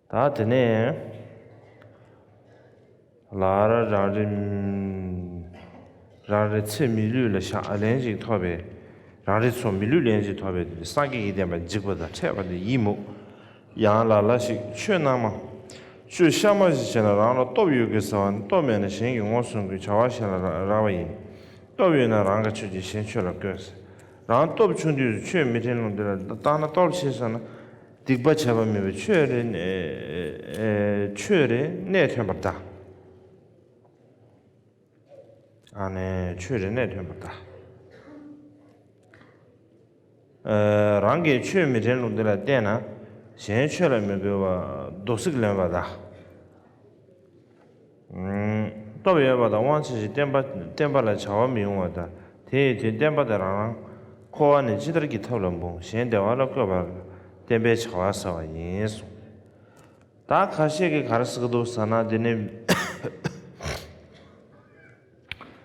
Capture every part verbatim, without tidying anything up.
ད་དེ་ནས་ལར་རང་རེ་རང་རེ་ཚེ་མི་ལུས་ལ་བཞག་ལན་ཅིག་ཐོབ་པས། རང་རེ་ཚོ་མི་ལུས་ལན་ཅིག་ཐོབ་པས། དེ་སངས་རྒྱས་ཀྱི་བསྟན་པ་འཇིག་པ་དང་ཕྲད་པ་དེ་ཡིན་མོད། ཡང་ལ་ལ་ཞིག་ཆོས་སྣ་མང་། ཆོས་གཤའ་མ་ཞིག་བྱས་ན་རང་ལ་སྟོབས་ཡོད་དགོས་ཟེར་བ་ནི། སྟོབས་མེད་ན་གཞན་གྱིས་ངོ་སྲུང་དགོས། བྱ་བ་གཞན་ལ་རག་པ་ཡིན། སྟོབས་ཡོད་ན་རང་གི་ཆོས་ཀྱིས་གཞན་ཆོས་ལ་བཀོད་ཟེར། རང་སྟོབས་ཆུང་དུས་སུ་ཆོས་མི་དྲན་ལུགས་འདི་ལ་བརྟགས་ན། སྟོབས་ཆེ་སོང་ན་སྡིག་པ་བྱས་པ་མིན་པའི་ཆོས་རེ་ཆོས་རེ་གནས་ཐོན་པར་གདའ། ཨ་ནི་ཆོས་རེ་གནས་ཐོན་པར་གདའ། རང་གི་ཆོས་མི་དྲན་ལུགས་འདི་ལ་བལྟས་ན། གཞན་ཆོས་ལ་མི་དགོས་པར་རྡོ་བསིལ་ལོན་པ་དང་། སྟོབས་ཡོད་པ་དང་དབང་ཆེ་ཞིང་བསྟན་པ་བསྟན་པ་ལ་བྱ་བ་མི་ཡོང་བ་དང་། དེ་ཡི་དོན་བསྟན་པ་དེ་རང་རང་འཁོར་བ་ནས་ཅི་ལྟར་གྱི་ཐབས་ལ་འབུངས། གཞན་བདེ་བ་ལ་བཀོད་པ་ལ་བསྟན་པའི་བྱ་བ་ཟེར་བ་ཡིན་གསུངས། ད་ཁ་ཤས་ཀྱིས་ག་རེ་ཟེར་གྱི་འདུག་ཟེར་ན། དེ་ནི་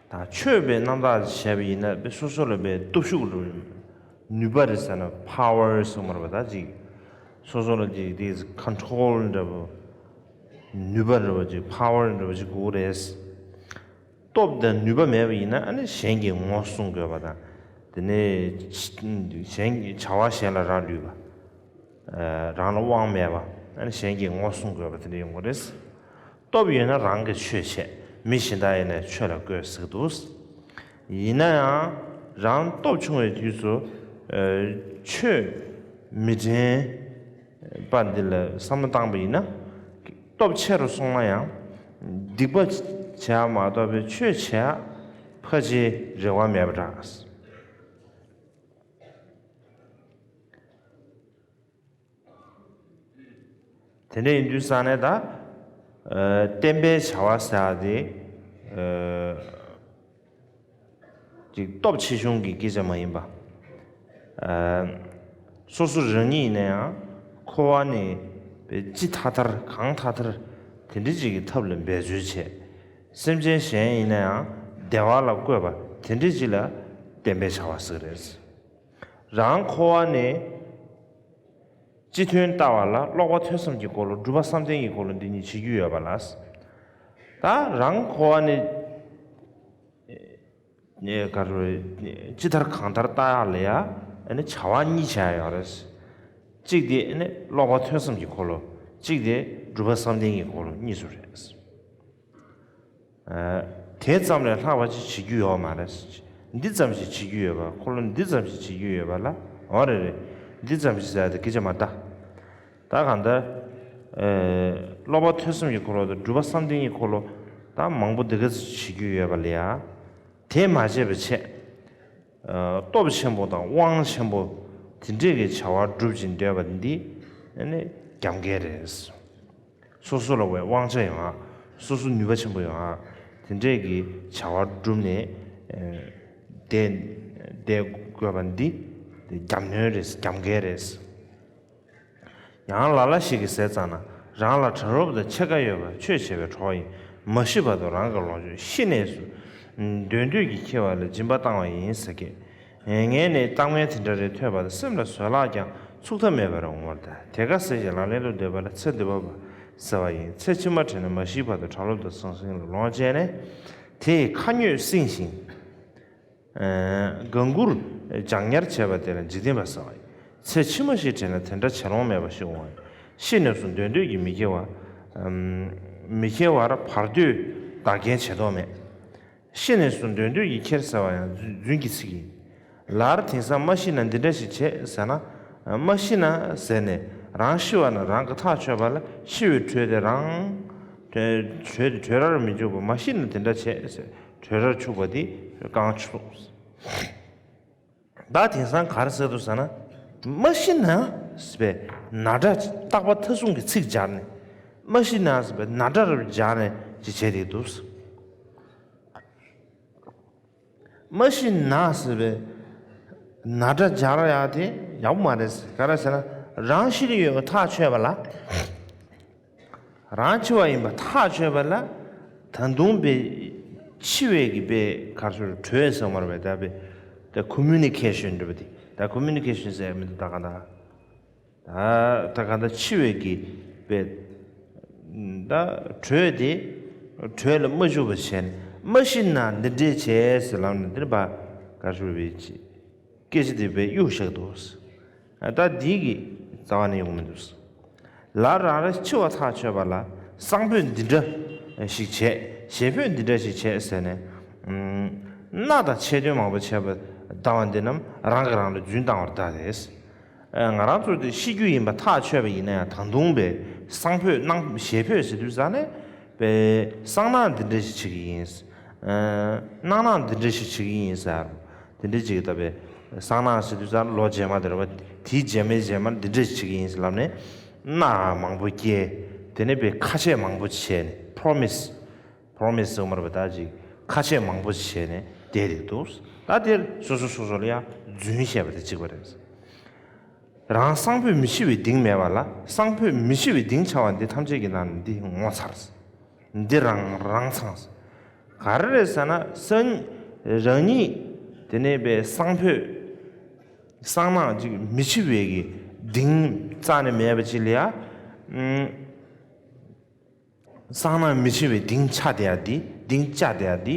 ད་ཆོས་པའི་རྣམ་དག་བྱས་པ་ཡིན་ན། སོ་སོ་ལ་པའི་སྟོབས་ཤུགས་རུ་ནུས་པ་རེད་ཟེར་ན། ཕ་ཝར་ཟེར་མ་རེད་པ། ད་ཅིག་སོ་སོ་ལ་ཅིག་དེ་ཁོན་ཊོལ་འདྲ་པོ། ནུས་པ་འདྲ་པོ་ཅིག་ཕ་ཝར་འདྲ་པོ་ཅིག་དགོས་རེད། སྟོབས་དང་ནུས་པ་མེད་པ་ཡིན་ན། ཨ་ནི་གཞན་གྱིས་ངོ་སྲུང་དགོས་པ་དང་། དེ་ནས་གཞན་གྱི་བྱ་བ་གཞན་ལ་རག་ལུས་པ། རང་ལ་དབང་མེད་པ། ཨ་ནི་གཞན་གྱིས་ངོ་སྲུང་དགོས་པ་དེ་འདྲ་ཡོང་གི་རེད། སྟོབས་ཡོད་ན་རང་གི་ཆོས་བྱེད། མི་གཞན་དག་ཡིན་ན་ཆོས་ལ་བཀོད་ཟེར་གྱི་འདུག། ཡིན་ན་ཡང་རང་སྟོབས་ཆུང་བའི་དུས་སུ་ཆོས་མི་དྲན་པ་འདི་ལ་བསམ་བློ་བཏང་པ་ཡིན་ན། སྟོབས་ཆེ་རུ་སོང་ན་ཡང་སྡིག་པ་བྱས་མ་གཏོགས་པའི་ཆོས་བྱེད་ཕལ་ཆེར་རེ་བ་མེད་པ་འདྲ། དེ་འདྲ་ཡིན་དུས་ཙང་ནས་ད། ཨ། བསྟན་པའི་བྱ་བ་ཟེར་ཡ་དེ། ཨ། ཅིག་སྟོབས་ཆེ་ཆུང་གི་སྐད་ཆ་མ་ཡིན་པ། ཨ། སོ་སོ་རང་ཉིད་ཡིན་ན་ཡང་འཁོར་བ་ནས་ཅི་ཐད་མཐར་གང་ཐད་མཐར་དེ་འདྲ་ཅིག་གི་ཐབས་ལ་འབད་རྩོལ་བྱས། སེམས་ཅན་གཞན་ཡིན་ན་ཡང་བདེ་བ་ལ་བཀོད་པ་དེ་འདྲ་ཅིག་ལ་བསྟན་པའི་བྱ་བ་ཟེར་གྱི་རེད། རང་འཁོར་བ་ནས་སྤྱི་དོན་ལྟ་བ་ལ་ཀློག་པ་ཐོས་བསམ་གྱི་སྒོ་ལ། སྒྲུབ་པ་བསམ་གཏན་གྱི་སྒོ་ལ། འདི་གཉིས་བྱེད་རྒྱུ་ཡོད་པ་ལ། ད་རང་འཁོར་བ་ནས་ནས་ག་རེ། ཅི་ལྟར་གང་ལྟར་ལྟ་ཡག་ལ་ཡ། ཨ་ནི་བྱ་བ་གཉིས་བྱ་ཡག་ཡོད་རེད། གཅིག་དེ་ཨ་ནི་ཀློག་པ་ཐོས་བསམ་གྱི་འཁོར་ལོ། གཅིག་དེ་སྒྲུབ་པ་བསམ་གཏན་གྱི་འཁོར་ལོ། གཉིས་སུ་རེད། ཨ། དེ་ཙམ་ལས་ལྷག་པ་ཅིག་བྱེད་རྒྱུ་ཡོད་མ་རེད། འདི་ཙམ་ཞིག་བྱེད་རྒྱུ་ཡོད་པ། འཁོར་ལོ་འདི་ཙམ་ཞིག་བྱེད་རྒྱུ་ཡོད་པ་ལ། འོ་རེད་རེད། འདི་ཙམ་ཞིག་ཟེར་ཡག་དེ་སྐད་ཆ་མ་རེད། ད་གང་ལྟར། ཨ། ཀློག་པ་ཐོས་བསམ་གྱི་འཁོར་ལོ་དང་སྒྲུབ་པ་བསམ་གཏན་གྱི་འཁོར་ལོ། ད་མང་པོ་འདི་ག་ཙམ་བྱེད་རྒྱུ་ཡོད་པ་ལ་ཡ། དེ་མ་བྱས་པ་བྱས། ཨ། སྟོབས་ཆེན་པོ་དང་དབང་ཆེན་པོ་དེ་འདྲས་ཀྱི་བྱ་བ་སྒྲུབ་ཅིང་སྡོད་པ་འདི་ཨ་ནི་རྒྱབ་འགལ་རེད། སོ་སོ་ལ་བའི་དབང་ཆ་ཡོང་ཡག། སོ་སོ་ནུས་པ་ཆེན་པོ་ཡོང་ཡག། དེ་འདྲས་ཀྱི་བྱ་བ་བསྒྲུབས་ནས། ཨ། བསྡད་བསྡད་དགོས་པ་འདི་རྒྱབ་གནོན་རེད། རྒྱབ་འགལ་རེད། ཡང་ལ་ལ་ཞིག་གིས་ཟེར་ཙམ་ན། རང་ལ་གྲྭ་རོགས་དང་ཕྱེད་ཀ་ཡོད་པ་ཆོས་བྱེད་པའི་གྲོགས་ཡིན། མ་ཤི་བར་དུ་རང་གི་ལོངས་སྤྱོད། ཤི་ནས་སུ་འདོད་འདོད་ཀྱིས་ཁྱེར་བ་ལ་སྦྱིན་པ་བཏང་བ་ཡིན་ཟེར་གྱི། ངས་ནི་གཏམ་ངན་དེ་འདྲ་རེ་ཐོས་པ་དང་། སེམས་ལ་བཟོད་གླགས་ཀྱང་ཚུགས་ཐབས་མེད་པར་འོང་བར་གདའ། དེ་ཀ་ཟེར་ཞིང་ལག་ལེན་དུ་འདོད་པ་ལ་ཚེ་འདི་བབ་པ་ཟེར་བ་ཡིན། ཚེ་ཕྱི་མ་དྲན་ན་མ་ཤིའི་བར་དུ་གྲྭ་རོགས་དང་ཟང་ཟིང་ལ་ལོངས་སྤྱད་ནས། དེ་ཡི་ཁ་ཉོས་བསྲིངས་ཤིང་། ཨ། དགའ་མགུར་ལྗང་ཉར་བྱས་པ་དེ་ལ་འཇིག་རྟེན་པ་ཟེར་བ་ཡིན། ཚེ་ཕྱི་མ་ཞིག་དྲན་ན་དེ་འདྲ་བྱེད་ལོང་མེད་པ་ཞིག་འོང་བ་ཡིན། ཤི་ནས་སུ་འདོད་འདོད་ཀྱིས་མི་ཁྱེར་བ། ཨམ། མི་ཁྱེར་བར་བར་དོའི་བདག་རྐྱེན་བྱེད་དོགས་མེད། ཤི་ནས་སུ་འདོད་འདོད་ཀྱིས་ཁྱེར་ཟེར་བ་ཡང་རྫུན་རྫུན་གྱི་ཚིག་ཡིན། ལར་དེང་སང་མ་ཤི་ན་འདི་འདྲ་ཞིག་བྱེད་ཟེར་ན། མ་ཤི་ན་ཟེར་ནས། རང་ཤི་བ་ན་རང་གི་ཐག་ཆོད་པ་ལ། ཤི་བའི་དྲོད་དེ་རང་། དྲོད་དེ་དྲོད་རར་མི་འཇུག་པ། མ་ཤི་ན་འདི་འདྲ་བྱེད་ཟེར། དྲོད་རར་འཆུག་པ་འདི་རྐང་ཆུང་། ད་དེང་སང་ག་རེ་ཟེར་འདུག་ཟེར་ན། མ་ཤི་ན་ཟེར་བའི་ན་སྒྲ་རྟག་པ་མཐའ་གསུམ་གྱི་ཚིག་སྦྱར་ནས། མ་ཤི་ན་ཟེར་བའི་ན་སྒྲ་རུ་སྦྱར་ནས་ཅིག་བྱས་བསྡད་འདུག། མ་ཤི་ན་ཟེར་བའི་ན་སྒྲ་སྦྱར་ཡག་དེ་ཡག་པོ་མ་རེད། ག་རེ་ཟེར་ན། རང་ཤི་གི་ཡོད་པ་ཐག་ཆོད་པ་ལ། རང་འཆི་བ་ཡིན་པ་ཐག་ཆོད་པ་ལ། ད་དུང་པའི་འཆི་བའི་གི་པའི་གར་སོར་གྲོས་ཟེར་མར་བའི་ད་པའི་ད་ཁོ་མུ་ནི་ཁེ་ཤོན་འདྲ་པོ་དེ། ད་ཁོ་མུ་ནི་ཁེ་ཤོན་ཟེར་མི་འདུག་ད་ག་ད། ད་ད་ག་ད་འཆི་བའི་གི་པའི་ ད་དྲོད་དེ་དྲོད་ལ་མ་ཞུགས་པ་བྱས་ནས་མ་ཤི་ན་འདི་འདྲས་བྱས་ཟེར་ལབ་ནས་འདིར་བ་ག་ཞུ་བའི་སྐད་ཆ་དེ་བས་གཡུག་བཞག་འདུག་ད་འདི་གི་རྩ་བ་ནས་ཡོང་མི་འདུག་ལར་རང་རེ་འཆི་བ་ཐག་ཆོད་པ་ལ་གསང་ཕོད་འདི་འདྲ་ཞིག་བྱས། ཞེ་ཕོད་འདི་འདྲ་ཞིག་བྱས་ཟེར་ནས། སྣ་དང་ཆེ་འདོན་མང་པོ་བྱས་པ་ལྟ་བ་འདི་རྣམས་རང་གིས་རང་ལ་རྫུན་བཏང་བར་གདའ་སྟེ། ང་རང་ཚོ་དེ་ཤི་རྒྱུ་ཡིན་པ་ཐག་ཆོད་པ་ཡིན་ན་ཡང་ད་དུང་པའི་གསང་ཕོད་སྣང་ཞེ་ཕོད་ཟེར་དུས་ཙ་ནས་པའི་གསང་སྣང་འདི་འདྲ་ཞིག་བྱེད་ཀྱི་ཡིན། སྣང་སྣང་འདི་འདྲ་ཞིག་བྱེད་ཀྱི་ཡིན་ཟེར། དེ་འདྲ་ཅིག་ལྟ་བས་གསང་སྣང་ཟེར་དུས་ཙ་ལོ་རྗེས་མ་དེར་བ་དེའི་རྗེས་མའི་རྗེས་མ་འདི་འདྲ་ཞིག་བྱེད་ཀྱི་ཡིན་ཟེར་ལབ་ནས་མནའ་མང་པོ་སྐྱེལ། དེ་ནས་པའི་ཁ་ཆད་མང་པོ་བྱས་ནས་པྲོ་མི་སི། པྲོ་མི་སི་ཟེར་མར་བ་ད་ཅིག་ཁ་ཆད་མང་པོ་བྱས་ནས་བསྡད་དེ་འདུག་ད་དེར་སོ་སོ་སོ་སོ་ལ་ཡང་རྫུན་བཤད་པ་དེ་གཅིག་པ་རེད། རང་གསང་ཕོད་མི་འཆི་བའི་གདིང་མེད་པ་ལ་གསང་ཕོད་མི་འཆི་བའི་གདིང་འཆའ་བ་འདི་ཐམས་ཅད་ཀྱི་ནང་ནས་འདི་ངོ་མཚར། འདི་རང་རང་ཚང་། ག་རེ་རེད་ཟེར་ན་སང་རང་ཉིད་དེ་ནས་པའི་གསང་ཕོད་གསང་སྣང་ཅིག་མི་འཆི་བའི་གི་གདིང་རྩ་ནས་མེད་པ་ཅིག་ལ་ཡ། གསང་སྣང་མི་འཆི་བའི་གདིང་ཆ་དེ་ཡ་འདི་གདིང་བཅའ་དེ་ཡ་འདི་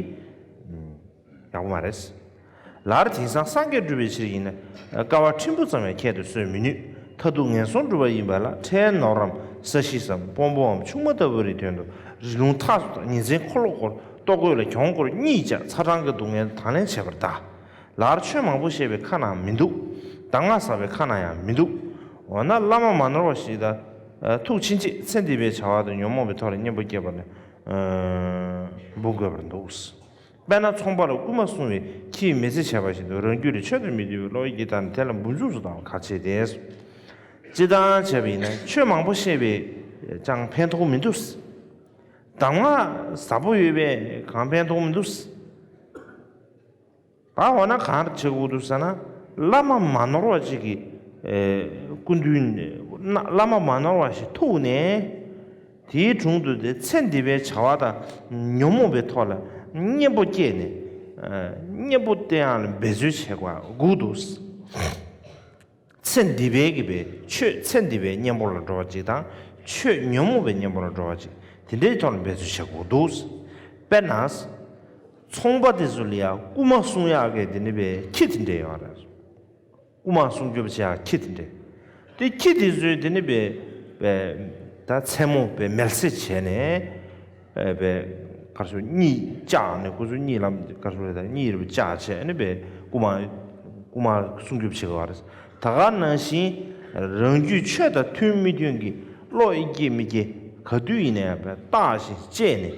ཡག་པོ་མ་རེད། ལར་དེང་སང་སངས་རྒྱས་སྒྲུབ་པའི་ཕྱིར་ཡིན་ན་དཀའ་བ་ཕྲན་བུ་ཙམ་ཡང་ཁྱད་དུ་གསོད་མི་ནུས། མཐར་ཐུག་ངན་སོང་སྒྲུབ་པ་ཡིན་པ་ལ་ཁྲལ་ནོར་རམ་ས་གཞི་སམ་དཔོན་པོའམ་ཆུང་མ་ལྟ་བུ་རེའི་དོན་དུ་རི་ལུང་ཐགས་སུ་དང་ཉིན་མཚན་འཁོར་ལོ་བསྐོར་ལྟོ་གོས་ལ་གྱོང་བསྐོར་གཉིད་བཅག་ཚ་གྲང་གི་སྡུག་བསྔལ་དང་ལེན་བྱེད་པར་གདའ། ལར་ཆོས་མང་པོ་བཤད་པའི་ཁ་ནང་མི་འདུག་གདམས་ངག་ཟབ་པའི་ཁ་ནང་ཡང་མི་འདུག་འོ་ན་བླ་མ་མ་ནོར་བ་ཞིག་དང་ཐུག་ཕྱིན་ཆད་ཚེ་འདི་པའི་བྱ་བ་དང་ཉོན་མོངས་པའི་ཐོག་ལ་གཉེན་པོ་སྐྱེས་པ་ལ་འབུལ་དགོས་པར་འདུག་དཔེར་ན་ཚོང་པ་ལ་རྐུན་མ་སྲུང་བའི་ཁྱིའི་མི་ཚེ་བྱས་པ་བཞིན་དུ་རང་རྒྱུད་ལ་ཆོས་དང་མི་མཐུན་པའི་བློ་ཡི་དང་དེ་ལ་འབུར་འཇུག་སུ་བཏང་བ་ཁག་ཆེ་སྟེ། སྤྱིར་བཏང་བྱས་པ་ཡིན་ན་ཆོས་མང་པོ་བཤད་པས་ཀྱང་ཕན་ཐོགས་མི་འདུག་གདམས་ངག་ཟབ་པོ་ཡོད་པས་གང་ཕན་ཐོགས་མི་འདུག་ད་འོ་ན་གང་བྱེད་དགོས་འདུག་ཟེར་ན། བླ་མ་མ་ནོར་བ་ཅིག་གི་སྐུ་མདུན་ན་བླ་མ་མ་ནོར་བ་ཞིག་ཐུག་ནས། དེའི་དྲུང་དུ་དེ་ཚེ་འདི་པའི་བྱ་བ་དང་ཉོན་མོངས་པའི་ཐོག་ལ་གཉེན་པོ་སྐྱེས་ནས་གཉེན་པོ་དེ་ཡང་ལ་འབད་རྩོལ་བྱེད་དགོས་འདུག་ཚེ་འདི་པའི་གི་པའི་ཆོས་ཚེ་འདི་པའི་གཉེན་པོ་ལ་འགྲོ་བ་ཅིག་དང་ཆོས་ཉོན་མོངས་པའི་གཉེན་པོ་ལ་འགྲོ་བ་ཅིག་དེ་འདྲའི་ཐོག་ལ་འབད་རྩོལ་བྱེད་དགོས་འདུག་དཔེར་ན། ཚོང་པ་དེ་ཚོ་ལ་ཡང་རྐུན་མ་སྲུང་ཡག་གི་དེ་ནི་པའི་ཁྱི་དེ་འདྲས་ཡོད་རེད། རྐུན་མ་སྲུང་སྐྱོབ་བྱེད་ཡག་ཁྱི་དེ་འདྲས། དེ་ཁྱི་དེ་ཚོས་དེ་ནི་པའི་པའི་ད་མཚན་མོ་པའི་མལ་སེ་བྱས་ནས་པའི་གར་སོ་གཉིད་བཅག་ནས་ཁོ་ཚོ་གཉིད་ལམ་གར་སོ་རེད་ད་གཉིད་རེ་བཅག་བྱས་ནས་པའི་རྐུན་མ་རྐུན་མ་སྲུང་སྐྱོབ་བྱེད་དགོས་པ་རེད། ད་ག་ནང་བཞིན་རང་རྒྱུད་ཆོས་དང་མཐུན་མི་མཐུན་གྱི་བློ་ཡི་སྐྱེ་མི་སྐྱེ་ག་དུས་ཡིན་ནའི་པའི་བརྟག་ཞིང་དཔྱད་ནས།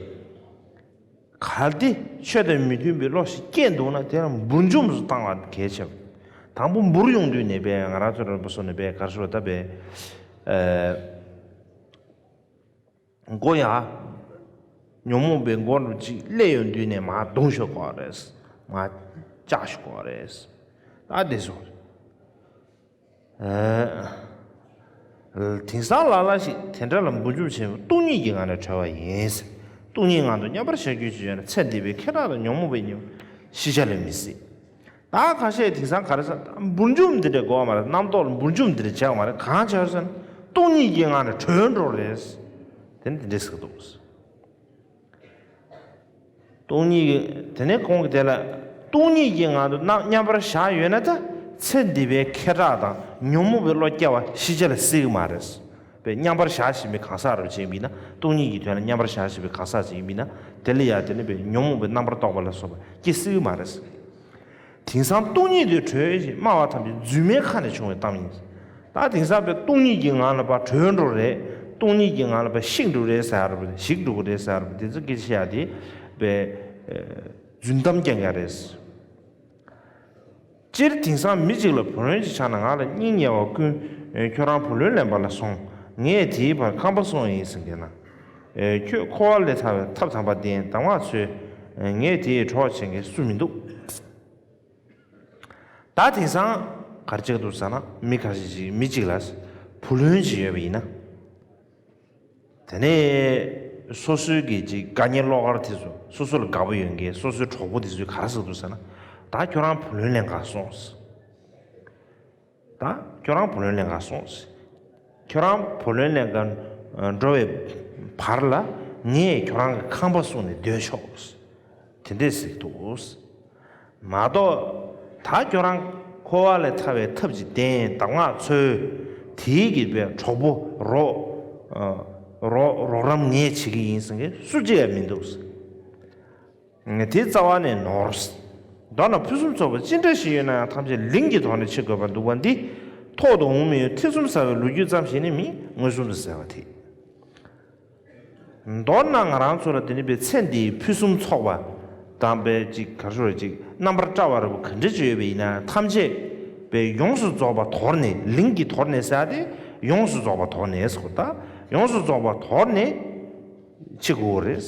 གལ་ཏེ་ཆོས་དང་མི་མཐུན་པའི་བློ་ཞིག་སྐྱེས་འདུག་ན་དེ་ལ་འབུར་འཇོམས་སུ་བཏང་བ་གལ་ཆེ། དང་པོ་འབུར་ཡོང་དུས་ནས་པས་ང་རང་ཚོ་རིན་པོ་སོ་ནས་པས་གར་ཞུ་བ་ད་པས་མགོ་ཡ་ཉོན་མོངས་པའི་མགོ་རུ་ཅིག་སླེབས་ཡོང་དུས་ནས་མར་རྡུང་ཤོག་གོ་རེད། མར་བཅག་ཤོག་གོ་རེད། ད་དེ་སོང་། དེང་སང་ལ་ལ་ཞིག་དེ་འདྲ་ལ་འབུར་འཇོམས་བྱེད་སྟོང་ཉིད་ཀྱི་ངང་ནས་གྲོལ་བ་ཡིན། སྟོང་ཉིད་ངང་དུ་མཉམ་པར་བཞག་རྒྱུ་ཞིག་ཡོད་ན་ཚེ་འདི་པའི་ཁེ་གྲགས་དང་ཉོན་མོངས་པའི་ཉེས་པ་ཤི་བྱ་ལས་མི་སྲིད། ད་ཁ་ཤས་དེང་སང་ག་རེ་ཟེར་འབུར་འཇོམས་འདི་འདྲའི་གོ་བ་མ་རེད། རྣམ་རྟོག་ལ་འབུར་འཇོམས་འདི་འདྲ་བྱས་པ་མ་རེད། གང་བྱས་ཟེར་ན་སྟོང་ཉིད་ཀྱི་ངང་ནས་གྲོལ་འགྲོ་རེད། དེ་ནི་འདི་འདྲ་ཟེར་གི་འདུག་སྟོང་ཉིད་ཀྱི་དེ་ནས་གོང་གི་དེ་ལ་སྟོང་ཉིད་ཀྱི་ངང་དུ་རྣམ་མཉམ་པར་བཞག་ཡོད་ན་ད་ཚེ་འདི་པའི་ཁེ་གྲགས་དང་ཉོན་མོངས་པའི་བློ་སྐྱེ་བ་ཤི་བྱ་ལ་སྲིད་ཀྱི་མ་རེད། པས་མཉམ་པར་བཞག་བཞིན་པའི་གང་ཟག་རུ་བྱེད་པ་ཡིན་ན་སྟོང་ཉིད་ཀྱི་དོན་ལ་མཉམ་པར་བཞག་བཞིན་པའི་གང་ཟག་ཅིག་ཡིན་པ་ཡིན་ན་དེ་ལ་ཡང་དེ་ནི་པས་ཉོན་མོངས་པའི་རྣམ་པར་རྟོག་པ་ལ་སོགས་པ་སྐྱེ་སྲིད་ཀྱི་མ་རེད། དེང་སང་སྟོང་ཉིད་དུ་གྲོལ་ཞེས་སྨྲ་བ་ཐམས་ཅད་རྫུན་མའི་ཁ་ནས་བྱུང་བའི་གཏམ་ཡིན། ད་དེང་སང་པའི་སྟོང་ཉིད་ཀྱི་ངང་ལ་པ་གྲོལ་འགྲོ་རེད། སྟོང་ཉིད་ཀྱི་ངང་ལ་པ་ཤིག་འགྲོ་རེད་ཟེར་ཡ་རེད། ཞིག་འགྲོ་གི་རེད་ཟེར་ཡ་རེད། དེ་ཚོ་སྐད་ཆ་བཤད་ཡ་དེ་པའི་རྫུན་གཏམ་རྐྱང་རྐྱང་རེད། སྤྱིར་དེང་སང་མི་གཅིག་ལ་བུ་ལོན་ཅིག་ཆགས་ན་ང་ལ་སྙིང་ཉེ་བ་ཀུན་ཁྱོད་རང་བུ་ལོན་ལེན་པ་ལ་སོང་། ངས་དེའི་བར་ཁང་པ་སོང་ཡིན་ཟེར་གྱི་ན། ཁྱོད་འཁོར་བ་ལས་ཐར་བའི་ཐབས་དམ་པ་བསྟན་གདམས་ངག་འཚོལ། ངས་དེའི་གྲོགས་བྱེད་མཁན་སུ་མི་འདུག་ད་དེང་སང་ག་རེ་བྱེད་ཀྱི་འདུག་ཟེར་ན་མི་ཁ་ཤས་ཤིག་མི་གཅིག་ལ་བུ་ལོན་ཅིག་ཡོད་པ་ཡིན་ན། དེ་ནས་སོ་སོའི་གི་ཅིག་དགའ་ཉེ་བློ་དཀར་དེ་ཚོ་སོ་སོ་ལ་དགའ་པོ་ཡོད་མཁན་སོ་སོའི་གྲོགས་པོ་དེ་ཚོས་ག་རེ་ཟེར་གྱི་འདུག་ཟེར་ན། ད་ཁྱོད་རང་བུ་ལོན་ལེན་ག་སོང་། ད་ཁྱོད་རང་བུ་ལོན་ལེན་ག་སོང་། ཁྱོད་རང་བུ་ལོན་ལེན་ག་ འགྲོ་བའི་བར་ལ་ངས་ཁྱོད་རང་གི་ཁང་པ་བསྲུངས་ནས་སྡོད་ཆོག་དེ་འདྲས་ཟེར་འདུག་མ་གཏོགས་ད་ཁྱོད་རང་འཁོར་བ་ལས་ཐར་བའི་ཐབས་ཅིག་བསྟན། གདམས་ངག་འཚོལ། དེའི་གི་པའི་གྲོགས་པོ་རོགས་རོགས་རོགས་རམ་ངས་བྱེད་ཀྱི་ཡིན་ཟེར་མཁན་སུ་གཅིག་ཡང་མི་འདུག་དེ་རྩ་བ་ནས་ནོར། མདོར་ན་ཕུན་སུམ་ཚོགས་པ་ཅི་འདྲ་ཞིག་ཡོད་ན་ཡང་ཐམས་ཅད་ལིང་གི་ཐོག་ནས་ཕྱེ་དགོས་པར་འདུག་པ་འདི་ཐོག་ཏུ་འོང་མི་ཡོད་ཐེ་ཚོམ་ཟ་བའི་ལོ་རྒྱུས་ཙམ་ཞིག་ནི་མིན་མངོན་སུམ་དུ་གསལ་བ་དེ། མདོར་ན་ང་རང་ཚོ་ལ་དེ་ནི་པའི་ཚེ་འདིའི་ཕུན་སུམ་ཚོགས་པ་དང་པའི་ཅིག་ག་རེ་ཞུ་རེད་ཅིག་རྣམ་པར་བཀྲ་བ་ར་བ་ག་འདྲ་ཅིག་ཡོད་པ་ཡིན་ན་ཐམས་ཅད་པའི་ཡོངས་སུ་རྫོགས་པ་དོར་ནས་ལིང་གི་དོར་ནས་ཟེར་ཏེ་ཡོངས་སུ་རྫོགས་པ་དོར་ནས་ཟེར་གོ་ད་ཡོངས་སུ་རྫོགས་པ་དོར་ནས་ཕྱེ་དགོས་རེད།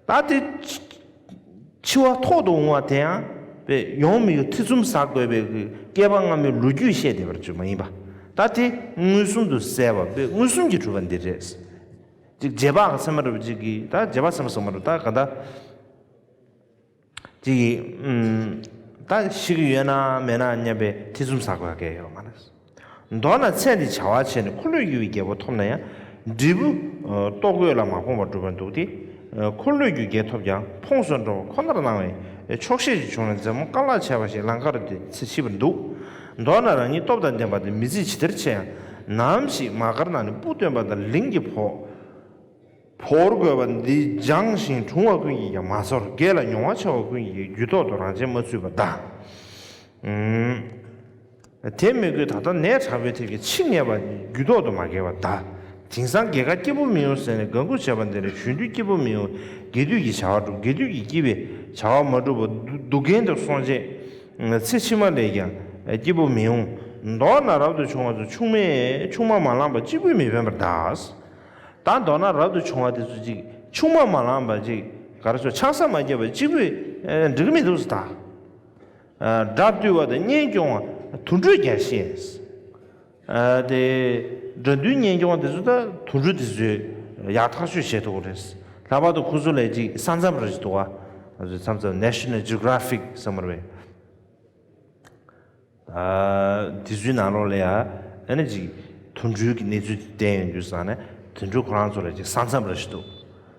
ད་དེ་འཆི་བ་ཐོག་ཏུ་འོང་བ་དེ་ཡང་པའི་ཡོང་མི་ཡོད་ཐེ་ཚོམ་ཟ་དགོས་པའི་སྐྱེས་པ་སྔ་མའི་ལོ་རྒྱུས་བཤད་བསྡད་པར་བརྗོད་མ་ཡིན་པ། ད་དེ་མངོན་སུམ་དུ་གསལ་བ་པའི་མངོན་སུམ་གྱིས་གྲུབ་པ་འདི་རེད། ཅིག་རྗེས་དཔག་གི་ཚད་མ་རུ་ཅིག་གིས་ད་རྗེས་དཔག་ཚད་མ་ཟེར་མ་རུ་ད་ག་ད། ཅིག་གིས་ཨུམ། ད་ཤི་གི་ཡོད་ན་མེད་ན་སྙམ་པའི་ཐེ་ཚོམ་ཟ་དགོས་ཀྱི་ཡོད་མ་རེད། མདོར་ན་ཚེ་འདི་བྱ་བ་བྱས་ནས་འཁོར་ལོས་སྒྱུར་བའི་རྒྱལ་པོ་ཐོབ་ན་ཡང་འབྲས་བུ་ལྟོ་གོས་ལ་མ་ཕོངས་པར་འགྲུབ་པར་འདུག་སྟེ། འཁོར་ལོས་སྒྱུར་རྒྱལ་ཐོབ་ཀྱང་ཕོངས་སུ་འགྲོ་བ་ཁོ་ནར་སྣང་བའི་ཆོག་ཤེས་ཀྱི་བྱུང་ན་མཛེས་མོ་དཀའ་ལས་ཆེ་བ་ཞིག་ལང་ཀར་དེ་ཚེ་ཕྱི་བར་འདུག་མདོར་ན་རང་ཉིད་སྟོབས་དང་ལྡན་པ་དེ་མི་ཚེ་ཇི་ལྟར་ཆེ་ཡང་ནམ་ཞིག་མ་དཀར་ནང་ནས་སྤུ་སྟོན་པ་དང་ལིང་གི་ཕོ། བོར་དགོས་པ་འདི་སྦྱངས་ཤིང་གྲུང་བ་ཀུན་གྱིས་ཀྱང་མ་ཚོར། རྒས་ལ་མྱོང་བ་ཆེ་བ་ཀུན་གྱིས་རྒྱུད་ཐོག་ཏུ་རང་བྱས་མ་ཚུད་པ་གདའ། དེ་མི་དགོས་ད་ལྟ་ནད་དྲག་པོའི་ཐད་ཀྱི་འཆི་ངེས་པ་རྒྱུད་ཐོག་ཏུ་མ་འགེལ་བ་གདའ། དེང་སང་རྒས་ཁ་སྐྱིད་པོ་མི་ཡོང་ཟེར་ནས་དགའ་མགུ་བྱས་པ་འདི་ལས་གཞོན་དུས་སྐྱིད་པོ་མི་ཡོང་། རྒས་དུས་ཀྱི་བྱ་བ་སྒྲུབ། རྒས་དུས་ཀྱི་སྐྱིད་པའི་བྱ་བ་མ་སྒྲུབ་པ་སྡུག་གན་དུ་སོང་རྗེས་ཚེ་ཕྱི་མ་ལས་ཀྱང་སྐྱིད་པོ་མི་ཡོང་། མདོར་ན་རབ་ཏུ་བྱུང་བ་ཚོ་ཆུང་མས་ཆུང་མ་མ་བླངས་པ་གཅིག་པུས་མི་ཕན་པར་གདའ། ད་མདོར་ན་རབ་ཏུ་བྱུང་བ་དེ་ཚོ་ཅིག་ཆུང་མ་མ་བླངས་པ་ཅིག་ག་རེ་ཟེར་ཆང་ས་མ་བརྒྱབ་པ་གཅིག་པུས་འགྲིག་གི་མི་འདུག་ཟེར་ད། དགྲ་བཏུལ་བ་དང་གཉེན་སྐྱོང་བ་དུད་འགྲོས་ཀྱང་ཤེས། དེ་དགྲ་འདུལ་གཉེན་སྐྱོང་བ་དེ་ཚོ་ད་དུད་འགྲོ་དེ་ཚོས་ཡག་ཐག་ཆོད་བྱེད་ཐུབ་ཀྱི་རེད། ལྷག་པར་དུ་ཁོ་ཚོ་ལས་ཅིག་ས་མཚམས་རེ་ཞིག་འདུག་བ། ང་ཚོའི་མཚམས་མཚམས་National Geographic་བསམ་པ་རེད། དེ་ཚོའི་ནང་ལོགས་ལ་ཡ་ཨ་ནི་ཅིག་དུད་འགྲོའི་གི་གནས་ཚུལ་དེ་བསྟན་ཡོང་དུས་ཙང་ནས་དུད་འགྲོ་ཁོ་རང་ཚོ་ལ་ཅིག་ས་མཚམས་རེ་ཞིག་འདུག་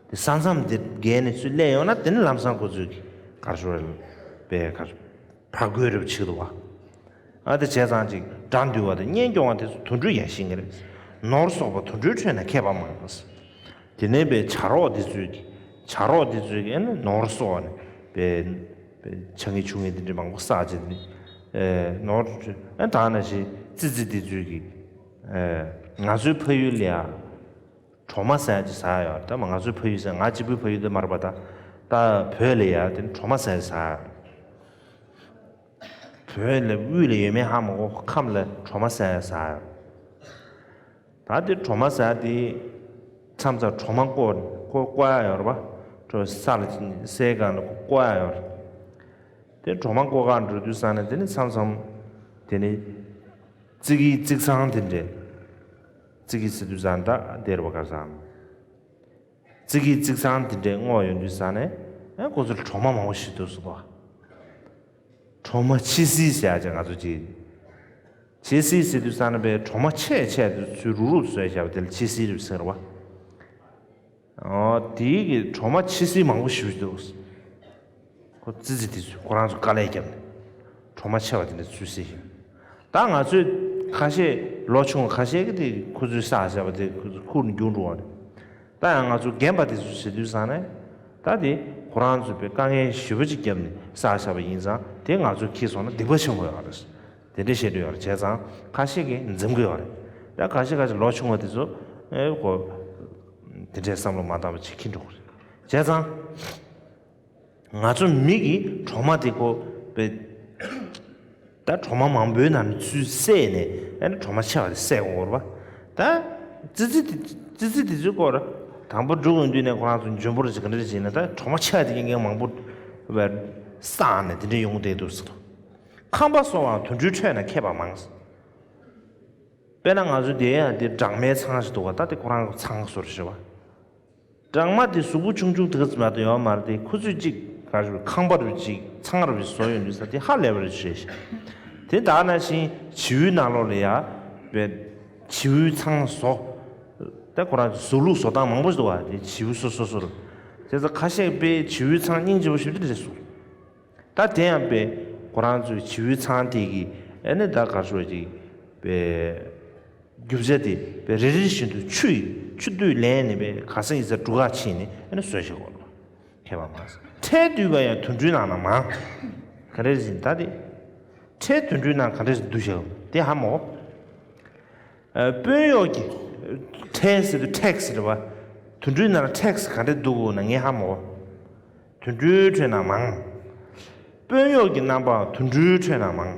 དེ་ས་མཚམས་དེ་བརྒལ་ནས་ཚུར་སླེབས་ཡོང་ན་དེ་ནི་ལམ་སང་ཁོ་ཚོས་གི་གར་ཤོར་བའི་པའི་གར་ཕར་རྒོལ་རེ་བྱེད་འདུག་བ། ཨ་དེ་བྱས་ཙང་ཅིག་དགྲ་འདུལ་བ་དང་གཉེན་སྐྱོང་བ་དེ་ཚོ་དུད་འགྲོ་ཡ་ཤི་ངེས་རེད། ནོར་སོགས་པ་དུད་འགྲོའི་ཁྲོད་ན་མཁས་པ་མང་། དེ་ནས་པའི་བྱ་རོག་འདི་ཚོས་ཀྱི་བྱ་རོག་འདི་ཚོས་ཀྱི་ཨ་ནི་ནོར་སོགས་ནས་པའི་པའི་ཆ་ངེས་ཆུ་ངེས་འདི་འདྲ་མང་པོ་བསགས་བྱས་ནས་ཨེ་ནོར་ཨ་ད་ནང་བཞིན་ཙི་ཙི་འདི་ཚོས་ཀྱི་ཨེ་ང་ཚོའི་ཕ་ཡུལ་ལ་ཡ་གྲོ་མ་ཟ་ཡ་ཅིག་ཟ་ཡ་ཡོད་རེད། ད་མ་ང་ཚོའི་ཕ་ཡུལ་ཟེར་ང་གཅིག་པུའི་ཕ་ཡུལ་འདི་མ་རེད་པ། ད་ད་བོད་ལ་ཡ་དེ་ནི་གྲོ་མ་ཟ་ཡ་ཟ་ཡ་ཡོད་རེད། བོད་ལ་དབུས་ལ་ཡོད་མེད་ཧ་མ་གོ་ཁམས་ལ་གྲོ་མ་ཟ་ཡ་ཟ་ཡ། ད་དེ་གྲོ་མ་ཟ་དེ་མཚམས་མཚམས་གྲོ་མ་བཀོག་བཀོག་བཀོག་ཡ་ཡོད་རེད་པ། གྲོ་ས་ལ་སའི་སྒང་ལ་བཀོག་ཡ་ཡོད་རེད། དེ་གྲོ་མ་བཀོག་ག་འགྲོ་དུས་ཙང་ནས་དེ་ནི་མཚམས་མཚམས་དེ་ནི་ཙི་གི་ཙིག་ཚང་དེ་འདྲས་ཙི་གི་ཟེར་དུས་ཙང་ད་དེ་རེད་པ་ག་ས། ཙི་གི་ཙིག་ཚང་དེ་འདྲས་བསྔོགས་ཡོང་དུས་ཙང་ནས་ཨ་ཁོ་ཚོར་གྲོ་མ་མང་པོ་ཞིག་འདུག་ཟེར་གོ། གྲོ་མ་ཕྱི་སིལ་ཟེར་ཡ་ཅིག་ང་ཚོ་ཅིག་ཕྱི་སིལ་ཟེར་དུས་ཙང་ནས་པའི་གྲོ་མ་ཆེ་ཆེ་དེ་ཚོས་རུག་རུག་བཟོས་བཞག་པ་དེ་ལ་ཕྱི་སིལ་རེད་ཟེར་བ། ཨོ་དེའི་གི་གྲོ་མ་ཕྱི་སིལ་མང་པོ་ཞིག་འདུག་ཁོ་ཙི་ཙི་དེ་ཚོས་ཁོ་རང་ཚོ་དཀའ་ལས་བརྒྱབ་ནས་གྲོ་མ་ཆེ་བ་དེ་འདྲ་ཚུར་སིལ་ཞིང་། ད་ང་ཚོས་ཁ་ཤས་ལོ་ཆུང་བ་ཁ་ཤས་ཀྱིས་དེ་ཁོ་ཚོས་བསགས་བཞག་པ་དེ་ཁོ་ཚོ་ཁུར་འགྱུར་འགྲོ་བ་རེད། ད་ཡང་ང་ཚོ་རྒན་པ་དེ་ཚོས་བྱེད་དུས་ཙང་ནས་ད་དེ་ཁོ་རང་ཚོས་པའི་དཀའ་ངལ་ཞེ་པོ་ཅིག་བརྒྱབ་ནས་བསགས་བཞག་པ་ཡིན་ཙང་དེ་ང་ཚོས་འཁྱེར་སོང་ན་སྡིག་པ་ཆེན་པོ་ཡོད་རེད། དེ་འདྲས་བཤད་འདོད་ཡོད་རེད། བྱས་ཙང་ཁ་ཤས་ཀྱིས་འཛེམ་གི་ཡོད་རེད། ད་ཁ་ཤས་ཁ་ཤས་ལོ་ཆུང་བ་དེ་ཚོ་ཨེ་ཁོ་དེ་འདྲས་བསམ་བློ་མ་བཏང་བ་ཅིག་འཁྱེར་འགྲོ་གི་རེད། བྱས་ཙང་ང་ཚོ་མི་གིས་གྲོ་མ་དེ་ཁོ་པའི་ད་གྲོ་མ་མང་པོའི་ནང་ནས་ཚུར་བསྲེས་ནས་ཨ་ནི་གྲོ་མ་ཆེ་བ་དེ་བསྲེས་དགོས་རེད་པ། ད་ཙི་ཙི་དེ་ཙི་ཙི་དེ་ཚོའི་སྐོར་དང་པོ་འབྲུ་གུ་འདུས་ནས་ཁོ་རང་ཚོ་འཇོན་པོ་རེ་ཅིག་ག་འདྲ་རེ་བྱས་ན་ད་གྲོ་མ་ཆེ་བ་དེ་ཀྱང་མང་པོ་བསྲེས་ནས་དེ་འདྲ་ཡོང་བསྡད་འདུག་ཟེར། ཁམས་པ་སོགས་པའང་དུད་འགྲོའི་ཁྲོད་ན་མཁས་པ་མང་། དཔེར་ན་ང་ཚོ་དེ་ཡང་དེ་སྦྲང་མའི་ཚང་ཞིག་འདུག་ག་ད་དེ་ཁོ་རང་ཚང་བཟོ་རེ་ཞུ་བ། སྦྲང་མ་དེ་གཟུགས་པོ་ཆུང་ཆུང་དེ་ག་ཙམ་ཡག་ཏུ་ཡོད་མ་རེད་དེ་ཁོ་ཚོས་གཅིག་ག་རེ་ཁང་པ་རུ་གཅིག་ཚང་རུ་བཟོ་ཡོང་དུས་ས་དེ་ཧ་ལས་པ་རེད་ཞེས། དེ་ད་ནང་བཞིན་བྱིའུའི་ནང་ལོགས་ལ་ཡ་བའི་བྱིའུའི་ཚང་བཟོ། ད་ཁོ་རང་ཚོ་བཟོ་ལུགས་བཟོ་སྟངས་མང་པོ་ཞིག་འདུག་བ། དེ་བྱིའུ་སོ་སོ་སོ་ལ། བྱས་ཙང་ཁ་ཤས་དཔེ་བྱིའུའི་མཚང་སྙིང་རྗེ་པོ་ཞེ་པོ་ཅིག་རེད་སོང་། ད་དེ་ཡང་དཔེ་ཁོ་རང་ཚོའི་བྱིའུའི་མཚང་དེ་གི་ཨ་ནི་ད་གར་ཤོར་ཅིག་དཔེ་རྒྱུ་ཆ་དེ་དཔེ་རེ་རེ་བཞིན་དུ་ཆུ་ཡི་ཆུ་བཏུས་ལེན་ནས་དཔེ་ག་ས་ཡིན་ས་གྲུ་ཁ་ཕྱིན་ནས་ཨ་ནི་བཟོས་བཞག་གོ། མཁས་པ་མང་ས་ཁྲལ་བསྡུས་པ་ཡང་དུད་འགྲོའི་ནང་ན་མང་། ག་རེ་ཟིན་ད་དེ་ཁྲལ་དུད་འགྲོའི་ནང་ག་འདྲས་བསྡུ་བཞག་དེ་ཧ་མོ། ཨ། དཔོན་གཡོག་གི་ཁྲལ་ཟེར་དུས་ཊེག་སི་རེད་བ། དུད་འགྲོའི་ནང་ཊེག་སི་ག་འདྲས་བསྡུ་དགོས་ན་ངས་ཧ་མོ། དུད་འགྲོའི་ཁྲོད་ན་མང་། དཔོན་གཡོག་གི་རྣམ་པའང་དུད་འགྲོའི་ཁྲོད་ན་མང་།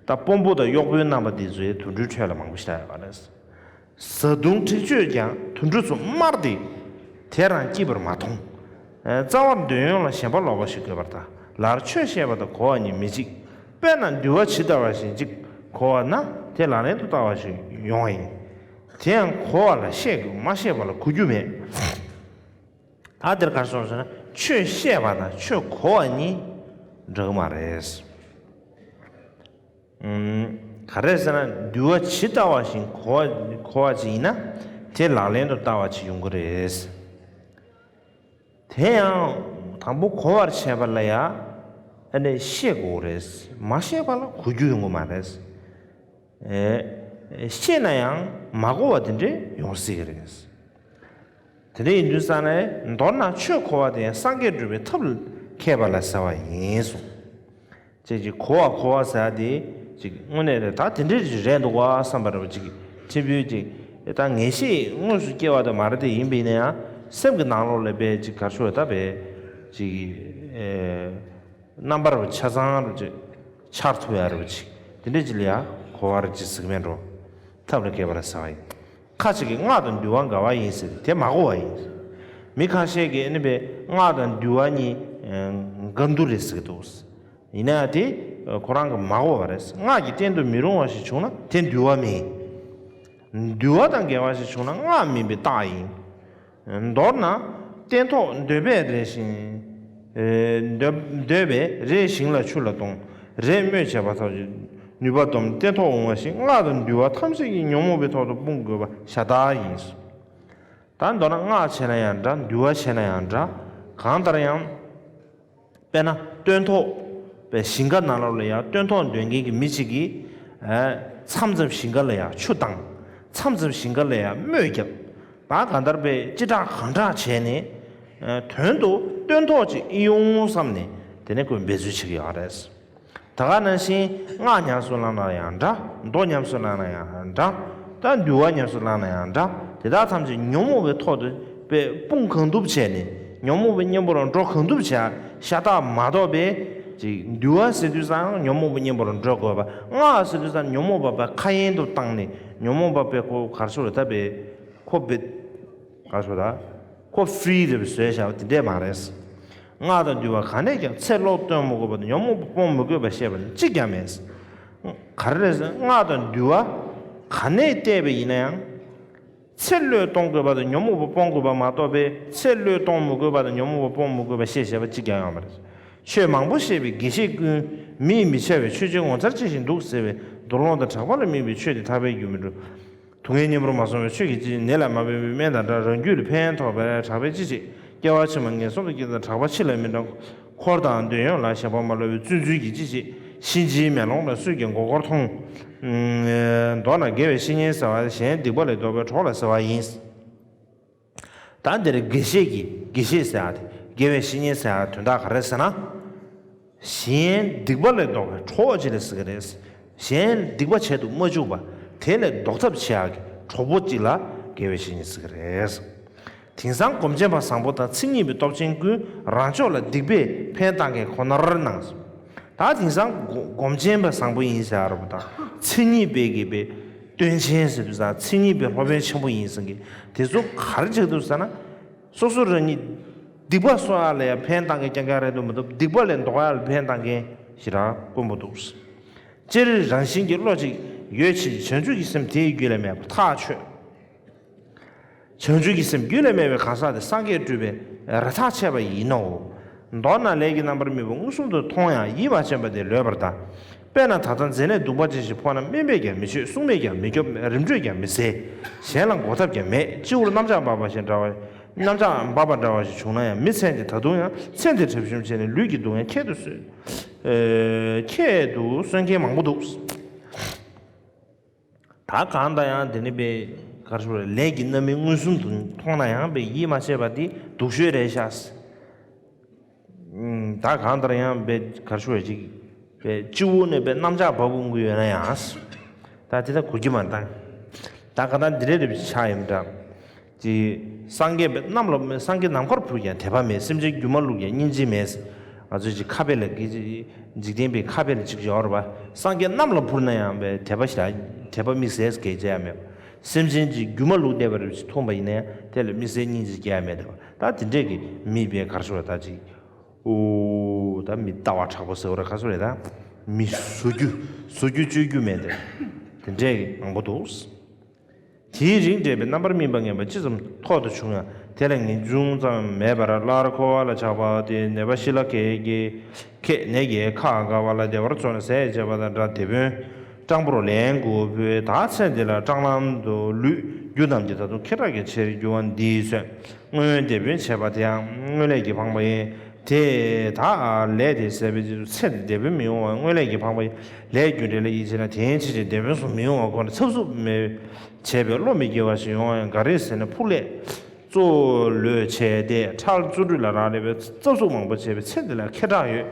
ད་དཔོན་པོ་དང་གཡོག་པོའི་རྣམ་པ་འདི་ཚོའི་དུད་འགྲོའི་ཁྲོད་ལ་མང་པོ་ཞིག་ཡོད་པ་རེད། བཟའ་བཏུང་འཁྲིག་སྤྱོད་ཀྱང་དུད་འགྲོ་ཚོ་དམར་ཏེ། དེ་རང་སྐྱིད་པར་མ་མཐོང་། ཨ། རྩ་བར་འདོད་ཡོན་ལ་ཞེན་པ་ལོག་པ་ཞིག་དགོས་པར་ཐལ། ལར་ཆོས་བཤད་པ་དང་གོ་བ་གཉིས་མི་གཅིག་དཔེར་ན་འདུལ་བ་ཇི་ལྟ་བ་བཞིན་གཅིག་གོ་བ་ན་དེ་ལག་ལེན་དུ་བསྟར་བ་ཞིག་ཡོང་བ་ཡིན། དེ་ཡང་གོ་བ་ལ་བཤད་དགོས། མ་བཤད་པ་ལ་གོ་རྒྱུ་མེད། ད་འདིར་ག་རེ་གསུངས་ཟེར་ན་ཆོས་བཤད་པ་དང་ཆོས་གོ་བ་གཉིས་འདྲ་གི་མ་རེད། ཨུམ། ག་རེ་ཟེར་ན་འདུལ་བ་ཇི་ལྟ་བ་བཞིན་གོ་བ་གོ་བ་ཅིག་ཡིན་ན་དེ་ལག་ལེན་དུ་བསྟར་བ་ཅིག་ཡོང་གི་རེད། དེ་ཡང་དང་པོ་གོ་བར་བྱེད་པ་ལ་ཡང་ཨ་ནི་ཤེས་དགོས་རེད། མ་ཤེས་པ་ལ་གོ་རྒྱུ་ཡོང་གི་མ་རེད། ཨེ། ཤེས་ན་ཡང་མ་གོ་བ་དེ་འདྲས་ཡོང་སྲིད་ཀྱི་རེད། དེ་འདྲ་ཡིན་དུས་ཙང་ནས་མདོར་ན་ཆོས་གོ་བ་དེ་ཡང་སངས་རྒྱས་འགྲུབ་པའི་ཐབས་ལ་མཁས་པ་ལ་ཟེར་བ་ཡིན་གསུངས། ཅེས་ཀྱི་གོ་བ་གོ་བ་ཟེར་དེ་ཅིག་དངོས་གནས་རེད། ད་དེ་འདྲ་ཅིག་རེད་འདུག་བ་བསམ་པ་རེད་པ། ཅིག་ཕྲན་བུ་ཅིག་ད་ངེས་ཤེས་དངོས་སུ་སྐྱེ་བ་དེ་མ་རེད་དེ། ཡིན་པ་ཡིན་ན་ཡང་སེམས་ཀྱི་ནང་ལོགས་ལ་དཔེ་ཅིག་གར་ཤོར་ད་དཔེ་ཅིག་ཨེ། རྣམ་པར་ཆ་ཚང་རུ་ཅིག་འཆར་ཐུབ་ཡ་རུ་ཅིག་དེ་འདྲ་ཅིག་ལ་ཡ་གོ་བ་རུ་ཅིག་ཟེར་གི་མེད་འགྲོ། ཐབས་ལ་མཁས་པ་ལ་ཟེར་བ་ཡིན། ཁ་ཅིག་གིས་སྔགས་དང་འདུལ་བ་འགལ་བ་ཡིན་ཟེར་ཏེ་དེ་མ་གོ་བ་ཡིན། མི་ཁ་ཤས་ཀྱིས་ཨ་ནི་དཔེ་སྔགས་དང་འདུལ་བ་གཉིས་འགལ་འདུ་རེད་ཟེར་གི་འདུག་ཡིན་ན་ཡང་དེ་ཁོ་རང་གིས་མ་གོ་བ་རེད། སྔགས་ཀྱི་རྟེན་དུ་མི་རུང་བ་ཞིག་བྱུང་ན་དེ་འདུལ་བ་མིན། འདུལ་བ་དང་འགལ་བ་ཞིག་བྱུང་ན་སྔགས་མིན་པའི་རྟགས་ཡིན། མདོར་ན། སྟན་ཐོག་འདོད་པས་རེ་ཞིང་། ཨེ། འདོད་འདོད་པས་རེ་ཞིང་ལ་ཆུ་ལ་གཏོང་། རེ་སྨོས་བྱས་པ་ཐོག་ནུས་པ་སྡོམ། སྟན་ཐོག་འོང་བ་ཞིག་སྔགས་དང་འདུལ་བ་ཐམས་ཅད་ཀྱི་ཉོན་མོངས་པའི་ཐོག་ཏུ་སྤུངས་དགོས་པ་ཤ་སྟག་ཡིན། ད་མདོར་ན་སྔགས་བྱས་ན་ཡང་འདྲ། འདུལ་བ་བྱས་ན་ཡང་འདྲ། གང་ལྟར་ཡང་། དཔེར་ན་སྟོན་ཐོག་པའི་ཞིང་ཁ་ནང་ལོགས་ལ་ཡང་སྟོན་ཐོག་འདོད་མཁན་གྱི་མི་གཅིག་གིས། ཨ། མཚམས་མཚམས་ཞིང་ཁ་ལ་ཡང་ཆུ་བཏང་། མཚམས་མཚམས་ཞིང་ཁ་ལ་ཡང་སྨོས་བརྒྱབ། ད་གང་ལྟར་དཔེ་ཅི་དྲག་གང་དྲག་བྱས་ནས། ཨ། དོན་དུ་སྟོན་ཐོག་ཅིག་ཨེ་ཡོང་བསམ་ནས་དེ་ནས་ཁོས་འབད་རྩོལ་བྱེད་ཀྱི་ཡོད་རེད། ད་ག་ནང་བཞིན་སྔགས་ཉམས་སུ་བླངས་ན་ཡང་འདྲ། མདོ་ཉམས་སུ་བླངས་ན་ཡང་འདྲ། ད་འདུལ་བ་ཉམས་སུ་བླངས་ན་ཡང་འདྲ། དེ་དག་ཐམས་ཅད་ཉོན་མོངས་པའི་ཐོག་ཏུ་དཔེ་སྤུངས་གང་ཐུབ་བྱས་ནས་ཉོན་མོངས་པའི་གཉེན་པོ་ལ་འགྲོ་གང་ཐུབ་བྱས་ཤ་སྟག་མ་གཏོགས་པའི་ཅིག་འདུལ་བ་ཟེར་དུས་ཙང་ཉོན་མོངས་པའི་གཉེན་པོ་ལ་འགྲོ་དགོས་པ། སྔགས་ཟེར་དུས་ཙང་ཉོན་མོངས་པ་དཔེ་ཁ་ཡན་དུ་བཏང་ནས་ཉོན་མོངས་པ་དཔེ་ཁོ་གར་སོ་རེ་ད་དཔེ་ཁོ་དཔེ་གར་སོ་ད་ཁོ་ཧྥི་རི་རེ་བཟོས་བཞག་པ་དེ་འདྲས་མ་རེད། སྔགས་དང་འདུལ་བ་གང་ནས་ཀྱང་ཚེ་བློས་གཏོང་མི་དགོས་པ་དང་ཉོན་མོངས་པ་སྤོང་མི་དགོས་པ་བཤད་པ་ནི་གཅིག་ཀྱང་མེད། ག་རེ་རེད་ཟེར་ན་སྔགས་དང་འདུལ་བ་ག་ནས་བལྟས་པ་ཡིན་ན་ཡང་ཚེ་བློས་གཏོང་དགོས་པ་དང་ཉོན་མོངས་པ་སྤོང་དགོས་པ་མ་གཏོགས་པའི་ཚེ་བློས་གཏོང་མི་དགོས་པ་དང་ཉོན་མོངས་པ་སྤོང་མི་དགོས་པ་བཤད་བཤད་པ་གཅིག་ཀྱང་ཡོད་མ་རེད། ཆོས་མང་པོ་བཤད་པའི་དགེ་བཤེས་ཀུན་མིས་མི་བྱ་བའི་ཆོས་ཅན་ངོ་མཚར་ཅན་ཞིག་འདུག་ཟེར་བའི་དོགས་སློང་དང་གྲགས་པ་ལ་དམིགས་པའི་ཆོས་དེ་ཐར་པའི་རྒྱུ་མི་འགྲུབ། དུག་ལྔའི་གཉེན་པོར་མ་སོང་བའི་ཆོས་ཀྱི་སྤྱི་ནད་ལ་མ་ཕན་པའི་སྨན་དང་འདྲ། རང་རྒྱུད་ལ་ཕན་ཐོགས་པའི་གྲགས་པའི་སྤྱི་བྱེད། སྐྱེ་བ་ཕྱི་མ་ངན་སོང་དུ་སྐྱེ་དང་གྲགས་པ་ཕྱི་ལ་མི་འདྲ། འཁོར་དང་འདོད་ཡོན་ལ་ཞེན་པ་མ་ལོག་པའི་བརྩོན་འགྲུས་ཀྱི་སྤྱི་བྱེད། གཤིན་རྗེའི་མེ་ལོང་ལ་སོས་ཀྱི་མགོ་སྐོར་མཐོང་། མདོར་ན་དགེ་བའི་བཤེས་གཉེན་ཟེར་བ་གཞན་སྡིག་པ་ལས་ལྡོག་པའི་གྲོགས་ལ་ཟེར་བ་ཡིན། ད་འདིར་དགེ་བཤེས་ཀྱི་དགེ་བཤེས་ཟེར་ཡ་དེ་དགེ་བའི་བཤེས་གཉེན་ཟེར་ཡ་དོན་དག་ག་རེ་ཟེར་ན། གཞན་སྡིག་པ་ལས་ལྡོག་པའི་གྲོགས་ཅིག་ལ་ཟེར་གི་རེད། གཞན་སྡིག་པ་བྱེད་དུ་མ་བཅུག་པ་དེ་ལས་ལྡོག་ཐབས་བྱེད་ཡ་གི་གྲོགས་པོ་ཅིག་ལ་དགེ་བའི་བཤེས་གཉེན་ཟེར་གི་རེད། དེང་སང་སྒོམ་ཆེན་པ་བཟང་པོ་དང་མཚན་ཉིད་པའི་སྟོབས་ཆེན་ཀུན་རང་ཕྱོགས་ལ་སྡིག་པས་ཕན་བཏགས་མཁན་ཁོ་ནར་སྣང་། ད་དེང་སང་སྒོམ་ཆེན་པ་བཟང་པོ་ཡིན་ཟེར་ཡ་རེད་པ། ད་མཚན་ཉིད་པའི་གི་པའི་སྟོན་ཆེན་ཟེར་དུས་ཙང་མཚན་ཉིད་པའི་སློབ་དཔོན་ཆེན་པོ་ཡིན་ཟེར་གི་དེ་ཚོ་ག་རེ་བྱེད་འདུག་ཟེར་ན། སོ་སོ་རང་ཉིད་སྡིག་པ་གསོག་ཡ་ལ་ཡང་ཕན་བཏགས་མཁན་རྐྱང་རྐྱང་རེད་འདུག་མ་གཏོགས་སྡིག་པ་ལས་ལྡོག་ཡ་ལ་ཕན་བཏགས་མཁན་ཞེ་དྲག་དཀོན་པོ་འདུག། སྤྱིར་རང་བཞིན་གྱི་བློ་གཅིག་ཡོད་ཕྱིན་ཅི་བྱང་ཆུབ་ཀྱི་སེམས་དེའི་རྒྱུད་ལ་མེད་པར་ཐག་ཆོད། བྱང་ཆུབ་ཀྱི་སེམས་རྒྱུད་ལ་མེད་པའི་གང་ཟག་དེ་སངས་རྒྱས་སྤྲུལ་པའི་ར་ཐག་ཆད་པ་ཡིན་ནོ། མདོར་ན་ལས་ཀྱི་རྣམ་པར་སྨིན་པ་མངོན་སུམ་དུ་མཐོང་ཡང་ཡིད་མ་ཆེས་པ་དེ་ལོས་པར་གདའ། དཔེར་ན་ད་ལྟ་མཛེ་ནད་གདུང་པ་ཅན་ཞིག་ཕོག་ན་སྨན་པས་ཀྱང་མི་བཅོས། སྲུང་མས་ཀྱང་མི་སྐྱོབ། རིམ་གྲོས་ཀྱང་མི་གསལ། གཞན་ལ་འགོག་ཐབས་ཀྱང་མེད། སྤྱི་བོར་གནམ་ལྕགས་འབབ་པ་ཞིག་འདྲ་བ། གནམ་ལྕགས་འབབ་པ་འདྲ་བ་ཞིག་བྱུང་ན་ཡང་མི་ཚེ་འདི་ད་དུང་ཡང་ཚེ་འདིར་གྲབས་གཤོམ་བྱས་ནས་ལུས་ཀྱི་སྡུག་བསྔལ་ཁྱད་དུ་གསོད། ཨེ། ཁྱད་དུ་གསོད་མཁན་མང་པོ་འདུག། ད་གང་ལྟར་ཡང་དེ་ནི་པའི་གར་ཞུ་བའི་ལས་ཀྱི་རྣམ་སྨིན་མངོན་སུམ་དུ་མཐོང་ན་ཡང་པའི་ཡིད་མ་ཆེས་པ་འདི་སྡུག་ཤོས་རེད་ཤག། ཨུམ། ད་གང་ལྟར་ཡང་པའི་གར་ཞུ་བའི་ཅིག་པའི་སྤྱི་བོ་ནས་པའི་གནམ་ལྕགས་འབབ་འོང་གི་ཡོད་ན་ཡང་། ད་དེ་ད་གོ་གི་མ་ད། ད་ག་ད་འདི་རེད་རེད་ཆགས་ཡིན་འདྲ། ཅི། སངས་རྒྱས་པའི་གནམ་ལ་སངས་རྒྱས་ནམ་མཁར་འཕུར་ཀྱང་དད་པ་མེད། སེམས་ཅན་རྒྱུ་མ་བླུགས་ཀྱང་སྙིང་རྗེ་མེད། ང་ཚོས་ཅི་ཁ་དཔེ་ལ་གི་འཇིག་རྟེན་པའི་ཁ་དཔེ་ལ་ཅིག་ཡོད་རེད་པ། སངས་རྒྱས་གནམ་ལ་འཕུར་ན་ཡང་པའི་དད་པ་ཞིག་དད་པ་དམིགས་བསལ་སྐད་ཆ་ཡང་མེད། སེམས་ཅན་ཅིག་རྒྱུ་མ་བླུགས་བསྡད་པ་རེད་ཅིག་མཐོང་པ་ཡིན་ན་ཡང་དེ་ལ་དམིགས་བསལ་སྙིང་རྗེ་སྐྱེ་ཡ་མེད་དེ་བ། ད་དེ་འདྲས་ཀྱི་མི་པའི་གར་ཞུ་བ་ད་ཅིག་ཨོ། ད་མི་ལྟ་བ་དྲག་པོ་ཟེར་བ་ར་ག་སོ་རེད་ད། མི་བཟོ་རྒྱུ་བཟོ་རྒྱུ་བཅོས་རྒྱུ་མེད་དེ། དེ་འདྲས་ཀྱི་མང་པོ་འདུག། དེའི་རིང་འབྲེལ་པའི་རྣམ་པར་སྨིན་པ་ངན་པ་ཅི་ཙམ་ཐོག་ཏུ་བྱུང་ཡང་དེ་ལ་ངེས་འབྱུང་ཙམ་མེད་པར་སླར་འཁོར་བ་ལ་ཆགས་པ་སྟེ་ནད་པ་ཤི་ལ་ཁད་ཀྱིས་ཁད་ནད་ཀྱིས་ཁ་དགའ་བ་ལ་བདེ་བར་འཚོ་ནས་ཟས་བཅད་པ་དང་འདྲ། དེད་དཔོན་སྤྲང་པོར་ལན་དགུ་ཕུལ། ད་ཚེ་འདི་ལ་སྤྲང་ལམ་དུ་ལུས་རྒྱུ་རྣམས་ཀྱི་ད་དུང་ཁེ་གྲགས་ཀྱི་ཕྱིར་འགྱུར་བ་འདིས་གསོན། སྔོན་དེད་དཔོན་བྱས་པ་དེའང་སྔོན་ལས་ཀྱིས་འཕངས་པ་ཡིན། དེ་ད་ལས་དེ་ཟད་པའི་རྗེས་སུ་ཚེ་འདི་དེད་དཔོན་མི་ཡོང་བ་སྔོན་ལས་ཀྱིས་འཕངས་པ་ཡིན། ལས་རྒྱུ་འབྲས་ལ་ཡིད་ཆེས་ན་དེའི་ཕྱིར་དེད་དཔོན་སུ་མི་ཡོང་བ་ཁོ་ན་འཚབ་འཚུབ་མེད་བྱས་པའི་བློ་མི་སྐྱེ་བ་ཞིག་ཡོང་བ་ཡང་ག་རེ་ཟེར་ན་ཕུགས་ལས་གཙོ་བོ་ལོས་བྱས་ཏེ་ཁྲག་བཙོག་འཁྲུ་ལ་རག་ལས་པའི་འཚབ་འཚུབ་མང་པོ་བྱས་པའི་ཚེ་འདི་ལ་ཁེ་གྲགས་ཡོད།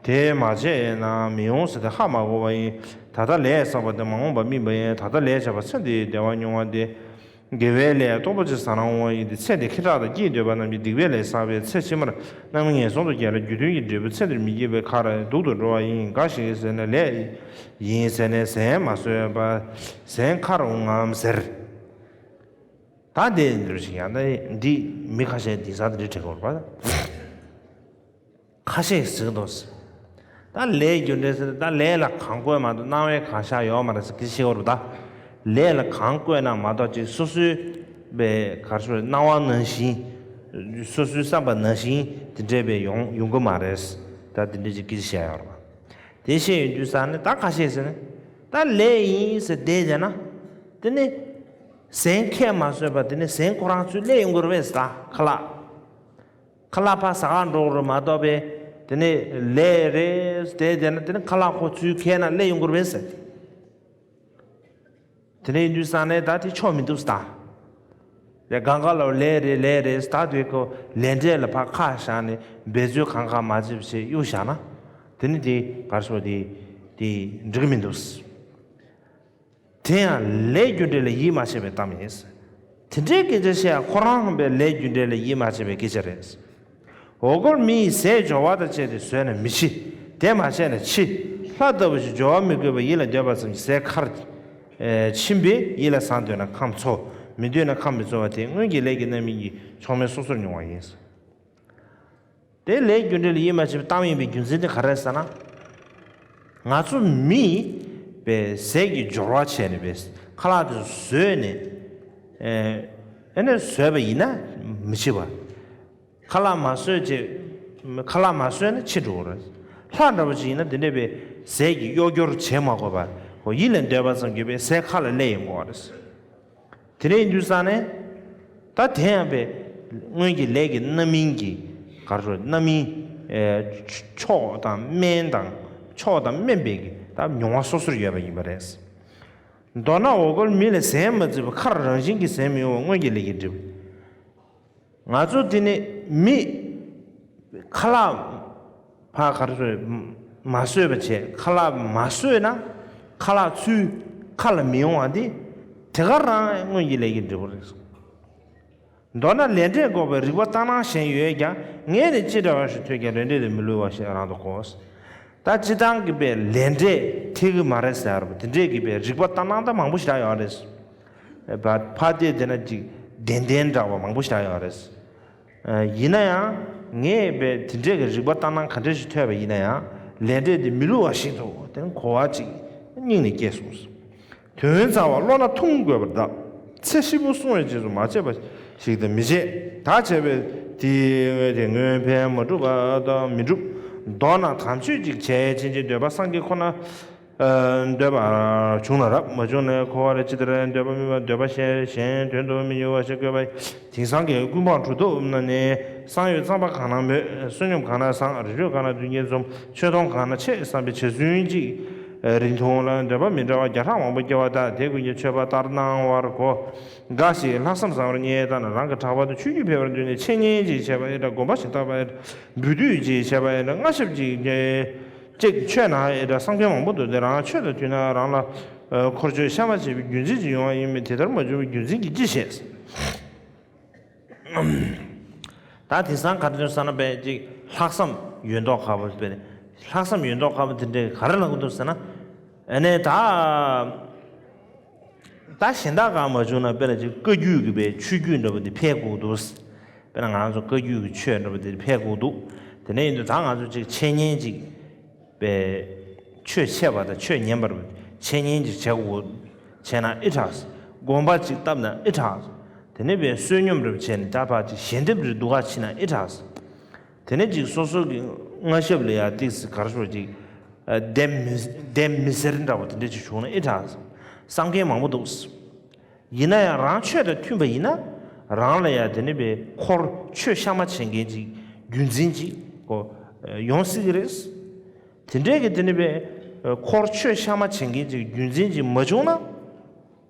དེ་མ་བྱས་ན་མི་ཡོང་ཟེར་ཏེ་ཧ་མ་གོ་བ་ཡིན། ད་ལྟ་ལས་བསགས་པ་དེ་མ་འོངས་པ་སྨིན་པ་ཡིན། ད་ལྟ་ལས་བྱས་པ་ཚེ་འདིའི་བདེ་བ་མྱོང་བ་དེ། དགེ་བའི་ལས་སྟོབས་པོ་ཆེ་བསགས་ན་འོང་བ་ཡིན་ཏེ། ཚེ་འདི་ཁེ་གྲགས་དང་སྐྱིད་འདོད་པ་རྣམས་ཀྱིས་སྡིག་པའི་ལས་བསགས་པས་ཚེ་ཕྱི་མར་རྣམ་སྨིན་ངན་སོང་དུ་སྐྱེ་ལ་རྒྱུ་མཐུན་གྱི་འབྲས་བུ་ཚེ་འདིར་མི་བསྐྱེད་པའི་ཁར་སྡུག་ཏུ་འགྲོ་བ་ཡིན། འགའ་ཞིག་གིས་ཟེར་ན་ལས་ཡིན་ཟེར་ནས་ཟན་མ་ཟོས་པ་ཟན་ཁར་འོང་ངམ་ཟེར། ད་དེ་འདིར་ཞིག་ཡང་ན་འདི་མི་ཁ་ཤས་འདི་ས་འདི་དྲན་གོ་ར་པ། ཁ་ཤས་ཟེར་གི་འདུག། ད་ལས་རྒྱུ་འབྲས་ཟེར་ད་ལས་ལ་གང་བཀོད་མ་གཏོགས་སྣང་བས་གང་བཞག་ཡོད་མ་རེད་ཟེར་གི་ཤེས་བར་ད། ལས་ལ་གང་བཀོད་ན་མ་གཏོགས་ཅིག་སོ་སོའི་པའི་གར་སོའི་སྣང་བ་ནང་བཞིན། སོ་སོའི་བསམ་པ་ནང་བཞིན་དེ་འདྲས་པའི་ཡོང་ཡོང་གི་མ་རེད། ད་དེ་འདྲས་ཅིག་གི་བཤད་ཡོད་རེད་པ། དེ་བཤད་ཡོང་དུས་ས་ནི་ད་ཁ་ཤས་ཟེར་ནི་ད་ལས་ཡིན་ཟེར་བསྡད་བྱས་ན། དེ་ནི་ཟན་ཁས་མ་ཟོས་པ་དེ་ནི་ཟན་ཁོ་རང་ཚོའི་ལས་ཡོང་གི་རེད་པས་ཟེར་ད་ཁ་ལག་ཁ་ལག་ཕར་ཟ་གར་འགྲོ་རུ་མ་གཏོགས་པས་དེ་ནས་ལས་རེད་དེ་དེ་ན་དེ་ནས་ཁ་ལག་ཁོ་ཚུར་ཁྱེར་ན་ལས་ཡོང་གི་རེད་ཟེར། དེ་ནས་ཡིན་དུས་ས་ནས་ད་དེ་ཆོག་མི་འདུག་ཟེར། ལས་གང་ག་ལ་ལས་རེད་ལས་རེད་ད་དུས་ཁོ་ལས་འབྲས་ལ་ཕར་ཁ་བཞག་ནས་འབད་རྩོལ་གང་ག་མ་བྱེད་བྱེད་གཡུག་བཞག་ན་དེ་ནི་དེ་གར་སོ་དེ་དེ་འགྲིག་གི་མི་འདུག། དེ་ཡང་ལས་རྒྱུ་འབྲས་ལ་ཡིད་མ་ཆེས་པའི་གཏམ་ཡིན། དེ་འདྲའི་སྐད་ཆ་བཤད་ཡ་ཁོ་རང་ཧམ་པའི་ལས་རྒྱུ་འབྲས་ལ་ཡིད་མ་ཆེས་པའི་སྐད་ཆ་རེད། འོ་སྐོལ་མི་ཡིས་ཟས་འབྱོར་བ་དང་བཅས་ཏེ་ཟོས་ན་མི་འཆི། དེ་མ་བྱས་ན་འཆི། ལྷ་ལྟ་བུ་ཞིག་འབྱོར་བ་མི་དགོས་པར་ཡིད་ལ་འདོད་པ་ཙམ་གྱིས་ཟས་ཁར་ཕྱིན་པས་ཡིད་ལ་བཟང་འདོད་ན་ཁམས་འཚོ། མི་འདོད་ན་ཁམས་མི་འཚོ་བ་དེ་སྔོན་གྱི་ལས་ཀྱི་རྣམ་སྨིན་གྱིས་མཆོག་དམན་སོ་སོར་མྱོང་བ་ཡིན། དེ་ལས་རྒྱུ་འབྲས་ལ་ཡིད་མ་ཆེས་པའི་གཏམ་ཡིན་པའི་རྒྱུ་མཚན་དེ་ག་རེ་ཟེར་ན། ང་ཚོ་མི་པའི་ཟས་ཀྱི་སྦྱོར་བ་བྱས་ནས་པའི་ཁ་ལག་དེ་ཟོས་ནས་ཨེ་ཨེ་ནས་ཟོས་པ་ཡིན་ན་མི་འཆི་བ། ཁ་ལག་མ་ཟོས་བྱས་ཁ་ལག་མ་ཟོས་ན་འཆི་འགྲོ་བ་རེད། ལྷ་འདྲ་བོ་ཅིག་ཡིན་ན་དེ་འདྲས་པའི་ཟས་ཀྱི་གཡོ་སྒྱུར་བྱེད་མ་དགོས་པར་ཁོ་ཡིད་ལ་འདོད་པ་ཙམ་གྱིས་པའི་ཟས་ཁ་ལ་སླེབས་ཡོང་དགོས་པ་རེད། དེ་འདྲ་ཡིན་དུས་ཙང་ནས་ད་དེ་ཡང་པའི་སྔོན་གྱི་ལས་ཀྱི་རྣམ་སྨིན་གྱི་ག་རེ་རྣམ་སྨིན་ཨེ་མཆོག་དང་དམན་དང་མཆོག་དང་དམན་པའི་གི་ད་མྱོང་བ་སོ་སོར་ཡོད་པ་ཡིན་པ་རེད། མདོར་ན་འོ་སྐོལ་མི་ལ་ཟས་མ་བརྩིས་པ་ཁར་རང་བཞིན་གྱིས་ཟས་མི་ཡོང་བ་སྔོན་གྱི་ལས་ཀྱིས་བསྒྲིབས། ང་ཚོ་འདི་ནི་མི་ཁ་ལག་ཕ་གར་ཚོས་མ་ཟོས་པ་བྱས་ཁ་ལག་མ་ཟོས་ན་ཁ་ལག་ཚུར་ཁ་ལ་མི་ཡོང་བ་འདི་དེ་ག་རང་སྔོན་གྱི་ལས་ཀྱི་འབྲས་བུ་རེད། མདོར་ན་ལས་འབྲས་འགོག་པའི་རིག་པ་ལྟར་སྣང་གཞན་ཡོད་ཀྱང་ངས་ནི་ཅི་འདྲ་བ་ཞིག་ཐོས་ཀྱང་ལས་འབྲས་དེ་མི་བསླུ་བ་ཞིག་རང་དུ་གོ། ད་སྤྱིར་བཏང་གི་པའི་ལས་འབྲས་ཐེག་གི་མ་རེད་ཟེར་བ་དེ་འདྲས་ཀྱི་པའི་རིག་པ་ལྟར་སྣང་ད་མང་པོ་ཞིག་ཡོད་རེད། ཕ་ཕ་དེ་དེ་ན་ཅིག་བདེན་བདེན་འདྲ་བ་མང་པོ་ཞིག་ཡོད་རེད། ཡིན་ན་ཡང་ངས་པའི་དེ་འདྲས་ཀྱི་རིག་པ་ལྟར་སྣང་ག་འདྲས་ཞིག་ཐོས་པ་ཡིན་ན་ཡང་ལས་འབྲས་དེ་མི་བསླུ་བ་ཞིག་ཏུ་དེ་ན་གོ་བ་ཅིག་སྙིང་ནས་སྐྱེས་སོང་། དོན་རྩ་བ་བློ་སྣ་ཐུང་དགོས་པར་གདའ། ཚེ་ཧྲིལ་པོ་བསྲུང་བའི་རྗེས་སུ་མ་བྱས་པ་ཞིག་ཏུ་མི་བྱེད། ད་བྱས་པས་དེའི་དངོས་དེ་སྔོན་ཕན་མ་གྲུབ་པ་དང་མི་འགྲུབ། མདོར་ན་དམ་ཆོས་ཅིག་བྱས་ཕྱིན་ཆད་འདོད་པ་སངས་རྒྱས་ཁོ་ན་ འདོད་པ་བྱུང་ན་རབ། མ་བྱུང་ན་འཁོར་བ་ལས་ཅི་ལྟར་འདོད་པ་སྨིན་པ། འདོད་པ་ཤེས་གཞན་དོན་དུ་མི་འགྱུར་བ་ཞེས་བཀོད་པ་ཡིན། དེང་སང་གི་ཀུན་སྤངས་གྲུབ་ཐོབ་རྣམས་ནི་བསམ་ཡོད་རྩོམ་པ་གང་ན་མོད། བསོད་སྙོམས་གང་ན་བཟང་། རི་ཁྲོད་གང་ན་མདུན་བསྐྱེད་འཛོམས། མཆོད་སྡོང་གང་ན་ཆེ་བསམ་པའི་རྗེ་བཙུན་གཅིག་རིང་ཐུང་ལ་འདོད་པ་མི་འདྲ་བ་བརྒྱ་ཕྲག་མང་པོ་སྐྱེ་བ་དང་། དེ་ཀུན་གྱི་མཆོད་པ་ལྟར་སྣང་བར་གོ། འགའ་ཞིག་ལྷག་བསམ་བཟང་བར་བསྙེན་བཏང་ན། རང་གི་གྲགས་པ་དང་ཆོས་བརྒྱུད་འཕེལ་བར་འདོད་ནས་འཆད་ཉན་ཅིག་བྱས་པ་ཡིན་ན། དགོན་པ་ཞིག་བཏབ་པ་ཡིན་ན། འབུལ་སྡུད་ཅིག་བྱས་པ་ཡིན་ན། མངའ་ཞབས་ཅིག་ཅིག་མཆོད་ན་ཡང་འདྲ། བསམ་མཁན་མང་པོ་འདུག་སྟེ། རང་ཆོས་དང་མཐུན་ན་རང་ལ་འཁོར་ཆོས་གཤའ་མ་བྱས་པའི་རྒྱུ་མཚན་ཅིག་ཡོང་བ་ཡིན་མོད། དེ་ལྟར་མ་བྱུང་བའི་རྒྱུ་མཚན་གྱིས་ཅི་ཞེས། ད་དེང་སང་ག་རེ་འདུག་ཟེར་ན། དཔེ་ཅིག་ལྷག་བསམ་ཡོད་མདོག་ཁ་པོ། དཔེ་ནི་ལྷག་བསམ་ཡོད་མདོག་ཁ་པོ་དེ་འདྲས་ག་རེ་ལབ་ཀྱི་འདུག་ཟེར་ན། ཨ་ནི་ད། ད་གཞན་དག་གང་མ་བྱུང་ན། དཔེར་ན་ཅིག་བཀའ་བརྒྱུད་ཀྱི་པའི་ཆོས་བརྒྱུད་འདྲ་པོ་འདི་འཕེལ་དགོས་འདུག་དཔེར་ན་ང་རང་ཚོ་བཀའ་བརྒྱུད་ཀྱི་ཆོས་འདྲ་པོ་འདི་འཕེལ་དགོས་འདུག་དེ་ནས་ཡིན་དུས་ད་ང་ཚོ་ཅིག་འཆད་ཉན་ཅིག་པའི་ཆོས་འཆད་པ་དང་ཆོས་ཉན་པ་འདྲ་པོ་འཆད་ཉན་ཅིག་བྱེད་དགོས། བྱས་ན་ཨི་དྲག་དགོན་པ་ཅིག་བཏབ་ན་ཨི་དྲག་དེ་ནས་པའི་བསོད་སྙོམས་འདྲ་པོ་བྱས་ནས་ད་ཕར་ཅིག་ཞལ་འདེབས་རེ་འདུག་ག་ཕྱིན་ན་ཨི་དྲག་དེ་ནས་ཅིག་སོ་སོ་གི་མངའ་ཞབས་ལ་ཡ་ཏིག་སི་གར་ཤོར་ཅིག་ལྡེམ་མི་ལྡེམ་མི་སེར་འདྲ་པོ་དེ་འདྲ་ཅིག་བྱུང་ན་ཨེ་དྲག་བསམ་མཁན་མང་པོ་འདུག་ཡིན་ན་ཡང་རང་ཆོས་དང་མཐུན་པ་ཡིན་ན། རང་ལ་ཡ་དེ་ནས་པའི་འཁོར་ཆོས་གཤའ་མ་བྱེད་མཁན་ཅིག་རྒྱུན་འཛིན་ཅིག་གོ་ཡོང་སྲིད་ཀྱི་རེད། དེ་འདྲའི་གི་དེ་ནས་པའི་འཁོར་ཆོས་གཤའ་མ་བྱེད་མཁན་ཅིག་རྒྱུན་འཛིན་ཅིག་མ་བྱུང་ན།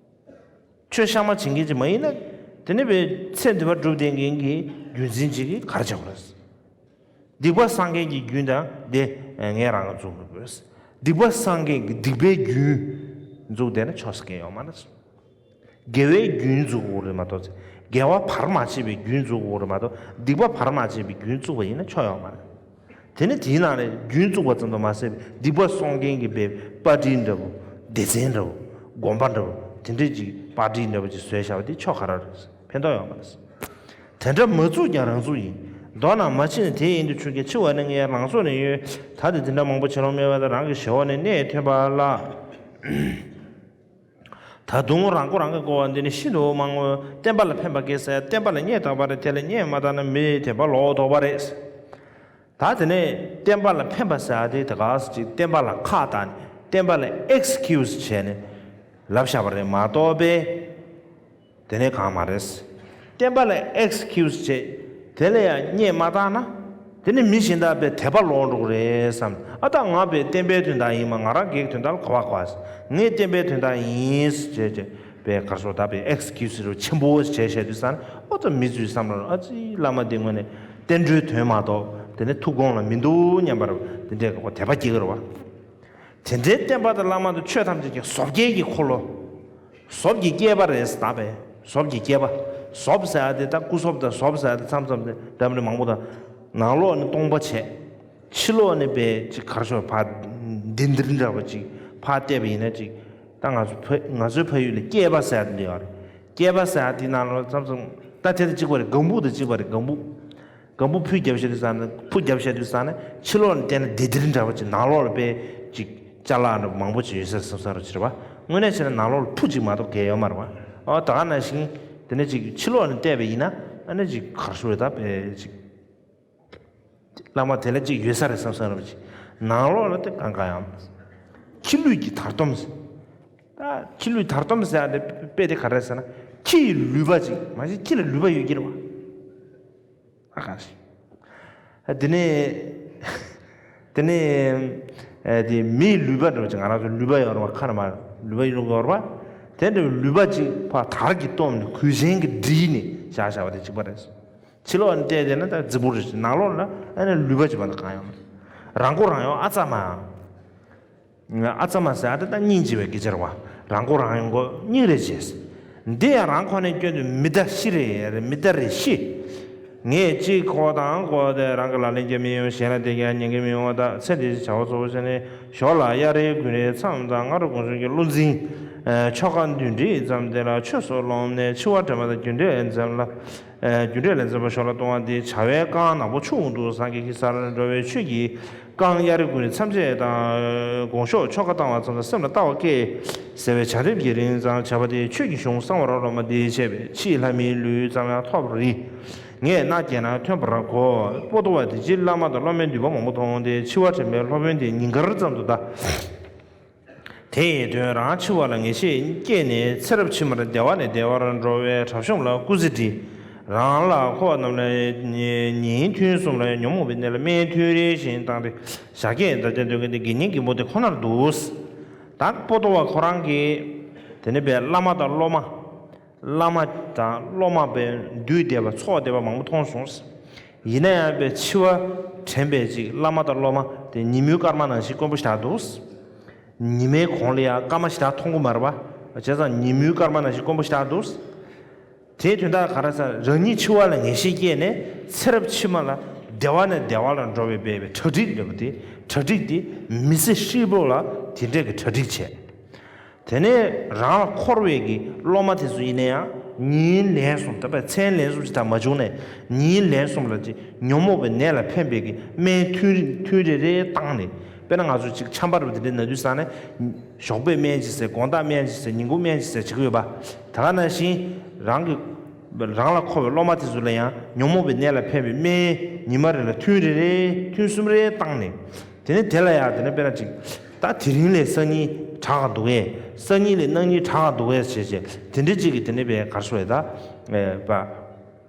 ཆོས་གཤའ་མ་བྱེད་མཁན་ཅིག་མ་ཡིན་ན། དེ་ནི་བའི་ཚེ་འདི་པར་སྒྲུབ་བསྡད་མཁན་གྱི་རྒྱུན་འཛིན་ཅིག་གིས་ག་རེ་བྱ་དགོས་རེད། སྡིག་པ་བསགས་མཁན་གྱི་རྒྱུན་དང་དེ་ངས་རང་གིས་འཛུགས་མི་དགོས། སྡིག་པ་བསགས་མཁན་གྱི་སྡིག་པའི་རྒྱུན་འཛུགས་བསྡད་ན་ཆོག་ས་གང་ཡང་ཡོད་མ་རེད། དགེ་བའི་རྒྱུན་འཛུགས་དགོས་རེད་མ་གཏོགས། དགེ་བ་བར་མ་ཆད་པའི་རྒྱུན་འཛུགས་དགོས་རེད་མ་གཏོགས། སྡིག་པ་བར་མ་ཆད་པའི་རྒྱུན་བཙུགས་པ་ཡིན་ན་ཆོག་ཡོད་མ་རེད། དེ་ནི་དེའི་ནང་ནས་རྒྱུན་བཙུགས་པ་ཙམ་དུ་མ་ཟད་པའི་སྡིག་པ་གསོག་མཁན་གྱི་པའི་པར་ཊི་འདྲ་པོ། སྡེ་ཚན་འདྲ་པོ། དགོན་པ་འདྲ་པོ། དེ་འདྲས་ཅིག་པར་ཊི་འདྲ་པོ་ཅིག་བཟོས་བཞག་པ་དེ་ཆོག་ག་རེ་རེད། ཕན་ཐོགས་ཡོད་མ་རེད། དེ་འདྲ་མ་བཙུགས་ཀྱང་རང་བཙུགས་ཡིན། མདོར་ན་མ་ཕྱི་ནས་དེ་ཡིན་དུ་ཆུག་ཀྱང་ཕྱི་བ་ནས་ངས་རང་སྲོག་ནས་ཡོད། ད་དེ་དེ་འདྲ་མང་པོ་བྱེད་ལོང་མེད་པ་དང་། རང་གི་ཞེ་བོ་ནས་གནས་ཐོན་པ་ལ། ད་དུང་རང་མགོ་རང་གིས་བསྐོར་བ་འདི་ནི་ཤིན་ཏུ་མང་ངོ་། བསྟན་པ་ལ་ཕན་པ་སྐྱེ་ས་ཡ། བསྟན་པ་ལ་སྙད་བཏགས་པ་རེད། དེ་ལ་སྙད་མ་བཏགས་ན་མི་དད་པ་ལོག་དོགས་པ་རེད། ད་དེ་ནས་བསྟན་པ་ལ་ཕན་པ་ཟེར་ཡ་དེ་ད་ག་ཟེ་ཅིག་བསྟན་པ་ལ་ཁ་བཏགས་ནས་བསྟན་པ་ལ་ཨེག་སི་ཁིའུ་སི་བྱས་ནས་ལབ་བཞག་པ་རེད་མ་གཏོགས་པས། དེ་ནས་གང་མ་རེད། བསྟན་པ་ལ་ཨེག་སི་ཁིའུ་སི་བྱས། དེ་ལ་ཡང་སྙད་མ་བཏགས་ན། དེ་ནི་མི་གཞན་དག་པའི་དད་པ་ལོག་འགྲོ་གི་རེད་བསམ། ཨ་ད་ང་པའི་བསྟན་པའི་དོན་དག་ཡིན་མ། ང་རང་སྒེར་གྱི་དོན་དག་ལ་ག་བ་ག་བ། ངས་བསྟན་པའི་དོན་དག་ཡིན་ཟེར་བྱས་བྱས་པའི་གར་སོགས་ད་པའི་ཨེག་སི་ཁིའུ་སི་རུ་ཆེན་པོ་བྱས་བཤད་དུས་ཙང་། ཨོ་ད་མི་ཚོའི་བསམ་བློ་ཨ་ཙི་བླ་མ་འདི་དངོས་གནས་བསྟན་འགྲོའི་དོན་མ་གཏོགས་དེ་ནས་ཐུགས་དགོངས་ལ་མི་འདུག་སྙམ་པར་དེ་འདྲའི་ག་བ་དད་པ་སྐྱེ་གི་རེད་བ། དེ་འདྲའི་བསྟན་པ་དང་བླ་མ་དང་ཆོས་ཐམས་ཅད་ཀྱི་ཟོབ་རྒྱས་ཀྱི་འཁོར་ལོ། ཟོབ་ཀྱི་སྐྱེས་པ་རེད་ཟེར་ད་པས། ཟོབ་ཀྱི་སྐྱེས་པ། ཟོབ་ཟེར་ཡ་དེ་ད་སྐུ་ཟོབ་དང་ཟོབ་ཟེར་ཡ་དེ་མཚམས་མཚམས་དེ་འདྲ་མི་འདྲ་མང་པོ་དང་། ནང་ལོགས་ནས་སྟོང་པ་བྱས། ཕྱི་ལོགས་ནས་པས་ཅིག་གར་ཤོར་ཕ་འདི་འདིར་འདྲ་བ་ཅིག་ཕ་བལྟས་པ་ཡིན་ན་ཅིག་ད་ང་ཚོ་ཕ་ང་ཚོའི་ཕ་ཡུལ་ལ་སྐྱེས་པ་ཟེར་ཡ་དེ་འདྲ་ཡོད་རེད། སྐྱེས་པ་ཟེར་ཡ་དེ་ནང་ལོགས་མཚམས་མཚམས་ད་དེ་དང་གཅིག་པ་རེད། ལྒང་བུ་དང་གཅིག་པ་རེད། ལྒང་བུ། སྒམ་པོ་ཕུ་བརྒྱབ་བཞག་དུས་ཙང་ནས། ཕུ་བརྒྱབ་བཞག་དུས་ཙང་ནས་ཕྱི་ལོགས་ནས་བལྟས་ན་དེ་དེ་རིང་འདྲ་བ་ཅིག། ནང་ལོགས་ལ་དཔེ་ཅིག་ཅ་ལག་འདྲ་མང་པོ་ཅིག་ཡོད་ས་བསམ་ས་རུ་ཕྱིར་བ། དངོས་གནས་བྱས་ན་ནང་ལོགས་ལ་ཕུ་ཅིག་མ་གཏོགས་གང་ཡོད་མ་རེད་བ། ཨོ་ད་ག་ནང་བཞིན་དེ་ནས་ཅིག་ཕྱི་ལོགས་ནས་བལྟས་པ་ཡིན་ན་ཨ་ནི་ཅིག་གར་ཤོར་ད་དཔེ་ཅིག་བླ་མ་དེ་ལ་ཅིག་ཡོད་ས་རེད་བསམ་ས་རུ་ཅིག། ནང་ལོགས་ལ་དེ་གང་གང་ཡང་མ་རེད། ཁྱི་ལུད་ཀྱི་དར་དོམ་ཟེར། ད་ཁྱི་ལུད་དར་དོམ་ཟེར་ཡ་དེ་དཔེ་དེ་ག་རེ་ཟེར་ན། ཁྱི་ཡི་ལུད་པ་ཅིག་མ་གཞི་ཁྱི་ལ་ལུད་པ་ཡོད་ཀྱི་རེད་བ། ཨ་ག་ཞིག་ཨ་དེ་ནས་དེ་ནས་ཨ་དེ་མིའི་ལུས་པ་འདྲ་བ་ཅིག། ང་རང་ཚོ་ལུས་པ་ཡོད་རེད་བ། ཁ་ནས་མར་ལུས་པ་ཡོད་རེད་བ། དེ་འདྲ་བའི་ལུས་པ་ཅིག་ཕར་དར་གྱིས་བཏོམས་ནས་གོས་ཆེན་གྱིས་བསྒྲིལ་ནས་བཞག་བཞག་པ་དེ་གཅིག་པ་རེད། ཕྱི་ལོགས་ནས་བལྟས་བསྡད་ན་ད་རྫིག་པོ་རེད། ནང་ལོགས་ལ་ཨ་ནི་ལུས་པ་ཅིག་བ་ན་གང་ཡོང་། རང་མགོ་རང་ཡོང་ཨ་ཙ་མ། ཨ་ཙ་མ་ཟེར་ཨ་ད་ད་སྙིང་རྗེ་བའི་སྐད་ཆ་རེད་བ། རང་མགོ་རང་ཡོང་མགོ་སྙིང་རེ་རྗེ། འདི་ཡང་རང་ཁོ་ནས་སྐྱོན་དུ་མི་ད་ཤི་རེ་རེ་མི་ད་རེ་ཤི། ངས་གཅིག་ཁོ་དང་ཁོ་དེ་རང་གི་ལག་ལེན་རྒྱག་མི་ཡོང་། གཞན་ལ་དེ་རྒྱག་ཉན་གི་མི་ཡོང་བ། ད་ཚེ་འདིའི་བྱ་བ་གཙོ་བོ་བྱས་ནས་ཞོར་ལ་གཡའ་རི་དགུན་རི་མཚམས་དང་སྔ་དྲོ་དགོང་དྲོ་གི་བློ་འཛིན། ཆོ་ག་འདུན་འགྲིག་ཙམ་དེ་ལ་ཆོས་སོགས་སློབ་ནས་འཆི་བ་དྲན་པ་དང་རྒྱུ་འབྲས་ལ་འཛེམ་ལ། རྒྱུ་འབྲས་ལ་འཛེམ་པ་ཞོར་ལ་གཏོང་བ་འདི་བྱ་བའི་རྐང་ནག་པོ་ཆུང་དུ་སངས་རྒྱས་ཀྱི་སར་འགྲོ་བའི་ཆོས་ཀྱི་རྐང་གཡའ་རི་དགུན་རི་མཚམས་བཅད་དང་། དགོང་ཞོགས་ཆོ་ག་བཏང་བ་ཙམ་དང་སེམས་ལ་ལྟ་བ་སྐྱེ་ཟེར་བའི་བྱ་སྡོམ་གྱི་རིང་ཙམ་བྱ་བ་དེ་ཆོས་ཀྱི་གཞུང་གསང་བ་རབ་སློབ་མ་འདིས་བཤད་པའི་ཕྱིའི་ལྷ་མིའི་ལུས་ཙམ་ཡང་ཐོབ་རིགས། ངས་མནའ་བསྐྱལ་ན་ཐོན་པར་གོ། པོ་ཏོ་བ་དེ་ཕྱིར་བླ་མ་དང་སློབ་མའི་འདུས་པ་མང་པོ་མཐོང་སྟེ་འཆི་བ་དྲན་པའི་སློབ་དཔོན་དེ་ཉིན་དཀར་ཙམ་དུ་གདའ། དེ་ཡི་དོན་རང་འཆི་བ་ལ་ངེས་ཤེས་སྐྱེས་ནས་ཚེ་རབས་ཕྱི་མར་བདེ་བ་ནས་བདེ་བར་འགྲོ་བའི་གྲབས་གཤོམ་ལ་སྐུར་རྩི་འབྲི། རང་ལ་འཁོར་བ་རྣམས་ལས་ཉེན་ཐུན་གསུམ་ལ་ཉོན་མོངས་པའི་གནས་ལ་སྨན་ཐུན་རེ་བཞིན་བཏང་སྟེ་ཞག་བརྒྱད་དང་བརྒྱད་འདོན་མཁན་དེ་དགེ་བསྙེན་མགོན་པོ་དེ་ཁོ་ནར་འདུག། ད་པོ་ཏོ་བ་ཁོ་རང་གིས་དེ་ནི་པའི་བླ་མ་དང་སློབ་མ། བླ་མ་དང་སློབ་མ་པའི་འདུས་སྡེ་པ་ཚོགས་སྡེ་པ་མང་པོ་མཐོང་སོང་། ཡིན་ན་ཡང་པའི་འཆི་བ་དྲན་པའི་ཅིག་བླ་མ་དང་སློབ་མ་དེ་ཉིན་མོའི་སྐར་མ་ནང་བཞིན་དཀོན་པོ་ཞེ་དྲག་འདུག། ཉི་མའི་གོང་ལ་ཡང་སྐར་མ་ཞེ་དྲག་མཐོང་གི་མ་རེད་པ། བྱས་ཙང་ཉིན་མོའི་སྐར་མ་ནང་བཞིན་དཀོན་པོ་ཞེ་དྲག་འདུག། དེའི་དོན་དག་ག་རེ་ཟེར་རང་ཉིད་འཆི་བ་ལ་ངེས་ཤེས་སྐྱེས་ནས་ཚེ་རབས་ཕྱི་མ་ལ་བདེ་བ་ནས་བདེ་བ་ལ་འགྲོ་བའི་འབད་པའི་གྲ་སྒྲིག་འདྲ་པོ་དེ་གྲ་སྒྲིག་དེ་མི་ཚེ་ཧྲིལ་པོ་ལ་དེ་འདྲས་ཀྱི་གྲ་སྒྲིག་བྱས། དེ་ནས་རང་ལ་འཁོར་བའི་གི་སློབ་མ་དེ་ཚོ་ཡིན་ན་ཡང་ཉིན་ལན་གསུམ་ད་པའི་མཚན་ལན་གསུམ་ཞིག་ད་མ་བྱུང་ནས་ཉིན་ལན་གསུམ་ལ་ཅིག་ཉོན་མོངས་པའི་ནད་ལ་ཕན་པའི་གི་སྨན་ཐུན་རེ་ཐུན་རེ་རེ་བཏང་ནས། དཔེར་ན་ང་ཚོ་ཅིག་ཆམ་པ་རུ་དེ་འདྲའི་ན་དུས་ཙང་ནས་ཞོགས་པའི་སྨན་ཅིག་ཟེར། དགོང་དག་སྨན་ཅིག་ཟེར། ཉིན་གུང་སྨན་ཅིག་ཟེར་བྱེད་ཀྱི་ཡོད་པ། ད་ག་ནང་བཞིན་རང་གི་རང་ལ་འཁོར་བའི་སློབ་མ་དེ་ཚོ་ལ་ཡང་ཉོན་མོངས་པའི་ནད་ལ་ཕན་པའི་སྨན་ཉི་མ་རེ་ལ་ཐུན་རེ་རེ་ཐུན་གསུམ་རེ་བཏང་ནས། དེ་ནས་དེ་ལ་ཡང་དེ་ནས་དཔེར་ན་ཅིག་ད་དེ་རིང་ལས་སང་ཉིན་དྲག་ག་འདུག་གས། སང་ཉིན་ལས་གནངས་ཉིན་དྲག་ག་འདུག་གས་བྱས་བྱས་དེ་འདྲ་ཅིག་གིས་དེ་ནས་བས་གར་སོ་ཡ་ད་ཨེ་པ་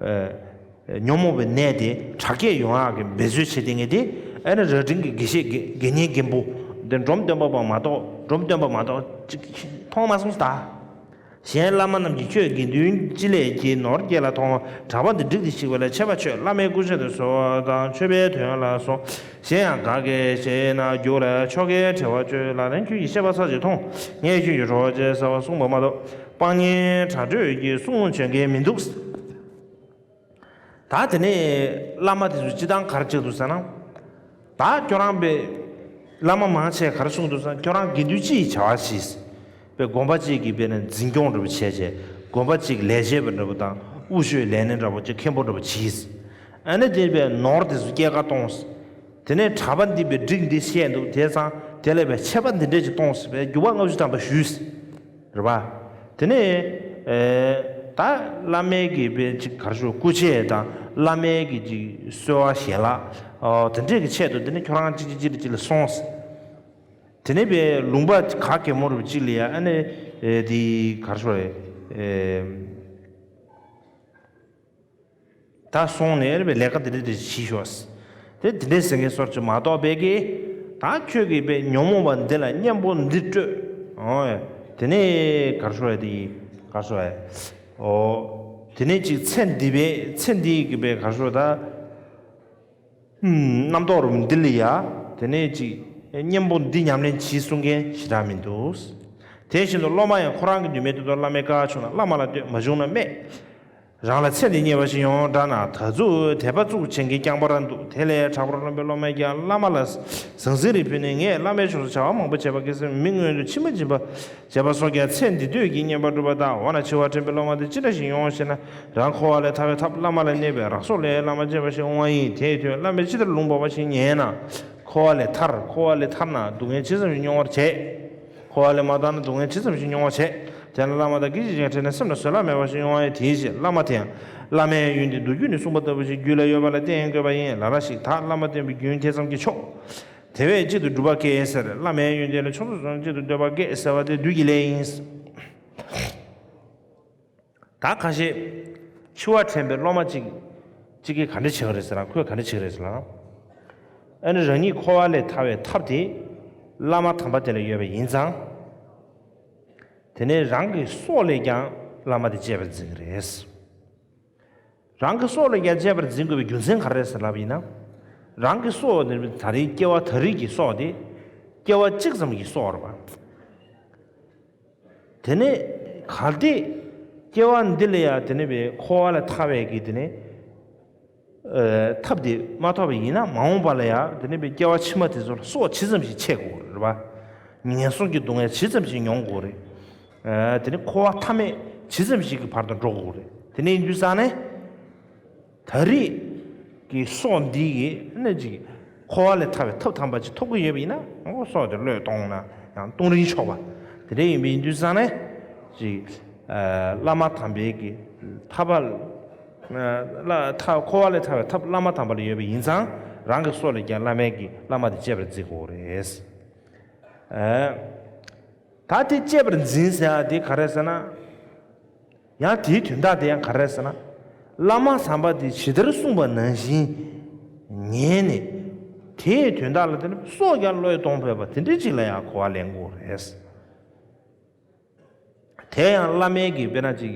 ཨེ་ཉོན་མོངས་པའི་ནད་དེ་དྲག་སྐྱེད་ཡོང་ཡག་གི་འབད་རྩོལ་བྱེད་དེ་ངེས་དེ། ཨེ་ན་རྭ་སྒྲེང་གི་དགེ་བཤེས་དགེ་དགེ་བསྙེན་རྒན་པོ་འདི་འབྲོམ་སྟོན་པ་པ་མ་གཏོགས། འབྲོམ་སྟོན་པ་མ་གཏོགས་ཅིག་མཐོང་མ་སོང་ད། གཞན་བླ་མ་རྣམས་ཀྱིས་ཁྱོད་དགེ་འདུན་ཅི་ལས་ཀྱི་ནོར་སྐྱེས་ལ་མཐོང་། གྲྭ་པ་འདི་བསྒྲིགས་ཏེ་གཤེགས་པ་ལས། ཆད་པ་ཆོད་བླ་མའི་སྐུ་ཕྱག་ཏུ་གསོལ་བ་དང་། མཆོད་པའི་དོན་ལ་སོགས་གཞན་ཡང་ག་གེ་བཤད་ན་རྒྱུགས་ལ་ཆོ་གའི་བྲེལ་བ་བཅོལ་ལ། ལན་ཁྱོད་ཀྱིས་བཤད་པ་ཚར་གཅིག་མཐོང་། ངས་ཁྱོད་ཀྱི་བྲོ་བ་བཅད་ཟེར་བ་གསུངས་པ་མ་གཏོགས་སྤང་གཉེན་གྲྭ་སྒྲོལ་གྱི་གསུང་བྱོན་མཁན་མི་འདུག། ད་དེ་ནས་བླ་མ་དེ་ཚོ་སྤྱི་བཏང་ག་རེ་བྱེད་འདུག་ཟེར་ན། ད་ཁྱོད་རང་པའི་བླ་མ་མང་ཆེ་ག་རེ་གསུངས་འདུག་ཟེར་ན། ཁྱོད་རང་དགེ་འདུན་སྤྱི་ཡི་བྱ་བ་བྱིས། པའི་དགོན་པ་གཅིག་གི་པའི་ནས་འཛིན་སྐྱོང་འདྲ་པོ་བྱས་བྱས། དགོན་པ་གཅིག་ལས་བྱེད་པ་འདྲ་པོ་དང་དབུ་ཞུས་ལས་སྣེ་འདྲ་པོ་གཅིག་མཁན་པོ་འདྲ་པོ་བྱིས། ཨ་ནི་དེ་པའི་ནོར་དེ་ཚོ་སྐྱེལ་ཀ་གཏོང་། དེ་ནས་གྲྭ་པ་འདི་པའི་བསྒྲིགས་འདི་བཤད་འདུག། དེ་ཙང་དེ་ལས་པའི་ཆད་པ་འདི་འདྲས་ཅིག་གཏོང་ཟེར་བའི་རྒྱུག་པ་ལྔ་བཅུ་ཐམ་པ་ཞུས། རེད་པ། དེ་ནས་ཨེ་ད་བླ་མའི་གི་དཔེ་ཅིག་གར་ཞུ་སྐུ་ཆས་དང་བླ་མའི་གི་ཅིག་གསོལ་བ་ཞལ་ལག་ཨོ་དེ་འདྲས་ཀྱི་ཆེད་དུ་དེ་ནས་ཁྱོད་རང་ཅིག་ཅིག་ཅིག་ལ་ཅིག་ལ་སོང་ཟེར། དེ་ནས་པའི་ལུང་པ་ག་གེ་མོ་རུ་ཅིག་ལ་ཡ་ཨ་ནི་ཨེ་དེ་གར་ཞུ་རེད་ཨེ། ད་སོང་ནས་རེད་པའི་ལས་ཀ་དེ་འདྲ་དེ་བྱེད་ཤོག། དེ་དེ་འདྲའི་ཟེར་མཁན་སོར་ཅིག་མ་གཏོགས་པའི་གི། ད་ཁྱོད་ཀྱིས་པའི་ཉོན་མོངས་པ་འདི་ལ་གཉེན་པོ་འདི་སྤྲོད། ཨོ། དེ་ནས་གར་ཤོར་ཡ་དེ་ཡིན་གར་ཤོར་ཡ། ཨོ། དེ་ནས་ཅིག་ཚེ་འདི་པའི་ཚེ་འདི་གི་པའི་གར་ཤོར་ད། ཨུམ། རྣམ་རྟོག་རུ་འདི་ལ་ཡ། དེ་ནས་ཅིག་གཉེན་པོ་འདི་ཉམས་ལེན་བྱེད་གསུང་མཁན་ཞེ་དྲག་མི་འདུག། དེ་བཞིན་དུ་སློབ་མ་ཡང་ཁོ་རང་གི་ནུས་མེད་དུ་བླ་མའི་བཀའ་བྱུང་ན་བླ་མ་ལ་ལྟོས། མ་བྱུང་ན་སྨད། རང་ལ་ཚེ་འདི་རྙེད་པ་ཞིག་ཡོང་འདྲ་ན་ད་གཟོད་དད་པ་བཙུགས་བྱེད་མཁན་རྐྱང་པ་རང་འདུག། དེ་ལས་དྲག་པོར་རློམ་པའི་སློབ་མས་ཀྱང་བླ་མ་ལ་ཟང་ཟིང་རེ་ཕུལ་ནས་ངས་བླ་མའི་ཕྱོགས་སུ་བྱ་བ་མང་པོ་བྱས་པ་གལ་སྲིད་མི་མངོན་དུ་མཆི་མ་འབྱིན་པ་བྱས་པ་སོགས་ཀྱང་ཚེ་འདི་དུས་ཀྱི་རྙེད་པ་སྒྲུབ་པ་དང་། འོ་ན་འཆི་བ་དྲན་པའི་སློབ་མ་དེ་ཅི་འདྲ་ཞིག་ཡོང་ཞེ་ན། རང་འཁོར་བ་ལས་ཐར་བའི་ཐབས་བླ་མ་ལ་གནས་པའི་རང་སྲོག་ལས་བླ་མ་སྤྱད་པ་ཞིག་འོང་བ་ཡིན། དེའི་དོན་བླ་མས་ཅི་ལྟར་ལུང་པ་བ་ཞིག་ཉན་ན། འཁོར་བ་ལས་ཐར། འཁོར་བ་ལས་ཐར་ན་སྡུག་བསྔལ་ཇི་ཙམ་ཞིག་མྱོང་བར་བྱེད། འཁོར་བ་ལས་མ་ཐར་ན་སྡུག་བསྔལ་ཇི་ཙམ་ཞིག་མྱོང་བར་བྱེད། དེ་ལ་བླ་མ་དང་སྐད་ཅིག་ཀྱང་བྲལ་ནས་སེམས་ལ་བཟོད་གླགས་མེད་པ་ཞིག་མྱོང་བ་ཡིན། དེའི་ཕྱིར་བླ་མ་དེ་ཡང་བླ་མའི་ཡོན་ཏན་མདོ་རྒྱུད་ནས་གསུངས་པ་ལྟ་བུ་ཞིག་རྒྱུད་ལ་ཡོད་པ་ལ་བརྟེན་དགོས་པ་ཡིན། ལ་ལ་ཞིག་ད་བླ་མ་བསྟེན་པའི་རྒྱུན་དེ་ཙམ་གྱིས་ཆོག། དེ་བས་གཅིག་ཏུ་སྒྲུབ་པ་དགེ་ཟེར། བླ་མའི་ཡོན་ཏན་ལ་ཕྱོགས་སུ་སོང་གཅིག་ཏུ་སྡོད་པ་དགེ་ཟེར་བ་དེ་བདུད་ཀྱི་ལས་ཡིན། ད་ཁ་ཤས་འཆི་བ་དྲན་པའི་སློབ་མ་གཅིག་གཅིག་གིས་ག་འདྲ་བྱེད་ཀྱི་རེད་ཟེར་ན། ཁོས་ག་འདྲ་བྱེད་ཀྱི་རེད་ཟེར་ན། ཨ་ནི་རང་ཉིད་འཁོར་བ་ལས་ཐར་བའི་ཐབས་དེ་བླ་མ་དམ་པ་དེ་ལ་ཡོད་པ་ཡིན་ཙང་། དེ་ནས་རང་གི་སྲོག་ལས་ཀྱང་བླ་མ་དེ་གཅེས་པར་འཛིན་གྱི་རེད། རང་གི་སྲོག་ལས་ཀྱང་གཅེས་པར་འཛིན་དགོས་པའི་རྒྱུ་མཚན་ག་རེ་རེད་ཟེར་ལབ་ཡིན་ན། རང་གི་སྲོག་ནི་ད་རེས་སྐྱེ་བ་ད་རེས་ཀྱི་སྲོག་དེ་སྐྱེ་བ་གཅིག་ཙམ་གྱི་སྲོག་རེད་པ། དེ་ནས་གལ་ཏེ་སྐྱེ་བ་འདི་ལ་ཡང་དེ་ནས་པའི་འཁོར་བ་ལས་ཐར་བའི་གི་དེ་ནས་ཨ་ཐབས་དེ་མ་ཐོབ་པ་ཡིན་ན། མ་འོངས་པ་ལ་ཡང་དེ་ནས་པའི་སྐྱེ་བ་ཕྱི་མ་དེ་ཚོ་ལ་སྲོག་ཇི་ཙམ་ཞིག་ཆད་དགོས་རེད་པ། ངན་སོང་གི་སྡུག་བསྔལ་ཇི་ཙམ་ཞིག་མྱོང་དགོས་རེད། ཨ་དེ་ནས་འཁོར་བ་མཐའ་མེད་ཇི་ཙམ་ཞིག་གི་བར་དུ་འགྲོ་དགོས་རེད། དེ་ནས་ཡིན་དུས་ཙང་ནས། ད་རེས་ཀྱི་སྲོག་འདི་གིས་ནི་ཅིག་འཁོར་བ་ལས་ཐར་བའི་ཐབས་དམ་པ་ཅིག་ཐོབ་ཀྱི་ཡོད་པ་ཡིན་ན། འོ་སྲོག་དེ་བློས་གཏོང་ན་ཡང་གཏོང་རིན་ཆོག་པ་དེ་འདྲ་ཡིན་པ་ཡིན་དུས་ཙང་ནས་ཅིག་ཨ་བླ་མ་དམ་པའི་གི་ཐར་པ་ལ་ཐར་འཁོར་བ་ལས་ཐར་བའི་ཐབས་བླ་མ་དམ་པ་ལ་ཡོད་པ་ཡིན་ཙང་། རང་གི་སྲོག་ལས་ཀྱང་བླ་མའི་གི་བླ་མ་དེ་གཅེས་པར་བརྩི་དགོས་རེད། ཨ། ད་དེ་གཅེས་པར་འཛིན་ཟེར་ཡ་དེ་ག་རེ་ཟེར་ན། ཡང་དེའི་དོན་དག་དེ་ཡང་ག་རེ་ཟེར་ན། བླ་མ་དམ་པ་དེ་ཇི་ལྟར་གསུངས་པ་ནང་བཞིན་ཉན་ནས། དེའི་དོན་དག་ལ་བརྟེན་ནས་སྲོག་ཀྱང་བློས་གཏོང་ཕོད་པ་དེ་འདྲ་ཅིག་ལ་ཡང་གོ་བ་ལེན་དགོས་རེད། དེ་ཡང་བླ་མའི་གི་དཔེར་ན་ཅིག་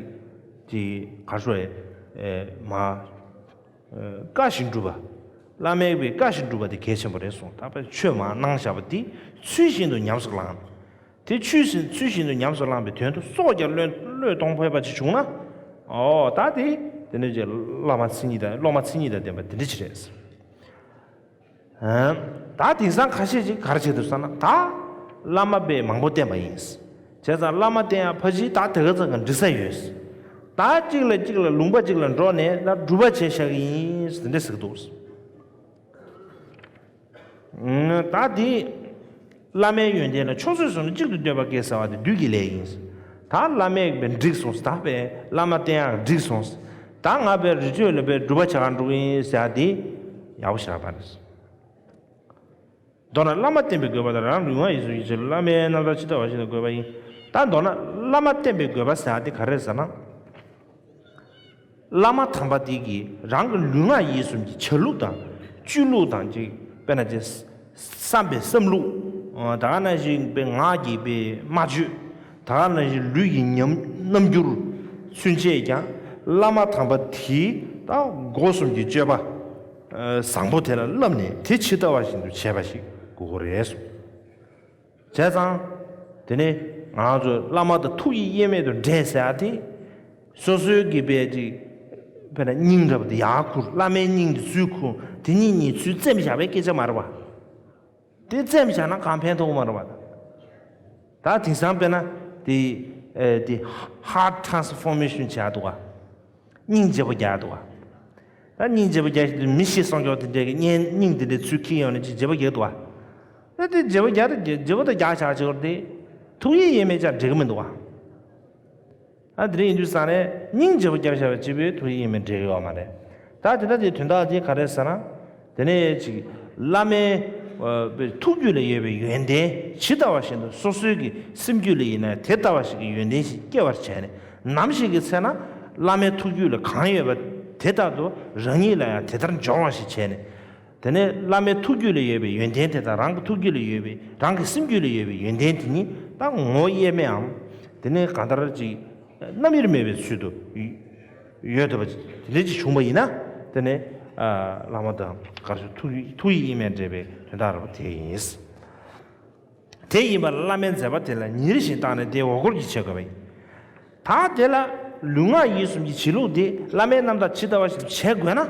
ཅིག་ག་རེ་ཟེར། ཨེ་མ། ཨེ་བཀའ་བཞིན་སྒྲུབ་པ། བླ་མའི་བཀའ་བཞིན་སྒྲུབ་པ་དེ་གལ་ཆེན་པོ་རེད་གསུངས། ད་དཔེ་ཆོས་མར་གནང་བཞག་པ་དེ་ཚུལ་བཞིན་དུ་ཉམས་སུ་བླངས། དེ་ཚུལ་བཞིན་ཚུལ་བཞིན་དུ་ཉམས་སུ་བླངས་པའི་དོན་དུ་སྲོག་ཀྱང་བློས་བློས་གཏོང་ཕོད་པ་ཅིག་བྱུང་ན། ཨོ་ད་དེ་དེ་ནས་ཅིག་བླ་མ་མཚན་ཉིད་དང་སློབ་མ་མཚན་ཉིད་དང་ལྡན་པ་དེ་འདྲ་ཅིག་རེད། ད་དེང་སང་ཁ་ཤས་ཅིག་ག་རེ་བྱེད་འདུག་ཟེར་ན། ད་བླ་མ་དཔེ་མང་པོ་བསྟེན་པ་ཡིན། བྱས་ཙང་བླ་མ་བསྟེན་ཡ་ཕལ་ཆེར་ད་དེ་ག་ཙམ་གྱི་འགྲིག་ས་ཡོད། ད་གཅིག་ལ་གཅིག་ལ་ལུང་པ་གཅིག་ལ་འགྲོ་ནས་ད་སྒྲུབ་པ་བྱས་བཞག་གི་ཡིན་ཟེར་འདྲ་ཟེར་གི་འདུག་ད་དེ་བླ་མའི་ཡོན་ཏན་ལ་ཕྱོགས་བཅུའི་བསོད་ནམས་གཅིག་ཏུ་བསྟོད་པ་སྐྱེ་ཟེར་བ་དེ་བདུད་ཀྱི་ལས་ཡིན། ད་བླ་མས་དཔེ་འགྲིག་སོང་། ད་དཔེ་བླ་མ་བསྟེན་ཡག་འགྲིག་སོང་། ད་ང་དཔེ་རི་ཁྲོད་ལ་དཔེ་སྒྲུབ་པ་བྱ་ག་འགྲོ་གི་ཡིན་ཟེར་ཡ་དེ་ཡག་པོ་ཞེ་དྲག་མ་རེད། མདོར་ན་བླ་མ་བསྟེན་པའི་དགོས་པ་དང་། རང་ལུས་ངག་ཡིད་གསུམ་གྱི་ཕྱིར་བླ་མའི་རྣམ་ཐར་ཇི་ལྟ་བ་བཞིན་དུ་དགོས་པ་ཡིན། ད་མདོར་ན་བླ་མ་བསྟེན་པའི་དགོས་པ་ཟེར་ཡ་དེ་ག་རེ་རེད་ཟེར་ན། བླ་མ་དམ་པ་དེ་གིས་རང་གི་ལུས་ངག་ཡིད་གསུམ་གྱི་བྱ་ལུགས་དང་སྤྱོད་ལུགས་དང་ཅིག་དཔེར་ན་ཅིག་བསམ་པའི་བསམ་ལུགས། ད་ག་ནང་བཞིན་པའི་ངག་གི་པའི་སྨྲ་བརྗོད། ད་ག་ནང་བཞིན་ལུས་ཀྱི་ཉམས་རྣམ་འགྱུར་ཚུན་ཆད་ཀྱང་བླ་མ་དམ་པ་དེའི་ད་སྒོ་གསུམ་གྱི་སྤྱོད་པ་བཟང་པོ་དེ་ལ་བསླབས་ནས་དེ་ཇི་ལྟ་བ་བཞིན་དུ་བྱས་པ་ཞིག་དགོས་ཀྱི་རེད་གསུངས། བྱས་ཙང་། དེ་ནས་ང་ཚོ་བླ་མ་དང་ཐུགས་ཀྱི་དབྱེར་མེད་དུ་འདྲེས་ཟེར་ཡ་དེ། སོ་སོའི་གི་དཔེ་ཅིག་དཔེར་ན་སྙིང་འདྲ་པོ་དེ་ཡར་ཁུར། བླ་མའི་སྙིང་དེ་ཚུར་ཁུར། དེ་གཉིས་གཉིས་ཚུར་བཙེམས་བཞག་པའི་སྐད་ཆ་མ་རེད་པ། དེ་བཙེམས་བཞག་ན་གང་ཕན་ཐོགས་མ་རེད་པ། ད་དེང་སང་དཔེར་ན་དེ་ཨེ་དེ་heart transformation་བྱས་འདུག་ག་སྙིང་རྗེ་པོ་རྒྱག་འདུག་ག་ད་སྙིང་རྗེ་པོ་རྒྱག་བཞིན་དུ་མི་ཤི་སོང་ཀྱོག་དེ་འདྲས་ཀྱི་སྙིང་སྙིང་དེ་འདྲས་ཚུར་ཁྱེར་ཡོང་ནས་ཅིག་རྗེ་པོ་རྒྱག་འདུག་ག་ད་དེ་རྗེ་པོ་རྒྱག་དེ་རྗེ་པོ་དང་རྒྱག་བྱ་བྱེད་པར་དེ་ཐུགས་ཡིད་དབྱེར་མེད་ཅག་འགྲིག་གི་མི་འདུག་ག་ཨ་དེ་རིང་ཡིན་དུས་ཙང་ནས་སྙིང་རྗེ་པོ་རྒྱབ་བཞག་པ་གཅིག་པུས་ཐུགས་ཡིད་དབྱེར་མེད་འགྲིག་གི་ཡོད་མ་རེད། ད་དེ་འདྲ་དེ་དོན་དག་དེ་ག་རེ་ཟེར་ན། དེ་ནས་ཅིག་བླ་མའི་ཨ་ཐུགས་རྒྱུད་ལ་ཡོད་པའི་ཡོན་ཏན་ཇི་ལྟ་བ་བཞིན་དུ་སོ་སོའི་གི་སེམས་རྒྱུད་ལ་ཡིན་ན་དེ་ལྟ་བ་ཞིག་གི་ཡོན་ཏན་ཞིག་སྐྱེ་བར་བྱས་ནས། ནམ་ཞིག་གི་ཚེ་ན་བླ་མའི་ཐུགས་རྒྱུད་ལ་གང་ཡོད་པ་དེ་ལྟར་དུ་རང་ཉིད་ལ་ཡང་དེ་ལྟར་འབྱུང་བ་ཞིག་བྱས་ནས། དེ་ནས་བླ་མའི་ཐུགས་རྒྱུད་ལ་ཡོད་པའི་ཡོན་ཏན་དེ་དང་། རང་གི་ཐུགས་རྒྱུད་ལ་ཡོད་པའི་རང་གི་སེམས་རྒྱུད་ལ་ཡོད་པའི་ཡོན་ཏན་དེ་གཉིས་ད་ངོ་བོ་དབྱེར་མེད་འམ། དེ་ནས་གང་ལྟར་ཅིག་རྣམ་དབྱེར་མེད་པའི་ཚུལ་དུ་ཡོད་འདོད་པ་དེ་འདྲ་ཅིག་བྱུང་བ་ཡིན་ན། དེ་ནས་ཨ་བླ་མ་དང་གར་ཞུ་ཐུགས་ཐུགས་ཡིད་དབྱེར་མེད་འདྲེས་པའི་དོན་དག་རེད་པ། དེ་ཡིན། དེ་ཡིན་པར་བླ་མའི་མཛད་པ་དེ་ལ་ཉིན་རེ་བཞིན་བརྟགས་ནས་དེ་འོག་སྐོར་གྱིས་བྱེད་དགོས་པ་ཡིན། ད་དེ་ལ་ལུས་ངག་ཡིད་གསུམ་གྱི་བྱེད་ལུགས་དེ་བླ་མའི་རྣམ་ཐར་ཇི་ལྟ་བ་བཞིན་དུ་བྱེད་དགོས་ན།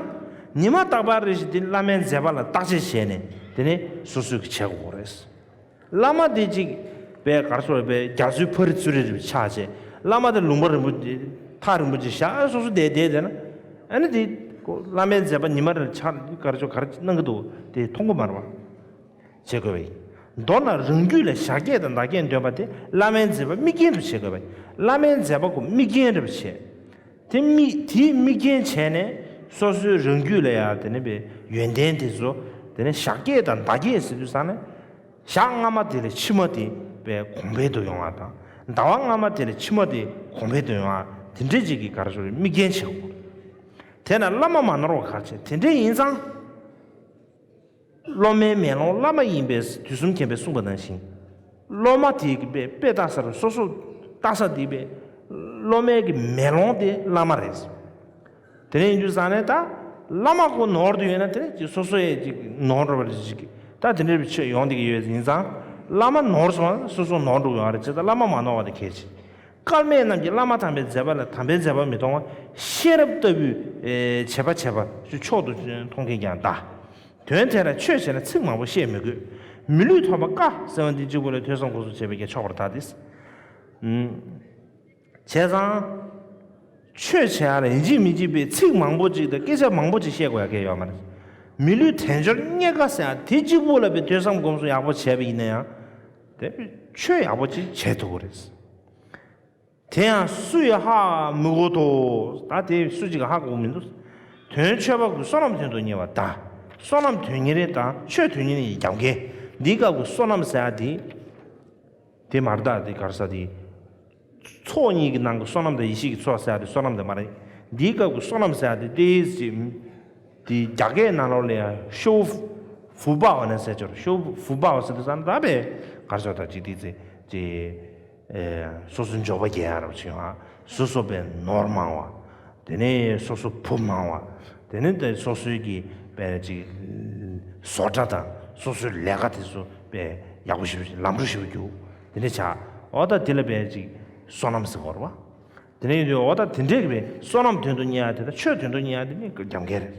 ཉི་མ་རྟག་པར་རེ་བཞིན་དེ་བླ་མའི་མཛད་པ་ལ་བརྟག་དཔྱད་བྱས་ནས་དེ་ནས་སོ་སོས་ཀྱི་བྱེད་དགོས་རེད། བླ་མ་དེ་གཅིག་པའི་གར་སོགས་པའི་རྒྱ་མཚོའི་ཕ་རི་ཚུ་རི་རི་ཆགས་བྱས། བླ་མ་དེ་ལུང་པ་རིན་པོ་ཆེ་ཐག་རིང་པོ་ཅིག་བཞག་སོ་སོ་བསྡད་བསྡད་བསྡད་ན། ཨ་ནི་དེ་བླ་མའི་མཛད་པ་ཉི་མ་རེ་ཆགས་གར་ཆོག་གར་གནང་གི་འདུག་དེ་མཐོང་གི་མ་རེད་པ། བྱེད་དགོས་པ་ཡིན། མདོར་ན་རང་རྒྱུད་ལ་བཞག་བསྐྱེད་དང་བདག་བསྐྱེད་འདོན་པ་དེ་བླ་མའི་མཛད་པ་དམིགས་རྐྱེན་དུ་བྱེད་དགོས་པ་ཡིན། བླ་མའི་མཛད་པ་ཁོ་དམིགས་རྐྱེན་རེད་པ་བྱས། དེ་དམིགས་དེའི་དམིགས་རྐྱེན་བྱས་ནས་སོ་སོའི་རང་རྒྱུད་ལ་ཡང་དེ་ནས་པའི་ཡོན་ཏན་དེ་ཚོ་དེ་ནས་བཞག་བསྐྱེད་དང་བདག་བསྐྱེད་ཟེར་དུས་ཙང་ནས། ཞག་སྔ་མ་དེ་ལས་ཕྱི་མ་དེ་པའི་གོང་འཕེལ་དུ་ཡོང་བ་དང་། ཟླ་བ་སྔ་མ་དེ་ལས་ཕྱི་མ་དེ་གོང་འཕེལ་དུ་ཡོང་བ་དེ་འདྲས་ཅིག་གི་གར་སོགས་དམིགས་རྐྱེན་བྱེད་དགོས། དེས་ན་བླ་མ་མ་ནོར་བ་གལ་ཆེ། དེ་འདྲས་ཡིན་ཙང་། སློབ་མའི་མེ་ལོང་བླ་མ་ཡིན་པས། དུས་གསུམ་མཁྱེན་པས་གསུངས་པ་ནང་བཞིན། སློབ་མ་དེ་གི་དཔེ་དཔེ་ལྟ་ས་རུ་སོ་སོ་ལྟ་ས་དེ་པའི་སློབ་མའི་གི་མེ་ལོང་དེ་བླ་མ་རེད། དེ་ནས་ཡིན་དུས་ཙང་ནས་ད་བླ་མ་ཁོ་ནོར་དུ་ཡོད་ན་དེ་ནས་ཅིག་སོ་སོ་ཡས་ཅིག་ནོར་འགྲོ་བ་རེད། ཅིག་ད་དེ་འདྲའི་ཆོས་ཡོང་བསྡད་ཀྱི་ཡོད་ཡིན་ཙང་། བླ་མ་ནོར་སོང་ན་སོ་སོ་ནོར་འགྲོ་གི་ཡོད་རེད། ཅེས་ད་བླ་མ་མ་ནོར་བ་དེ་གལ་ཆེ། སྐལ་མེད་རྣམས་ཀྱིས་བླ་མ་དམ་པའི་མཛད་པ་ལ། དམ་པའི་མཛད་པ་མི་མཐོང་བ། ཤེས་རབ་ལྟ་བུའི་ཨེ་བྱེད་པ་བྱེད་པ་མཆོག་ཏུ་མཐོང་མཁན་ཀྱང་གདའ། དོན་དེ་ལ་ཆོས་བྱས་ན་ཚིག་མང་པོ་བཤད་མི་དགོས། མི་ལུས་ཐོབ་པ་དཀའ་ཟེར་བ་འདི་གཅིག་པུ་ལ་ཐོས་བསམ་སྒོམ་གསུམ་བྱས་པས་ཀྱང་ཆོག་པར་གདའ་སྟེ། ཨུམ། བྱས་ཙང་། ཆོས་བྱེད་ཡ་ལ་ཡིན་གཅིག་མིན་གཅིག་པའི་ཚིག་མང་པོ་ཅིག་དང་སྐད་ཆ་མང་པོ་ཅིག་བཤད་དགོས་ཡ་གལ་ཡོད་མ་རེད། མི་ལུས་དལ་འབྱོར་རྙེད་དཀའ་ཟེར་ཡ་དེ་གཅིག་པུ་ལ་དཔེ་ཐོས་བསམ་སྒོམ་གསུམ་ཡག་པོ་བྱས་པ་ཡིན་ན་ཡང་། དེ་ཆོས་ཡག་པོ་ཅིག་བྱེད་ཐུབ་ཀྱི་རེད། དེ་ཡང་སུ་ཡིས་ཧ་མི་གོ་དོ། ད་དེ་སུ་གཅིག་གིས་ཧ་གོ་མི་འདུག་དོན་མཆོད་པ་ཀུན་བསོད་ནམས་དོན་དུ་གཉེར་བ་དང་། བསོད་ནམས་དོན་གཉེར་དང་ཆོས་དོན་གཉེར་ཡི་རྒྱབ་འགལ། འདིའི་སྐབས་ཀྱི་བསོད་ནམས་ཟེར་ཡ་དེ། དེ་མ་རེད་ད། དེ་ག་རེ་ཟེར་དེ། ཚོགས་གཉིས་ཀྱི་ནང་གི་བསོད་ནམས་དང་ཡེ་ཤེས་ཀྱི་ཚོགས་ཟེར་ཡ་དེ་བསོད་ནམས་དེ་མ་རེད། འདིའི་སྐབས་ཀྱི་བསོད་ནམས་ཟེར་ཡ་དེ་ཏོག་ཙམ་དེ་རྒྱ་སྐད་ནང་ལོགས་ལ་ཡང་ཤོ་ཧྥུ་པ་བ་ནི་ཟེར་ཆོག་ཤོ་ཧྥུ་པ་བ་ཟེར་དུས་ཙམ་ད་བས་ག་རེ་ཟེར་ད་ཅིག་དེ་ཚེ་ཅེ། སོ་སོའི་འབྱོར་པ་རྒྱས་ཡ་རབ་བྱུང་བ། སོ་སོ་བས་ནོར་མང་བ། དེ་ནས་སོ་སོ་བུ་མང་བ། དེ་ནས་དེ་སོ་སོའི་གི་པའི་ཅིག་བཟོ་གྲྭ་དང་སོ་སོའི་ལས་ཀ་དེ་ཚོ་པའི་ཡག་པོ་ཞིག་ལམ་འགྲོ་ཞིག་རྒྱུག་དེ་འདྲ་བྱ། འོ་ད་དེ་ལ་པའི་ཅིག་བསོད་ནམས་ཟེར་བ་རེད་བ། དེ་ནས་ཡིན་དུས་འོ་ད་དེ་འདྲའི་གི་པའི་བསོད་ནམས་དོན་དུ་གཉེར་ཡ་དེ་དང་ཆོས་དོན་དུ་གཉེར་ཡ་དེ་གཉིས་ཀ་རྒྱབ་འགལ་རེད།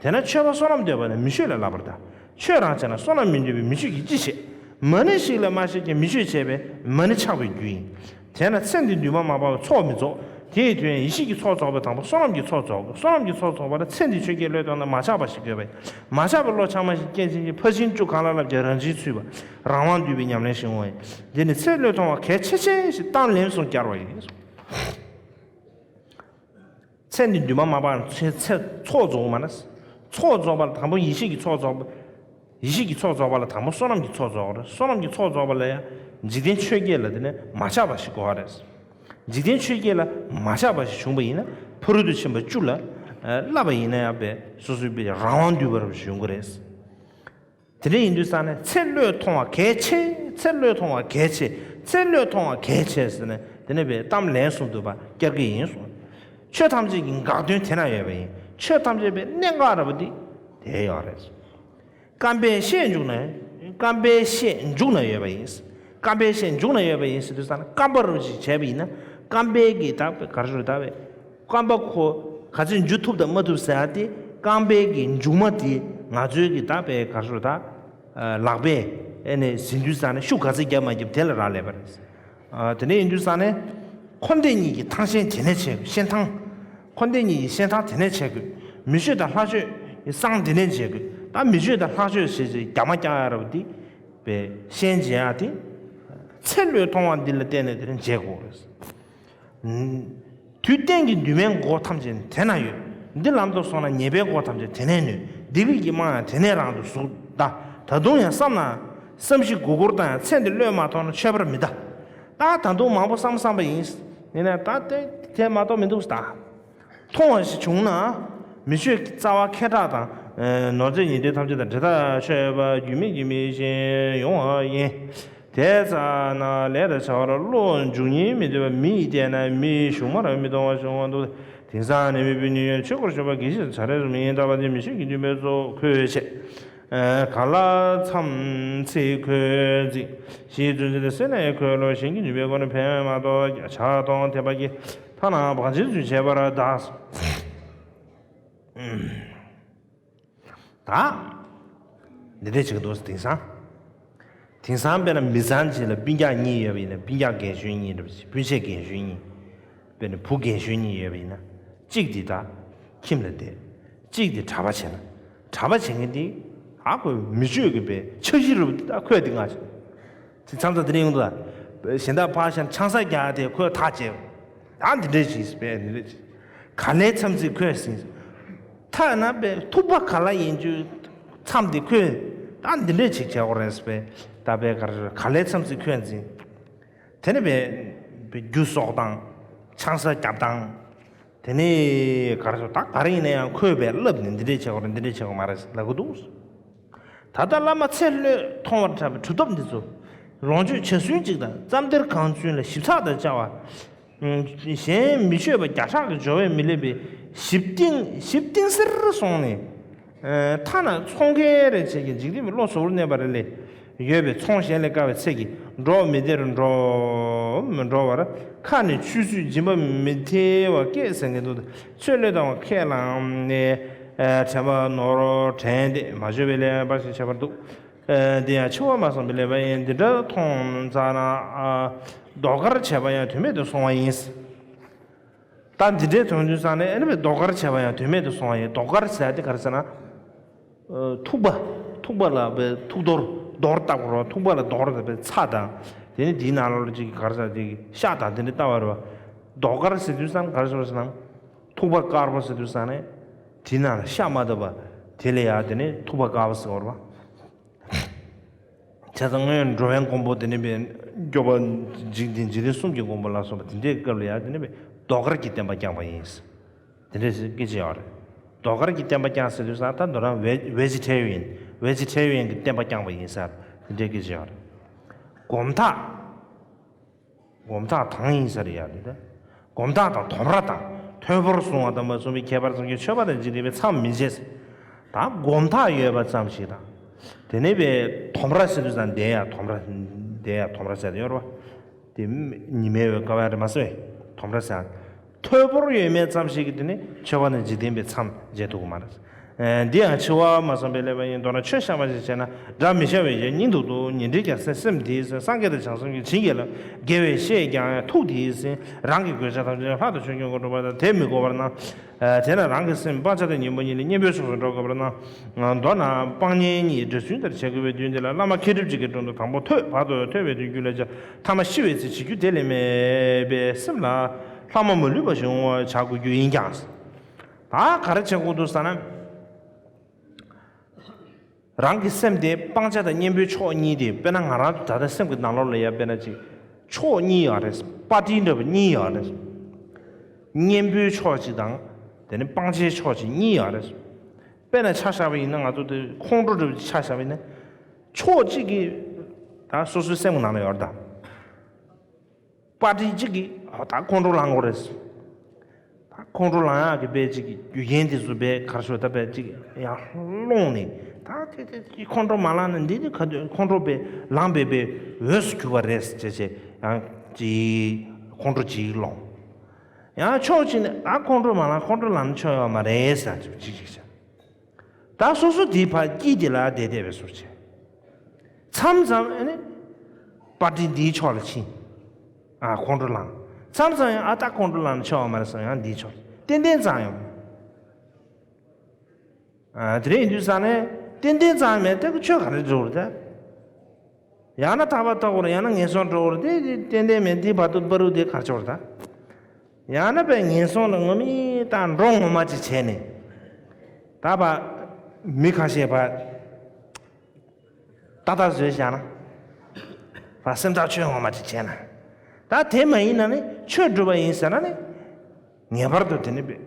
དེས་ན་ཆོས་པ་བསོད་ནམས་འདོད་པ་ནི་མི་ཆོས་ལས་བསླབ་པར་གདའ། ཆོས་རང་བྱས་ན་བསོད་ནམས་མི་འདོད་པས་མི་ཆོས་ཀྱིས་ཅི་བྱེད། མ་ཎི་ཞིག་ལ་མ་ཤེས་ཀྱང་མི་ཆོས་བྱས་པས་མ་ཎི་ཆགས་པའི་རྒྱུ་ཡིན། དེས་ན་ཚེ་འདི་འདུན་མ་མ་སྤངས་པའི་ཚོགས་མི་རྫོགས། དེའི་དོན་ཡེ་ཤེས་ཀྱི་ཚོགས་རྫོགས་པའི་དང་པོ་བསོད་ནམས་ཀྱི་ཚོགས་རྫོགས་དགོས། བསོད་ནམས་ཀྱི་ཚོགས་རྫོགས་པ་ལ་ཚེ་འདིའི་ཆོས་བརྒྱད་བློས་གཏོང་ན་མ་ཆགས་པ་ཞིག་དགོས་པས། མ་ཆགས་པའི་བློ་ཆགས་མ་ཞིག་རྐྱེན་ཅན་གྱི་ཕར་ཕྱིན་བཅུ་གང་ལ་བསླབ་ཀྱང་རང་བཞིན་ཚུད་པ། རང་དབང་འདུས་པའི་ཉམས་ལེན་ཞིག་འོང་བས། འདི་ནི་ཚེ་བློས་གཏོང་བ་གལ་ཆེ་ཆེ་ཞེས་གཏམ་ལན་གསུམ་བསྐྱར་བ་ཡིན། ཚེ་འདི་འདུན་མ་མ་སྤངས་ཚེ་ཚེ་ཚོགས་རྫོགས་མ་ན། ཚོགས་རྫོགས་པ་ལ་དང་པོ་ཡེ་ཤེས་ཀྱི་ཚོགས་རྫོགས་པ། ཡེ་ཤེས་ཀྱི་ཚོགས་རྫོགས་པ་ལ་དང་པོ་བསོད་ནམས་ཀྱི་ཚོགས་རྫོགས་པ་རེད། བསོད་ནམས་ཀྱི་ཚོགས་རྫོགས་པ་ལ་ཡང་འཇིག་རྟེན་ཆོས་བརྒྱད་ལ་དེ་ནས་མ་ཆགས་པ་ཞིག་དགོས་པ་རེད། འཇིག་རྟེན་ཆོས་བརྒྱད་ལ་མ་ཆགས་པ་ཞིག་བྱུང་པ་ཡིན་ན་ཕ་རོལ་ཏུ་ཕྱིན་པ་བཅུ་ལ་བསླབ་པ་ཡིན་ན་ཡང་པས་སོ་སོའི་པའི་རང་དབང་འདུས་པ་རབ་ཞུ་གི་རེད། དེ་འདྲ་ཡིན་དུས་ཙང་ནས་ཚེ་བློས་ཐོང་བ་གལ་ཆེ། ཚེ་བློས་ཐོང་བ་གལ་ཆེ། ཚེ་བློས་ཐོང་བ་གལ་ཆེ་ཟེར་ནས་དེ་ནས་པའི་གཏམ་ལན་གསུམ་དུ་བ་བསྐྱར་གྱི་ཡིན་གསུངས། ཆོས་ཐམས་ཅད་ཀྱི་འགག་དོན་དེ་ན་ཡོད་པ་ཡིན། ཆོས་ཐམས་ཅད་པའི་གནད་འགག་ར་བ་འདི་དེ་ཡོད་རེད། རྐང་པའི་ཤད་མཇུག་ན། རྐང་པའི་ཤད་མཇུག་ན་ཡོད་པ་ཡིན། རྐང་པའི་ཤད་མཇུག་ན་ཡོད་པ་ཡིན་ཟེར་དུས་ཙང་ནས་རྐང་པ་རུ་ཅིག་བྱས་པ་ཡིན་ན་རྐང་པའི་གི་དག་པའི་གར་ཞུ་དག་པའི་རྐང་པ་ཁོ་ག་ཚོད་འཇུ་ཐུབ་དང་མ་ཐུབ་ཟེར་ཡ་དེ་རྐང་པའི་གི་མཇུག་མ་དེ་ང་ཚོའི་གི་དག་པའི་གར་ཞུ་དག་ལག་པས་ཨེ་ནས་ཟིན་དུས་ཙང་ནས་ཤུགས་ག་ཚོད་བརྒྱབ་མ་བརྒྱབ་དེ་ལ་རག་ལས་པ་རེད། དེ་འདྲ་ཡིན་དུས་ཙང་ནས་འཁོར་འདས་གཉིས་ཀྱི་ཐང་ཤན་དེ་ནས་བྱེད་དགོས། ཤན་ཐང་། འཁོར་འདས་གཉིས་ཀྱི་ཤན་ཐང་དེ་ནས་བྱེད་དགོས། མི་ཆོས་དང་ལྷ་ཆོས་ཀྱི་སྲང་དེ་ནས་འབྱེད་དགོས། ད་མི་ཆོས་དང་ལྷ་ཆོས་ཞེས་བྱས་རྒྱ་མ་རྒྱག་ཡ་རབ་འདི་པའི་ཤན་འབྱེད་ཡ་དེ་ཚེ་བློས་ཐོང་བ་འདི་ལ་བརྟེན་ནས་དེ་ནས་འབྱེད་དགོས་རེད། དུས་གཏན་གྱི་འདུན་མའི་སྒོ་ཐམས་ཅད་དེ་ན་ཡོད། འདི་ལམ་དུ་སོང་ན་ཉེས་པའི་སྒོ་ཐམས་ཅད་དེ་ནས་ནོན། སྡིག་པའི་གི་རྨང་ཡང་དེ་ནས་རང་དུ་ཟུག་ད་ད་དུང་ཡང་བསམ་ན་བསམ་གཞིག་མགོ་སྐོར་བཏང་ཡང་ཚེ་འདི་བློས་མ་ཐོངས་ན་ཆོས་པར་མི་གདའ། ད་ད་དུང་མང་པོ་བསམ་བསམ་པ་ཡིན། ཡིན་ན་ད་དེ་དེ་མ་གཏོགས་མི་འདུག་ད། མཐོང་བ་ཞིག་བྱུང་ན། མི་ཆོས་ཀྱི་རྩ་བ་ཁེ་གྲགས་དང་། ནོར་རྫས་ཉེར་འདོད་ཐམས་ཅད་དང་འབྲེལ་ཐག་ཆོད་པ་རྒྱུ་མེད་ཀྱི་མི་ཞིག་ཡོང་བ་ཡིན། དེ་ཙ་ན་ལས་དང་བྱ་བར་བློ་འཇུག་སྙིང་མི་འདོད་པ་མི་ཡིས་བལྟས་ན་མི་གཞུང་མར་མི་གཏོང་བ་བྱུང་བ་འདུག་དེང་སང་ནད་མེད་པའི་ཉེན་ཡོད་ཆོས་སྐོར་ཞུ་བ་དགེ་བཤེས་ཚ་རེ་རུ་མི་ཡིན་ལྟ་བ་དེ་མི་ཆོས་ཀྱི་འདུན་པའི་གཙོ་ཁོས་བྱེད། ག་ལ་མཚམས་ཚིག་ཁོས་འཛིན། ཞེས་བརྗོད་འཛིན་ཏེ་སེར་སྣའི་ཁོས་ལོ་གཞན་གྱི་འདུན་པའི་སྒོ་ནས་ཕན་མ་གཏོགས་བྱ་གཏོང་དད་པ་གི་ཐ་ན་བག་ཆེན་ཚུལ་བྱེད་པར་གདའ། ད། འདི་འདྲས་བྱེད་ཀྱི་འདུག་དེང་སང་། དེང་སང་དཔེར་ན་མི་ཚང་གཅིག་ལ་སྤུན་ཀྱག་གཉིས་ཡོད་པ་ཡིན་ན་སྤུན་ཀྱག་རྒན་གཞོན་གཉིས་རེད་པ། སྤུན་མཆེད་རྒན་གཞོན་གཉིས། དཔེར་ན་བུ་རྒན་གཞོན་གཉིས་ཡོད་པ་ཡིན་ན། གཅིག་དེ་ད་ཁྱིམ་ལ་བསྡད། གཅིག་དེ་གྲྭ་པ་བྱས་ན། གྲྭ་པ་བྱེད་མཁན་དེ་ཨ་ཁོས་མི་ཆོས་ཀྱི་པའི་འཆར་གཞི་རུ་ད་ཁོས་དེ་ང་ཆོས། དེ་མཚམས་མཚམས་དེ་འདྲ་ཡོང་འདུག་ད། གཞན་དག་ཕར་བཞག་ཆང་ས་རྒྱག་དེ་ཁོས་ཐག་བཅད། ཨ་འདི་འདྲས་བྱས་པས་འདི་འདྲས་བྱས། ག་ལའི་མཚམས་ཚིག་ཁོས་ཟིན། ཐ་ན་པའི་ཐུག་པ་ག་ལ་ཡིན་རྒྱུའི་མཚམས་དེ་ཁོས་ད་འདི་འདྲས་ཅིག་བྱས་འོ་རེད་པས། ད་པའི་ག་རེ་ག་ལའི་མཚམས་ཚིག་ཁོས་འཛིན། དེ་ནས་པའི་པའི་རྒྱུ་གསོག་སྟངས། ཆང་ས་རྒྱབ་སྟངས། དེ་ནས་ག་རེ་ཟེར་ད་ག་རེ་ཡིན་ན་ཡང་ཁོས་པའི་བསླབ་ནས་འདི་འདྲས་བྱས་འོ་རེད་འདི་འདྲས་བྱས་འོ་མ་རེད་ལབ་གི་འདུག་ད་ལྟ་བླ་མ་ཚེ་བློས་མཐོང་བར་གྲགས་པའི་གྲུབ་ཐོབ་འདི་ཚོ་ལོངས་སྤྱོད་ཇ་སྲུན་གཅིག་དང་རྩམ་སྡེར་གང་ཚུན་ལ་ཞིབ་ཚགས་དང་བཅར་བ། གཞན་མི་ཆོས་པ་བརྒྱ་ཕྲག་གི་སྦྱོར་བས་མི་ལེན་པའི་ཞིབ་གཏིང་ཞིབ་གཏིང་སེར་སོང་ནས། ཐ་ན་ཚོང་ཁེ་རེ་བྱེད་ཀྱི་འཇིག་རྟེན་པའི་བློ་གཟུ་བོར་གནས་པ་རེ་ལས་ཡོད་པའི་ཚོང་གཞན་ལས་དཀའ་བའི་ཚེ་གི་འགྲོ་བ་མི་བདེར་འགྲོ་མི་འགྲོ་བར་ཁ་ནས་ཆུད་ཟོས་སྦྱིན་པ་མི་ཐེ་བ་སྐད་ཟེར་མཁན་འདུག་ཚེ་བློས་བཏང་བ་ཁས་བླངས་ནས། དྲན་པ་ནོར་དྲན་ཏེ་མ་བཅོས་པའི་ལས་འབའ་ཞིག་བྱས་པར་འདུག་དེ་ཡང་འཆི་བ་མ་སངས་པའི་ལས་པ་ཡིན། འདི་འདྲ་མཐོང་ཙ་ན། ཟློས་གར་བྱས་པ་ཡང་དོན་མེད་དུ་སོང་བ་ཡིན། ད་འདི་འདྲའི་དོན་དུ་བསམ་ནས་ཨ་ནི་ཟློས་གར་བྱས་པ་ཡང་དོན་མེད་དུ་སོང་བ་ཡིན། ཟློས་གར་ཟེར་ཡ་དེ་ག་རེ་ཟེར་ན། ཐུག་པ། ཐུག་པ་ལ་པའི་ཐུག་རྡོར་རྡོར་བཏགས་པ་རེད་བ། ཐུག་པ་ལ་རྡོར་དང་པའི་ཚྭ་དང་། དེ་ནི་དེའི་ནང་ལོགས་ལ་ཅིག་ག་རེ་ཟེར་དེ་ཤ་དང་དེ་འདྲ་བཏགས་པ་རེད་བ། ཟློས་གར་ཟེར་དུས་ཙམ་ག་རེ་ཟེར་བ་ཟེར་ན། ཐུག་པ་དཀར་པོ་ཟེར་དུས་ཙམ་ནས་དེའི་ནང་ལ་ཤ་མ་བཏབ་པ་དེ་ལ་ཡ་དེ་ནི་ཐུག་པ་དཀར་པོ་ཟེར་བ་རེད་བ། དེ་དང་སྔོན་འགྲོ་བའི་མགོན་པོ་དེ་ནི་པའི་སྐྱོབ་པ་འཇིག་རྟེན་འཇིག་རྟེན་གསུམ་གྱི་མགོན་པོ་ལ་སོགས་པ་དེ་འདྲའི་སྐབས་ལ་ཡང་དེ་ནི་པའི་ཟློས་གར་གྱི་བསྟན་པ་བསྐྱངས་པ་ཡིན། དེ་འདྲའི་སྐད་ཆ་ཡོད་རེད། ཟློས་གར་གྱི་བསྟན་པ་བསྐྱངས་ཟེར་དུས་ས་ད་མདོར་ན་ཝེ་ཝེ་ཇི་ཊེ་རི་ཡན་ཝེ་ཇི་ཊེ་རི་ཡན་གྱི་བསྟན་པ་བསྐྱངས་པ་ཡིན་ཟེར་དེ་འདྲའི་སྐད་ཆ་ཡོད་རེད། སྒོམ་ཐག་སྒོམ་ཐག་དང་ཡིན་ས་རེད་ཡ་རེད་ད། སྒོམ་ཐག་དང་དོམ་ར་དང་ཐོད་ཕོར་བཟུང་བ་དང་མ་བཟུང་བའི་ཁྱད་པར་ཙམ་གྱིས་ཆོས་པ་དང་འཇིག་རྟེན་པའི་མཚམས་མི་འབྱེད། ད་སྒོམ་ཐག་ཡོད་པ་ཙམ་ཞིག་དང་། དེ་ནས་པའི་དོམ་ར་ཟེར་དུས་ཙང་བསྡད་ཡ་དོམ་ར་བསྡད་ཡ་དོམ་ར་ཟེར་དེ་ཡོད་རེད་བ། དེ་ཉི་མའི་འོད་དཀར་བ་རེད་མ་ཟེར་བས་དོམ་ར་ཟེར། ཐོད་ཕོར་ཡོད་མེད་ཙམ་ཞིག་གིས་དེ་ནི་ཆོས་པ་དང་འཇིག་རྟེན་པའི་མཚམས་འབྱེད་ཐུབ་ཀྱི་མ་རེད། ཨེ། འདི་ཡང་འཆི་བ་མ་བསམ་པའི་ཀླད་པ་ཡིན། མདོར་ན་ཆོས་བཤད་པ་ཞིག་བྱས་ན་དགྲ་མི་ཤ་བའི་ཡ་སྙིང་སྡུག་ཏུ་ཉེ་འབྲེལ་རྒྱག་སེམས་སེམས་དེའི་སེམས་སངས་རྒྱས་དང་བྱང་སེམས་ཀྱི་བྱིན་གྱིས་བརླབས། དགེ་བའི་བཤེས་ཀྱང་ཐུགས་དེའི་སེམས་རང་གི་གོས་ཆ་ཐམས་ཅད་ལྷ་དང་ཆོས་སྐྱོང་གི་སྒྲུབ་པ་དང་དེ་མི་དགོས་པར་སྣང་། ཨེ། དེས་ན་རང་གི་སེམས་སྤང་བྱ་དང་གཉེན་པོ་གཉིས་ལས་གཉེན་པོའི་ཕྱོགས་སུ་འགྲོ་དགོས་པར་སྣང་། མདོར་ན་སྤང་གཉེན་གཉིས་འདྲ་བརྫུན་ལྟར་བྱེད་དགོས་པའི་དོན་དེ་ལ་བླ་མ་མཁས་གྲུབ་རྗེ་གི་དྲུང་དུ་དང་པོ་ཐོས། བར་དུ་ཐོས་པའི་དོན་རྒྱུད་ལ་སྦྱར། ཐ་མ་ཤི་བའི་ཚེ་བྱེད་རྒྱུ་དེ་ལས་མེད་པའི་སེམས་ལ་ལྷག་མ་མ་ལུས་པ་ཞིག་འོང་བར་བྱ་དགོས་རྒྱུ་ཡིན་ཀྱང་། ད་ག་རེ་བྱེད་དགོས་འདུག་ཟེར་ན། རང་གི་སེམས་དེ་སྤང་བྱ་དང་གཉེན་པོའི་ཕྱོགས་གཉིས་དེ་དཔེར་ན་ང་རང་ད་ལྟ་སེམས་ཀྱི་ནང་ལོགས་ལ་ཡ་དཔེར་ན་ཅིག་ཕྱོགས་གཉིས་ཡོད་རེད། པར་ཊི་འདྲ་པོ་གཉིས་ཡོད་རེད། གཉེན་པོའི་ཕྱོགས་གཅིག་དང་དེ་ནི་སྤང་བྱའི་ཕྱོགས་གཅིག་གཉིས་ཡོད་རེད། དཔེར་ན་ཆ་བཞག་པ་ཡིན་ན་ང་ཚོ་དེ་ཁོང་ཁྲོ་འདྲ་པོ་ཅིག་ཆ་བཞག་པ་ཡིན་ན་ཕྱོགས་གཅིག་གི་ད་སོ་སོའི་སེམས་ཀྱི་ནང་ལ་ཡོད་རེད་ད། པར་ཊི་གཅིག་གིས་ཨོ་ད་ཁོང་ཁྲོ་ལངས་དགོས་རེད། ད་ཁོང་ཁྲོ་ལངས་ཡག་གི་དཔེ་གཅིག་གི་རྒྱུ་རྐྱེན་དེ་ཚོ་དཔེ་གར་ཤོར་ད་དཔེ་གཅིག་ཡང་སློང་ནས་ད་དེ་དེ་ཁོང་ཁྲོ་མ་ལངས་ན་འདི་ནི་ག་དུས་ཁོང་ཁྲོ་དཔེ་ལངས་པའི་དཔེ་འོས་སུ་གྱུར་པ་རེད་ཅེས་བྱས་ཡང་གཅིག་ཁོང་ཁྲོ་གཅིག་སློང་། ཡང་ཕྱོགས་གཅིག་ནས་ད་ཁོང་ཁྲོ་མ་ལངས་ཁོང་ཁྲོ་ལངས་ན་ཆོ་ཡོད་མ་རེད་ཟེར་གཅིག་གཅིག་བྱས། ད་སོ་སོ་དེའི་ཕར་དཀྱིལ་དེ་ལ་བསྡད་བསྡད་པའི་བཟོ་བྱས། མཚམས་མཚམས་ཨ་ནི་པར་ཊི་འདིའི་ཕྱོགས་ལ་ཕྱིན། ཨ་ཁོང་ཁྲོ་ལངས། མཚམས་མཚམས་ཡང་ཨ་ད་ཁོང་ཁྲོ་ལངས་ན་ཆོག་མ་རེད་བསམ་ཡང་འདིའི་ཕྱོགས་ལ་ཏན་ཏན་ཙང་ཡང་། ཨ་དེ་རིང་ཡིན་དུས་ཙང་ནས་ཏན་ཏན་ཙང་མེད་ད་ཁོ་ཆོས་ག་རེ་འགྲོ་རེད་ད། ཡང་ན་ཐག་པ་ཐོག་རེད་ཡང་ན་ངན་སོང་འགྲོ་རེད་དེ་ཏན་ཏན་མེད་དེ་བར་དུ་བར་དུ་དེ་གར་ཆོག་རེད་ད། ཡང་ན་པའི་ངན་སོང་ལ་ངོ་མི་ལྟ་འགྲོ་ངོ་མ་ཅིག་བྱས་ནས། ད་བ། མི་ཁ་ཤས་བ། ཏག་ཏག་བཟོས་བཞག་ན། བ་སེམས་ཐག་ཆོད་ངོ་མ་ཅིག་བྱས་ན། ད་དེ་མ་ཡིན་ན་ནི་ཆོས་སྒྲུབ་པ་ཡིན་ཟེར་ན་ནི། ངེས་པར་དུ་དེ་ནི་པའི།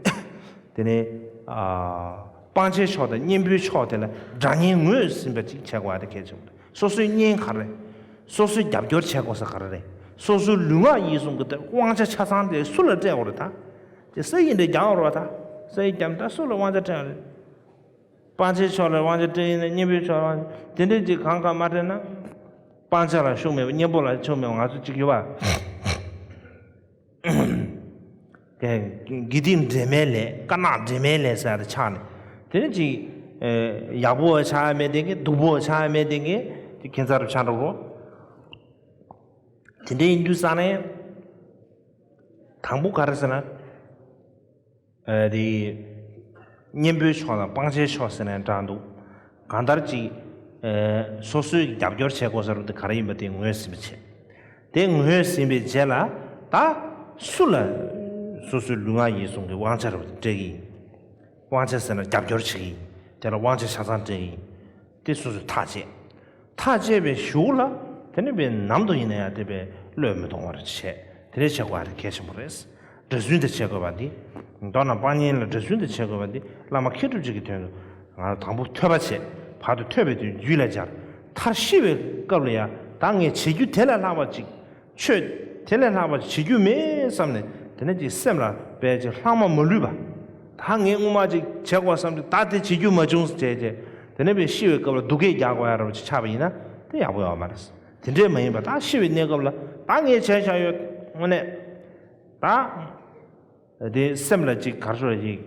དེ་ནི། སྤང་བྱའི་ཕྱོགས་དང་གཉེན་པོའི་ཕྱོགས་དེ་ལ་དགྲ་གཉེན་ངོས་ཟིན་པ་ཅིག་བྱེད་དགོས་པ་དེ་གལ་ཆེན་པོ་རེད། སོ་སོའི་གཉེན་ག་རེ། སོ་སོའི་རྒྱབ་སྐྱོར་བྱེད་དགོས་ས་ག་རེ་རེད། སོ་སོའི་ལུས་ངག་ཡིད་གསུམ་གྱི་དབང་ཆ་ཆ་ཚང་དེ་སུ་ལ་སྤྲད་དགོས་རེད་ད། དེ་ས་ཡིན་དེ་རྒྱག་དགོས་རེད་ད། ས་ཡིན་རྒྱབ་ད་སུ་ལ་དབང་ཆ་སྤྲད་དགོས་རེད། སྤང་བྱའི་ཕྱོགས་ལ་དབང་ཆ་སྤྲད་ཡིན་ན་གཉེན་པོའི་ཕྱོགས་ལ་དབང་ཆ་དེ་འདྲས་ཅིག་གང་གང་མ་སྤྲད་ན། སྤང་བྱ་ལ་ཤུགས་མེད་པ་གཉེན་པོ་ལ་ཤུགས་མེད་པ་ང་ཚོ་གཅིག་ཡོད་པ། དགེ་སྡིག་འདྲེས་མའི་ལས་དཀར་ནག་འདྲེས་མའི་ལས་ཟེར་ཆགས་ནས་དེ་ནི་ཅིག་ཡག་པོ་ཆགས་ཡ་མེད་དེ་གི་སྡུག་པོ་ཆགས་ཡ་མེད་དེ་གི་དེ་ཁྱད་མཚར་རུ་ཆགས་འགྲོ་གོ། དེ་འདྲ་ཡིན་དུས་ཙང་ནས་དང་པོ་ག་རེ་ཟེར་ན། ཨ་དེ། གཉེན་པོའི་ཕྱོགས་དང་སྤང་བྱའི་ཕྱོགས་ཟེར་ནས་འདྲ་འདུག་གང་ལྟར་ཅིག་ཨ་སོ་སོའི་རྒྱབ་སྐྱོར་བྱེད་དགོས་ས་རུ་དེ་ག་རེ་ཡིན་པ་དེ་ངོས་ཟིན་པ་བྱེད། དེ་ངོས་ཟིན་པའི་རྗེས་ལ་ད་སུ་ལ་སོ་སོའི་ལུས་ངག་ཡིད་གསུམ་གྱི་དབང་ཆ་རུ་དེ་སྤྲད་ཀྱི་ཡིན། དབང་ཆ་ཟེར་ན་རྒྱབ་སྐྱོར་བྱེད་ཀྱི་ཡིན། དེ་ལ་དབང་ཆ་ཆ་ཚང་སྤྲད་ཀྱི་ཡིན། དེ་སོ་སོས་ཐག་བཅད། ཐག་བཅད་པའི་གཞུག་ལ་དེ་ནི་པའི་ནམ་དུ་ཡིན་ན་ཡང་དེ་པའི་བློས་མི་གཏོང་བར་བྱས། དེ་འདྲའི་བྱེད་དགོས་ཨ་རེ་གལ་ཆེན་པོ་རེད། འདྲ་བརྫུན་དུ་བྱེད་དགོས་པ་འདི། མདོར་ན་སྤང་གཉེན་ལ་འདྲ་བརྫུན་དུ་བྱེད་དགོས་པ་འདི་བླ་མ་མཁས་གྲུབ་ཅིག་གི་དོན་དུ་ང་དང་པོ་ཐོས་པ་བྱས། བར་དུ་ཐོས་པའི་དོན་རྒྱུད་ལ་སྦྱར། མཐར་ཤི་བའི་སྐབས་ལ་ཡང་ད་ངས་བྱེད་རྒྱུ་དེ་ལས་ལྷག་པ་ཅིག་ཆོས་དེ་ལས་ལྷག་པ་བྱེད་རྒྱུ་མེད་བསམ་ནས་དེ་ནས་ཅིག་སེམས་ལ་དཔེ་ཅིག་ལྷག་མ་མ་ལུས་པ། ད་ངས་སྔོན་མ་ཅིག་བྱེད་དགོས་བསམ་དུས་ད་དེ་བྱེད་རྒྱུ་མ་བྱུང་ཟེར་བྱས་བྱས་དེ་ནས་དཔེ་ཤི་བའི་སྐབས་ལ་སྡུག་སྐད་རྒྱག་དགོས་ཡ་ར་བ་ཅིག་ཆགས་པ་ཡིན་ན་དེ་ཡག་པོ་ཡོད་མ་རེད། དེ་འདྲས་མ་ཡིན་པ་ད་ཤི་བའི་གནས་སྐབས་ལ་ད་ངས་བྱས་བཞག་ཡོད་དངོས་གནས་ད་དེ་སེམས་ལ་ཅིག་གར་ཤོར་ཅིག་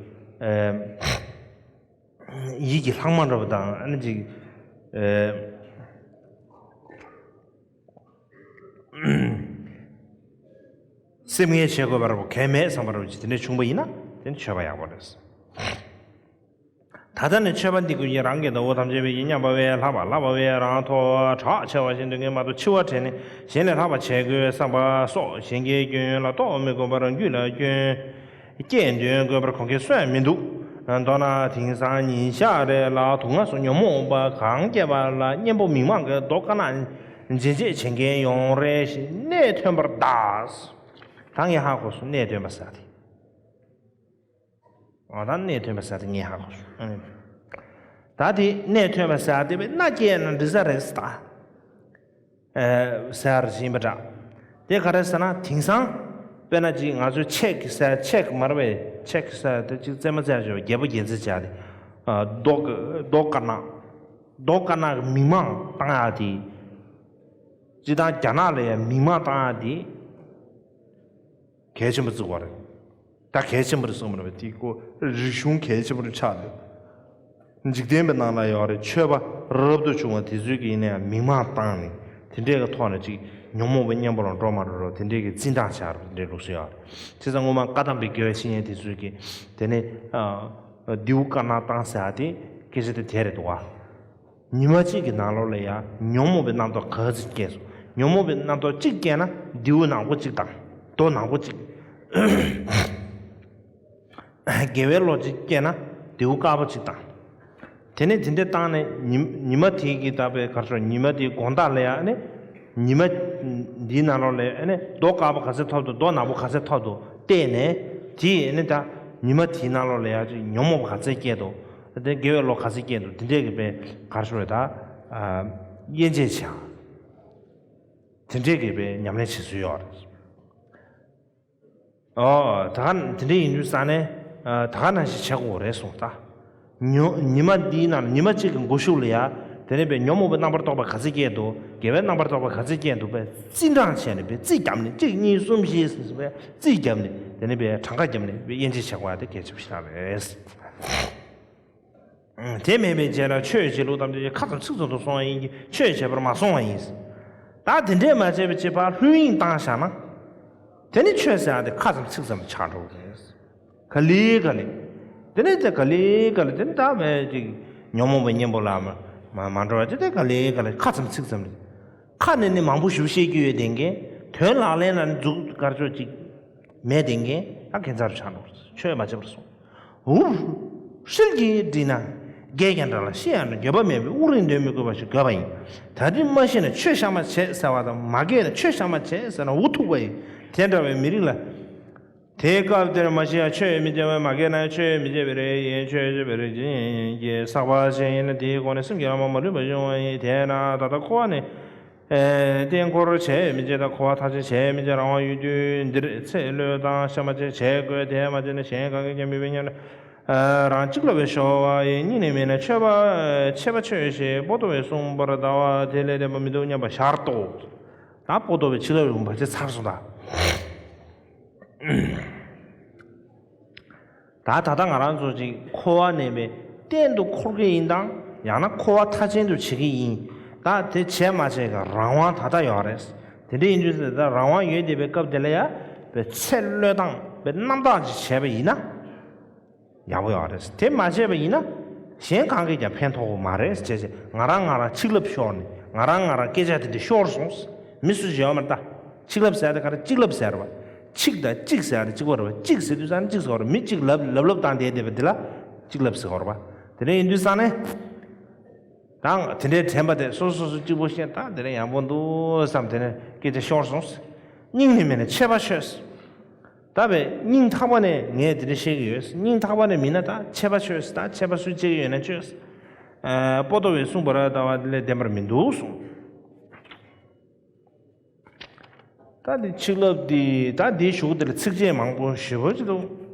ཡིད་ཀྱི་ལྷག་མ་འདྲ་བ་དང་ཨ་ནི་ཅིག་སེམས་ངལ་བྱེད་དགོས་པ་ར་བ་གལ་མེད་བསམ་པ་ར་བ་ཅིག་དེ་འདྲས་བྱུང་པ་ཡིན་ན་དེ་ནི་ཆོས་པ་ཡག་པོ་རེད། ད་ལྟ་ནི་ཆོས་པ་འདི་ཀུན་གྱིས་རང་གི་ཟླ་བོ་ཐམས་ཅད་པའི་ཡིན་སྙམ་པ་བས་ལྷག་པ་ལྷག་པ་བས་རང་ཐོག་གྲགས་ཆེ་བ་ཞིག་འདོད་མཁན་མ་གཏོགས་འཆི་བ་དྲན་ནས་གཞན་ལས་ལྷག་པ་བྱེད་དགོས་བསམ་པ་སོགས་གཞན་གྱི་སྐྱོན་ཡོན་ལ་རྟོག་མི་དགོས་པར་རྒྱུད་ལ་སྐྱོན་སྐྱེས་འདོན་དགོས་པར་གོ་མཁན་སུ་ཡང་མི་འདུག་མདོར་ན་དེང་སང་ཉིན་ཞག་རེ་ལ་དུག་ལྔ་སོགས་ཉོན་མོངས་པ་གང་སྐྱེས་པ་ལ་གཉེན་པོ་མི་མང་གི་མདོ་དཀར་ནག་འབྱེད་བྱེད་བྱེད་མཁན་ཡོང་རེ་ཞིག་གནད་ཐོན་པར་གདའ། ད་ངས་ཧ་གོ་སོང་གནད་ཐོན་པ་ཟེར་དེ། ཨ་ད་གནད་ཐོན་པ་ཟེར་དེ་ངས་ཧ་གོ་སོང་། ཨ་ནི། ད་དེ་གནད་ཐོན་པ་ཟེར་དེ་བས་མནའ་སྐྱེལ་ན་འགྲིག་ས་རེད་ད། ཟེར་བཞིན་པ་འདྲ། དེ་ག་རེ་ཟེར་ན་དེང་སང་དཔེར་ན་ཅིག་ང་ཚོས་ཆེག་ཟེར་ཆེག་མ་རེད་པས་ཆེག་ཟེར་དེ་ཅིག་རྩེད་མོ་རྩེ་ཡག་ཆོག་རྒྱལ་པོ་རྒྱལ་མཚན་བྱས་ཏེ། རྡོ་རྡོ་དཀར་ནག་རྡོ་དཀར་ནག་གི་མིག་མངས་བཏང་ཡག་དེ། སྤྱིར་བཏང་རྒྱ་ནག་ལ་ཡང་མིག་མངས་བཏང་ཡག་དེ། གལ་ཆེན་པོ་བརྩི་བ་རེད། ད་གལ་ཆེན་པོ་རེད་གསུངས་པ་རེད་པས་དེ་ཀོ་རིག་གཞུང་གལ་ཆེན་པོ་རེད་ཆགས་འདུག་འཇིག་རྟེན་པའི་ནང་ལ་ཡོད་རེད་ཆོས་པ་རབ་ཏུ་བྱུང་བ་དེ་ཚོས་ཀྱི་ཡིན་ན་ཡང་མིག་མངས་བཏང་ནས་དེ་འདྲས་ཀྱི་ཐོག་ནས་ཅིག་ཉོན་མོངས་པའི་གཉེན་པོ་ལ་འགྲོ་མ་འགྲོ་རོགས་དེ་འདྲས་ཀྱི་རྩིས་འདང་བྱ་རོགས་དེ་འདྲས་ལུགས་སྲོལ་ཡོད་རེད། བྱས་ཙང་སྔོན་མ་བཀའ་གདམས་པའི་དགེ་བའི་བཤེས་གཉེན་དེ་ཚོས་ཀྱི་དེ་ནས་རྡེའུ་དཀར་ནག་བཏང་ཟེར་ཡག་དེ་སྐད་ཆ་དེ་དེ་རེད་འདུག་ག་ཉི་མ་གཅིག་གི་ནང་ལོགས་ལ་ཡང་ཉོན་མོངས་པའི་རྣམ་རྟོག་ག་ཚོད་སྐྱེས་སོང་། ཉོན་མོངས་པའི་རྣམ་རྟོག་གཅིག་སྐྱེས་ན་རྡེའུ་ནག་པོ་གཅིག་དང་རྡོ་ནག་པོ་གཅིག་དགེ་བའི་བློ་གཅིག་སྐྱེས་ན་རྡེའུ་དཀར་པོ་གཅིག་དང་། དེ་ནས་དེ་འདྲས་བཏང་ནས་ཉི་ཉི་མ་དེ་གི་ད་པའི་གར་ཤོར་ཉི་མ་དེའི་དགོང་དག་ལ་ཡང་ནི་ཉི་མ་འདིའི་ནང་ལོགས་ལ་ནི་རྡོ་དཀར་པོ་ག་ཚོད་ཐོབ་འདུག་རྡོ་ནག་པོ་ག་ཚོད་ཐོབ་འདུག་བལྟས་ནས་དེ་ནི་ད་ཉི་མ་དེའི་ནང་ལོགས་ལ་ཡང་ཉོན་མོངས་པ་ག་ཚོད་སྐྱེས་འདུག་དེ་དགེ་བའི་བློ་ག་ཚོད་སྐྱེས་འདུག་དེ་འདྲས་ཀྱི་དཔེ་གར་ཤོར་ད་དབྱེ་འབྱེད་བྱ། དེ་འདྲས་ཀྱི་དཔེ་ཉམས་ལེན་བྱེད་སྲོལ་ཡོད་རེད། ཨོ་ད་ག་དེ་འདྲས་ཡིན་དུས་ས་ནས་ད་ག་ནང་བཞིན་བྱེད་དགོས་རེད་གསུངས་ད། ཉོ་ཉི་མ་འདིའི་ནང་ཉི་མ་གཅིག་གི་འགོ་ཤུགས་ལ་ཡ་དེ་ནས་དཔེ་ཉོན་མོངས་པའི་རྣམ་པར་རྟོག་པ་ག་ཚོད་སྐྱེས་འདུག་དགེ་བའི་རྣམ་པར་རྟོག་པ་ག་ཚོད་སྐྱེས་འདུག་དཔེ་རྩིས་འབྲང་བྱས་ནས་དཔེ་རྩིས་བརྒྱབ་ནས་གཅིག་གཉིས་གསུམ་བཞི་ཟེར་དཔེ་རྩིས་བརྒྱབ་ནས་དེ་ནས་དཔེ་གྲངས་ཀ་བརྒྱབ་ནས་དཔེ་དབྱེ་འབྱེད་བྱེད་དགོས་ཡ་དེ་གལ་ཆེན་པོ་ཞིག་རེད། དེ་མེད་པའི་རྗེས་ལ་ཆོས་བྱེད་ལུགས་ཐམས་ཅད་ཁ་ཙམ་ཚིག་ཙམ་དུ་སོང་བ་ཡིན་གྱི་ཆོས་བྱེད་པར་མ་སོང་བ་ཡིན། ད་དེ་འདྲས་མ་བྱས་པའི་ཕྱིར་ཕར་ལྷོད་གཡེང་བཏང་བཞག་ན། དེ་ནི་ཆོས་ཟེར་ཡག་དེ་ཁ་ཙམ་ཚིག་ཙམ་དུ་ཆགས་འགྲོ་གི་རེད། ག་ལེ་ག་ལེ། དེ་ནི་དེ་ག་ལེ་ག་ལེ་དེ་ནི་ད་མེད་ཅིག་ཉོན་མོངས་པའི་གཉེན་པོ་ལ་མ་མ་མ་འགྲོ་བ་དེ་དེ་ག་ལེ་ག་ལེ་ཁ་ཙམ་ཚིག་ཙམ་རེད། ཁ་ནས་ནི་མང་པོ་ཞིག་བཤད་རྒྱུ་ཡོད་དེ་འགས་དོན་ལག་ལེན་ལ་ནི་འཛུགས་དཀར་ཕྱོགས་ཅིག་མེད་དེ་འགས་ད་ཁྱད་མཚར་ཆགས་འགྲོ་གི་རེད། ཆོས་མ་བྱས་པར་སོང་། འུ། ཧྲིལ་གྱིས་བསྒྲིལ་ན། རྒས་ཀྱང་འདྲ་ལ་ཤི་ཡང་འདྲ་འགྱོད་པ་མེད་པའི་དབུགས་རིང་འདོན་མི་དགོས་པ་ཞིག་དགོས་པ་ཡིན། ད་དུས་མ་ཤི་ན་ཆོས་བཤད་མ་བྱེད་ཟེར་བ་དང་མ་རྒས་ན་ཆོས་བཤད་མ་བྱེད་ཟེར་ན་འུ་ཐུག་པ་ཡིན། དེ་འདྲ་བའི་མི་རིགས་ལ། དེའི་སྐབས་དེར་མ་ཤི་ཡང་ཆོས་མི་བྱེད་པ་མ་རྒས་ན་ཆོས་མི་བྱེད་པའི་རེ་ཡིན་ཆོས་བྱེད་པའི་རེ་ཡིན་གྱི་བསགས་པ་ཅན་ཡིན་ན་དེའི་སྒོ་ནས་སེམས་ཀྱི་ལམ་མ་ལུས་པ་བྱུང་བ་ཡིན། དེས་ན་ད་ལྟ་འཁོར་བ་ནི། ཨེ། རྟེན་འཁོར་བྱས་མི་བྱེད་དང་འཁོར་བ་མཐའ་ཅན་བྱས་མི་བྱེད་རང་དབང་ཡོད་དུས་འདིར་ཚེ་བློས་བཏང་བཤད་མ་བྱེད་བྱས་དགོས་དེ་མ་བྱས་ན་གཞན་གང་གིས་ཀྱང་མི་བས་སྙམ་ན། ཨ། རང་གཅིག་ལ་བས་ཤོར་བ་ཡི་སྙིང་ནས་མེད་ན་ཆོས་པ་ཆེ་བ་ཆོས་ཞེས་པོ་ཏོ་བས་གསུངས་པར་ལྟ་བ་དེ་ལས་བདེན་པ་མི་འདུག་སྙམ་པ་ཞར་ཏོ། ད་པོ་ཏོ་བས་ཆིག་ལབ་རིང་པོ་བར་ཆད་ཚར་སོང་ད། ད་ད་ལྟ་ང་རང་ཚོ་ཅིག་འཁོར་བ་ནས་པའི་གཏན་དུ་འཁོར་གྱི་ཡིན་དང་ཡང་ན་འཁོར་བ་མཐའ་ཅན་དུ་བྱེད་ཀྱི་ཡིན། ད་དེ་བྱས་མ་བྱས་ཀྱི་རང་དབང་ད་ལྟ་ཡོད་རེད། དེ་འདྲ་ཡིན་དུས་ད་རང་དབང་ཡོད་བསྡད་པའི་སྐབས་དེ་ལ་ཡ་པའི་ཚེ་བློས་བཏང་པའི་རྣམ་དག་ཅིག་བྱས་པ་ཡིན་ན་ཡག་པོ་ཡོད་རེད། དེ་མ་བྱས་པ་ཡིན་ན་གཞན་གང་གིས་ཀྱང་ཕན་ཐོགས་པ་མ་རེད་ཅེས་ང་རང་ང་རང་ཆིག་ལབ་ཤོར་ནས་ང་རང་ང་རང་སྐད་ཆ་དེ་འདྲ་ཤོར་སོང་། མི་སུ་ཞིག་ཡོད་མ་རེད་ད། ཆིག་ལབ་ཟེར་དེ་ག་རེ་གཅིག་ལབ་ཟེར་བ། ཆིག་དང་གཅིག་ཟེར་དེ་གཅིག་པ་རེད་བ། གཅིག་ཟེར་དུས་ཙང་གཅིག་ཟེར་བ་རེད། མི་གཅིག་ལབ་ལབ་ལབ་བཏང་བསྡད་བསྡད་པ་འདི་ལ་གཅིག་ལབ་ཟེར་བ་རེད་བ། དེ་འདྲ་ཡིན་དུས་ཙང་ནས་དང་དེ་འདྲའི་དྲན་པ་དེ་སོ་སོ་སོ་གཅིག་པོ་བཤད་ད་དེ་འདྲ་ཡག་པོ་འདུག་བསམ་དེ་ནས་སྐད་ཆ་ཤོར་སོང་། སྙིང་ནས་མེད་ན་ཆད་པ་ཆོད། ད་བས་སྙིང་ཐག་པ་ནས་ངས་དེ་འདྲ་བཤད་ཀྱི་ཡོད། སྙིང་ཐག་པ་ནས་མིན་ན་ད་ཆད་པ་ཆོད། ད་ཆད་པ་སུས་བཅད་ཀྱི་ཡོད་ན་ཆོད། ཨ། པོ་ཏོ་བས་གསུངས་པར་ལྟ་བ་ལས་བདེན་པར་མི་འདུག་གསུངས། ད་འདི་ཆིག་ལབ་འདི་ད་འདིའི་གཞུག་དེ་ལ་ཚིགས་བཅད་མང་པོ་ཞེ་པོ་ཅིག་འདུག་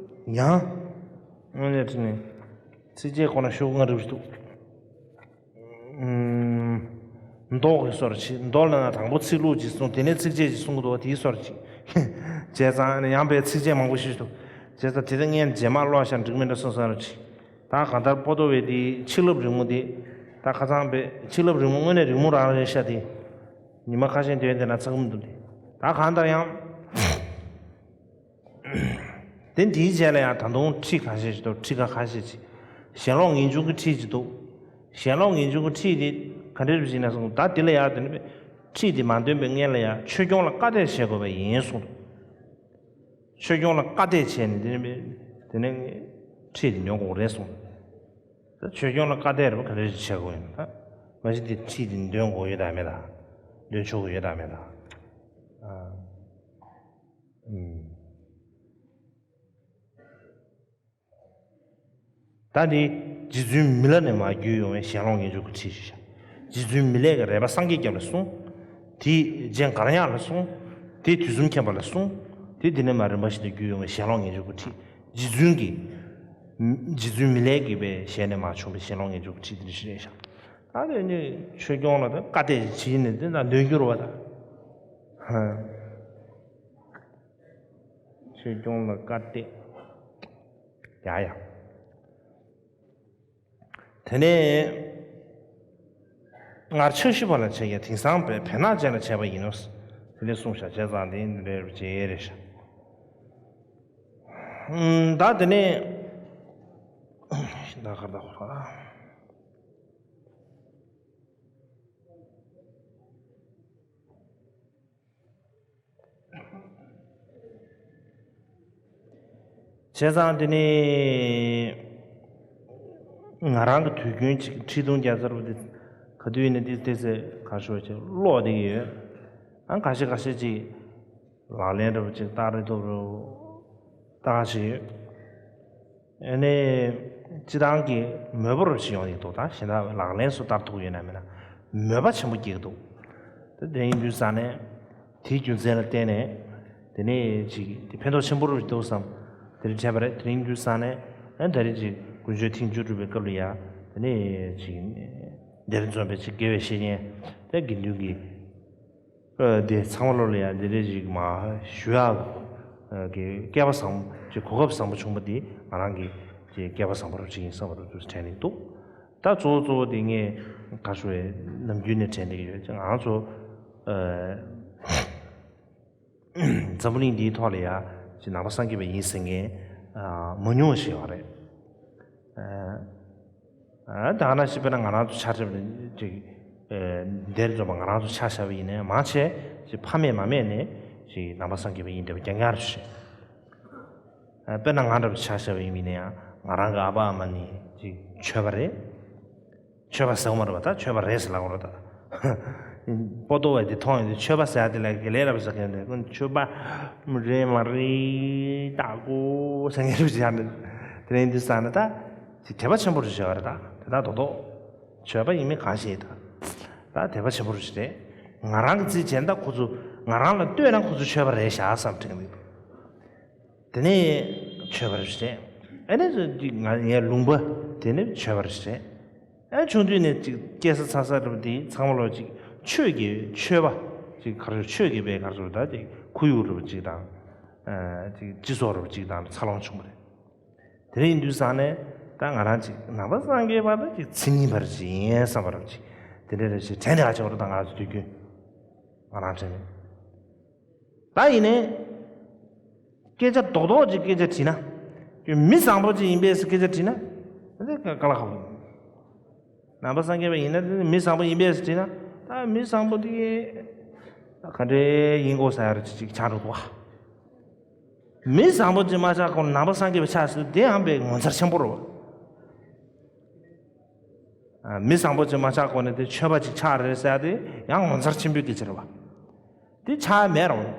ཡང་། དངོས་གནས་དྲིས་ནས་ཚིགས་བཅད་ཁོ་ན་ཤོག་ལྔ་རིམ་ཞིག་འདུག་ཨུམ། མདོ་གི་སོར་ཅིག་མདོ་ལ་ན་དང་པོ་ཚིག་ལྷུག་ཅིག་གསུངས། དེ་ནས་ཚིགས་བཅད་ཅིག་གསུང་གི་འདུག་དེའི་སོར་ཅིག་བྱས་ཙང་ཡང་པའི་ཚིགས་བཅད་མང་པོ་ཞིག་འདུག་བྱས་ཙང་དེ་ཚོ་ངས་རྗེས་མ་ཀློག་ཤག་འགྲིག་མིན་འདྲ་སོང་ས་རུ་ཅིག་ད་གང་ལྟར་པོ་ཏོ་བས་དེའི་ཆིག་ལབ་རིང་མོ་དེ། ད་ཁ་སང་པའི་ཆིག་ལབ་རིང་མོ་དངོས་གནས་རིང་མོ་རང་རེད་ཤག་དེ། ཉི་མ་ཁ་ཤས་འདས་དེ་ན་ཚགས་མི་འདུག་དེ། ད་གང་ལྟར་ཡང་། དེ་འདིའི་རྗེས་ལ་ཡང་ད་དུང་ཁྲིད་ཁ་ཤས་ཤིག་འདུག་ཁྲིད་ཁ་ཁ་ཤས་ཤིག་ཞེན་ལོག་ངེས་འབྱུང་གི་ཁྲིད་ཅིག་འདུག་ཞེན་ལོག་ངེས་འབྱུང་གི་ཁྲིད་དེ་ག་འདྲ་རེད་ཟེར་ན་གསུངས། ད་དེ་ལ་ཡང་དེ་ནི་ཁྲིད་དེ་མ་འདོན་པའི་སྔོན་ལ་ཡང་ཆོས་སྐྱོང་ལ་བཀའ་གཏད་བྱེད་དགོས་པ་ཡིན་གསུངས་འདུག་ཆོས་སྐྱོང་ལ་བཀའ་གཏད་བྱས་ནས་དེ་ནི་དེ་ནི་ ཁྲིད་དེ་འདོན་དགོས་རེད་གསུངས། ད་ཆོས་སྐྱོང་ལ་བཀའ་གཏད་རེད་པ། ག་འདྲ་ཞིག་བྱེད་དགོས་ཡིན་ད། མ་གཞི་དེ་ཁྲིད་དེ་འདོན་དགོས་ཡོད་དམ་མེད་དམ། འདོན་ཆོག་གི་ཡོད་དམ་མེད་དམ། ཨ། ཨུམ། ད་འདི་རྗེ་བཙུན་མི་ལ་ནས་མར་བརྒྱུད་ཡོང་བའི་ཞལ་ལུང་ངེས་འབྱུང་གི་ཁྲིད་ཞིག་བྱ། རྗེ་བཙུན་མི་ལས་ཀྱི་རས་པ་སངས་རྒྱས་རྒྱབ་ལ་གསུངས། དེ་རྗེ་མགར་ཉག་ལ་གསུངས། དེ་དུས་གསུམ་མཁྱེན་པ་ལ་གསུངས། དེ་འདི་ནས་མར་རིམ་པ་བཞིན་དུ་བརྒྱུད་ཡོང་བའི་ཞལ་ལུང་ངེས་འབྱུང་གི་ཁྲིད། རྗེ་བཙུན་གྱི། རྗེ་བཙུན་མི་ལས་ཀྱི་པའི་ཞལ་ནས་མར་བྱུང་བའི་ཞལ་ལུང་ངེས་འབྱུང་གི་ཁྲིད་འདི་འདྲ་ཞིག་རེད་ཤག་ད་དེ་ནི་ཆོས་སྐྱོང་ལ་ད་བཀའ་གཏད་བྱས་ནས་དེ་ད་འདོན་རྒྱུ་རེད་པ་ད། ཧ། ཆོས་སྐྱོང་ལ་བཀའ་གཏད། ཡ་ཡ། དེ་ནས་སྔར་ཕྱག་ཞུ་བ་ལ་བྱས་ཀྱང་དེང་སང་བས་བེར་ནག་ཅན་ལ་བྱས་པ་ཡིན་ནོ། དེ་ནས་གསུངས་ཤག་བྱས་ཙང་དེ་འདི་འདྲའི་བྱས་རེད་ཤག་ད་དེ་ནས་ད་གར་ད་ཧོ་ལ། བྱས་ཙང་དེ་ནི་ང་རང་གི་དུས་རྒྱུན་ཅིག་ཁྲི་སྟོང་བརྒྱ་ཚར་བ་དེ་ག་དུས་ཡིན་ན་དེ་དེ་ཚེ་ག་ཤོད་ཅིག་ཀློག་བསྡད་ཀྱི་ཡོད། ཨང་ག་ཤེད་ག་ཤེད་ཅིག་ལག་ལེན་འདྲ་པོ་ཅིག་བསྟར་རེ་ཐུབ་རེ་བསྟར་ཞིག་ཡོད། ཨ་ནི་སྤྱི་བཏང་གི་མོས་པ་རུ་ཞིག་ཡོང་གི་འདུག་ད་གཞན་དག་ལག་ལེན་སུ་བསྟར་ཐུབ་ཡོད་ན་མེད་ན་མོས་པ་ཆེན་པོ་སྐྱེ་གི་འདུག་ད་དེ་ཡིན་དུས་ཙང་ནས་དེའི་རྒྱུ་མཚན་ལ་བརྟེན་ནས་དེ་ནས་ཅིག་དེ་ཕན་ཐོགས་ཆེན་པོ་རུ་འདུག་བསམ། དེ་རིང་དྲན་པ་རེད། དེ་ཡིན་དུས་ཙང་ནས་ཨ་ད་རེས་ཅིག་དཀོན་མཆོག་ཐེག་མཆོག་སྒྲུབ་པའི་སྐབས་ལ་ཡ་དེ་ནས་ཅིག་འདིར་འཛོམས་པའི་ཅིག་དགེ་བའི་བཤེས་གཉེན་དེ་དགེ་འདུན་གྱི་ཨ་དེ་ཚང་མ་ལོ་ལ་ཡང་འདི་འདྲའི་ཞིག་མ་ཞུ་ཡག་གི་སྐལ་བ་བཟང་ཅིག་གོ་སྐབས་བཟང་པོ་བྱུང་པ་འདི་ང་རང་གི་ཅིག་སྐལ་བ་བཟང་པོ་རུ་ཅིག་ཡིན་བསམ་པ་རུ་དུ་དྲན་ནས་འདུག་ད་གཙོ་བོ་གཙོ་བོ་དེ་ངས་ག་ཞུ་བའི་ནམ་རྒྱུན་ནས་དྲན་བསྡད་ཀྱི་ཡོད་ཅིག་ང་ཚོ་ཨ་འཛམ་བུ་གླིང་འདིའི་ཐོག་ལ་ཡ་ཅིག་ནང་པ་སངས་རྒྱས་པ་ཡིན་ཟེར་མཁན་ཨ་མང་ཉུང་བ་ཞིག་ཡོད་རེད། ཨ་ད་ག་ནང་བཞིན་དཔེར་ན་ང་རང་ཚོ་ཆ་ཁྱབ་ནས་ཅིག་ཨེ་འདིར་འཛོམས་པ་ང་རང་ཚོ་ཆ་བཞག་པ་ཡིན་ན་མང་ཆེ་ཅིག་ཕ་མེས་མ་མེས་ནས་ཅིག་ནང་པ་སངས་རྒྱས་པ་ཡིན་འདྲ་བ་རྐྱང་རྐྱང་རེད་ཤག་ཨ་དཔེར་ན་ང་འདྲ་བ་ཆ་བཞག་པ་ཡིན་པ་ཡིན་ན་ཡང་ང་རང་གི་ཨ་ཕ་ཨ་མ་ནི་ཅིག་ཆོས་པ་རེད། ཆོས་པ་ཟེར་བ་མ་རེད་པ། ད་ཆོས་པ་རེད་ཟེར་ལབ་དགོས་རེད་ད། པོ་ཏོ་བས་འདི་མཐོང་ཡོང་དུས་ཆོས་པ་ཟེར་ཡ་དེ་ལ་དགེ་ལེགས་རབ་ཟེར་མཁན་དེ་ཁོ་ཆོས་པ་རེད་མ་རེད་ད་གོ་ཟེར་མཁན་རེད་ཟེར་ཡ་འདི། དེ་རིང་འདི་ཟེར་ན་ད་ཅིག་དད་པ་ཆེན་པོ་རེད་ཟེར་བ་རེད་ད། དེ་ད་རྡོག་རྡོག་ཆོས་པ་ཡིན་མིན་གང་ཤེས་ད། ད་དད་པ་ཆེན་པོ་རེད་ཟེར། ང་རང་གི་རྩིས་བྱས་ན་ད་ཁོ་ཚོ་ང་རང་ལ་ལྟོས་ན་ཁོ་ཚོ་ཆོས་པ་རེད་ཤག་བསམ་དྲན་གི་འདུག་དེ་ནས་ཆོས་པ་རེད་ཟེར། ཨ་ནི་ང་ངའི་ལུང་པ་དེ་ནི་ཆོས་པ་རེད་ཟེར། ཨ་ཆུང་དུས་ནས་ཅིག་སྐྱེས་ས་འཚར་ས་རེད་པ། དེ་ཚང་མ་ལོ་ཅིག་ཆོས་ཀྱི་ཆོས་པ་ཅིག་ག་རེ་ཆོས་ཀྱི་པའི་ག་རེ་ཟེར་ད་ཅིག་ཁོར་ཡུག་རེད་པ་ཅིག་དང་ཨ་ཅིག་སྤྱི་ཚོགས་རེད་པ་ཅིག་དང་འཚར་ལོངས་བྱུང་བ་རེད། དེ་རིང་དུས་སང་ནས་ད་ང་རང་ཅིག་ནང་པ་སངས་རྒྱས་པ་ད་ཅིག་མཚན་ཉིད་པ་རེད་ཅིག་ཡིན་བསམ་པ་རེད་པ་ཅིག་དེ་འདྲ་རེད་ཅིག་དྲན་ནས་ཨ་ཅག་རེད་ད་ང་རང་ཚོ་དུས་རྒྱུན་ང་རང་དྲན་ནས། ད་ཡིན་ནའི་སྐད་ཆ་རྡོག་རྡོག་ཅིག་སྐད་ཆ་དྲིས་ན། ཁྱོད་མི་བཟང་པོ་ཅིག་ཡིན་པས་སྐད་ཆ་དྲིས་ན། དེ་དཀའ་ལས་ཁག་པོ། ནང་པ་སངས་རྒྱས་པ་ཡིན་ན་དེ་མི་བཟང་པོ་ཡིན་པས་དྲིས་ན། ད་མི་བཟང་པོ་དེ་ག་འདྲའི་ཡིན་དགོས་ས་ཡ་རེ་ཅིག་ཆགས་འགྲོ་གི་འདུག་ག་མི་བཟང་པོ་ཅིག་མ་ཆགས་གོང་ནང་པ་སངས་རྒྱས་པ་ཆགས་ཟེར་དུས་དེ་ཡང་དཔེ་ངོ་མཚར་ཆེན་པོ་རེད་པ། ཨ། མི་བཟང་པོ་ཅིག་མ་ཆགས་གོང་ནས་དེ་ཆོས་པ་ཅིག་ཆགས་རེད་ཟེར་ཡ་དེ་ཡང་ངོ་མཚར་ཆེན་པོའི་སྐད་ཆ་རེད་པ། དེ་ཆགས་མེད་རུང་།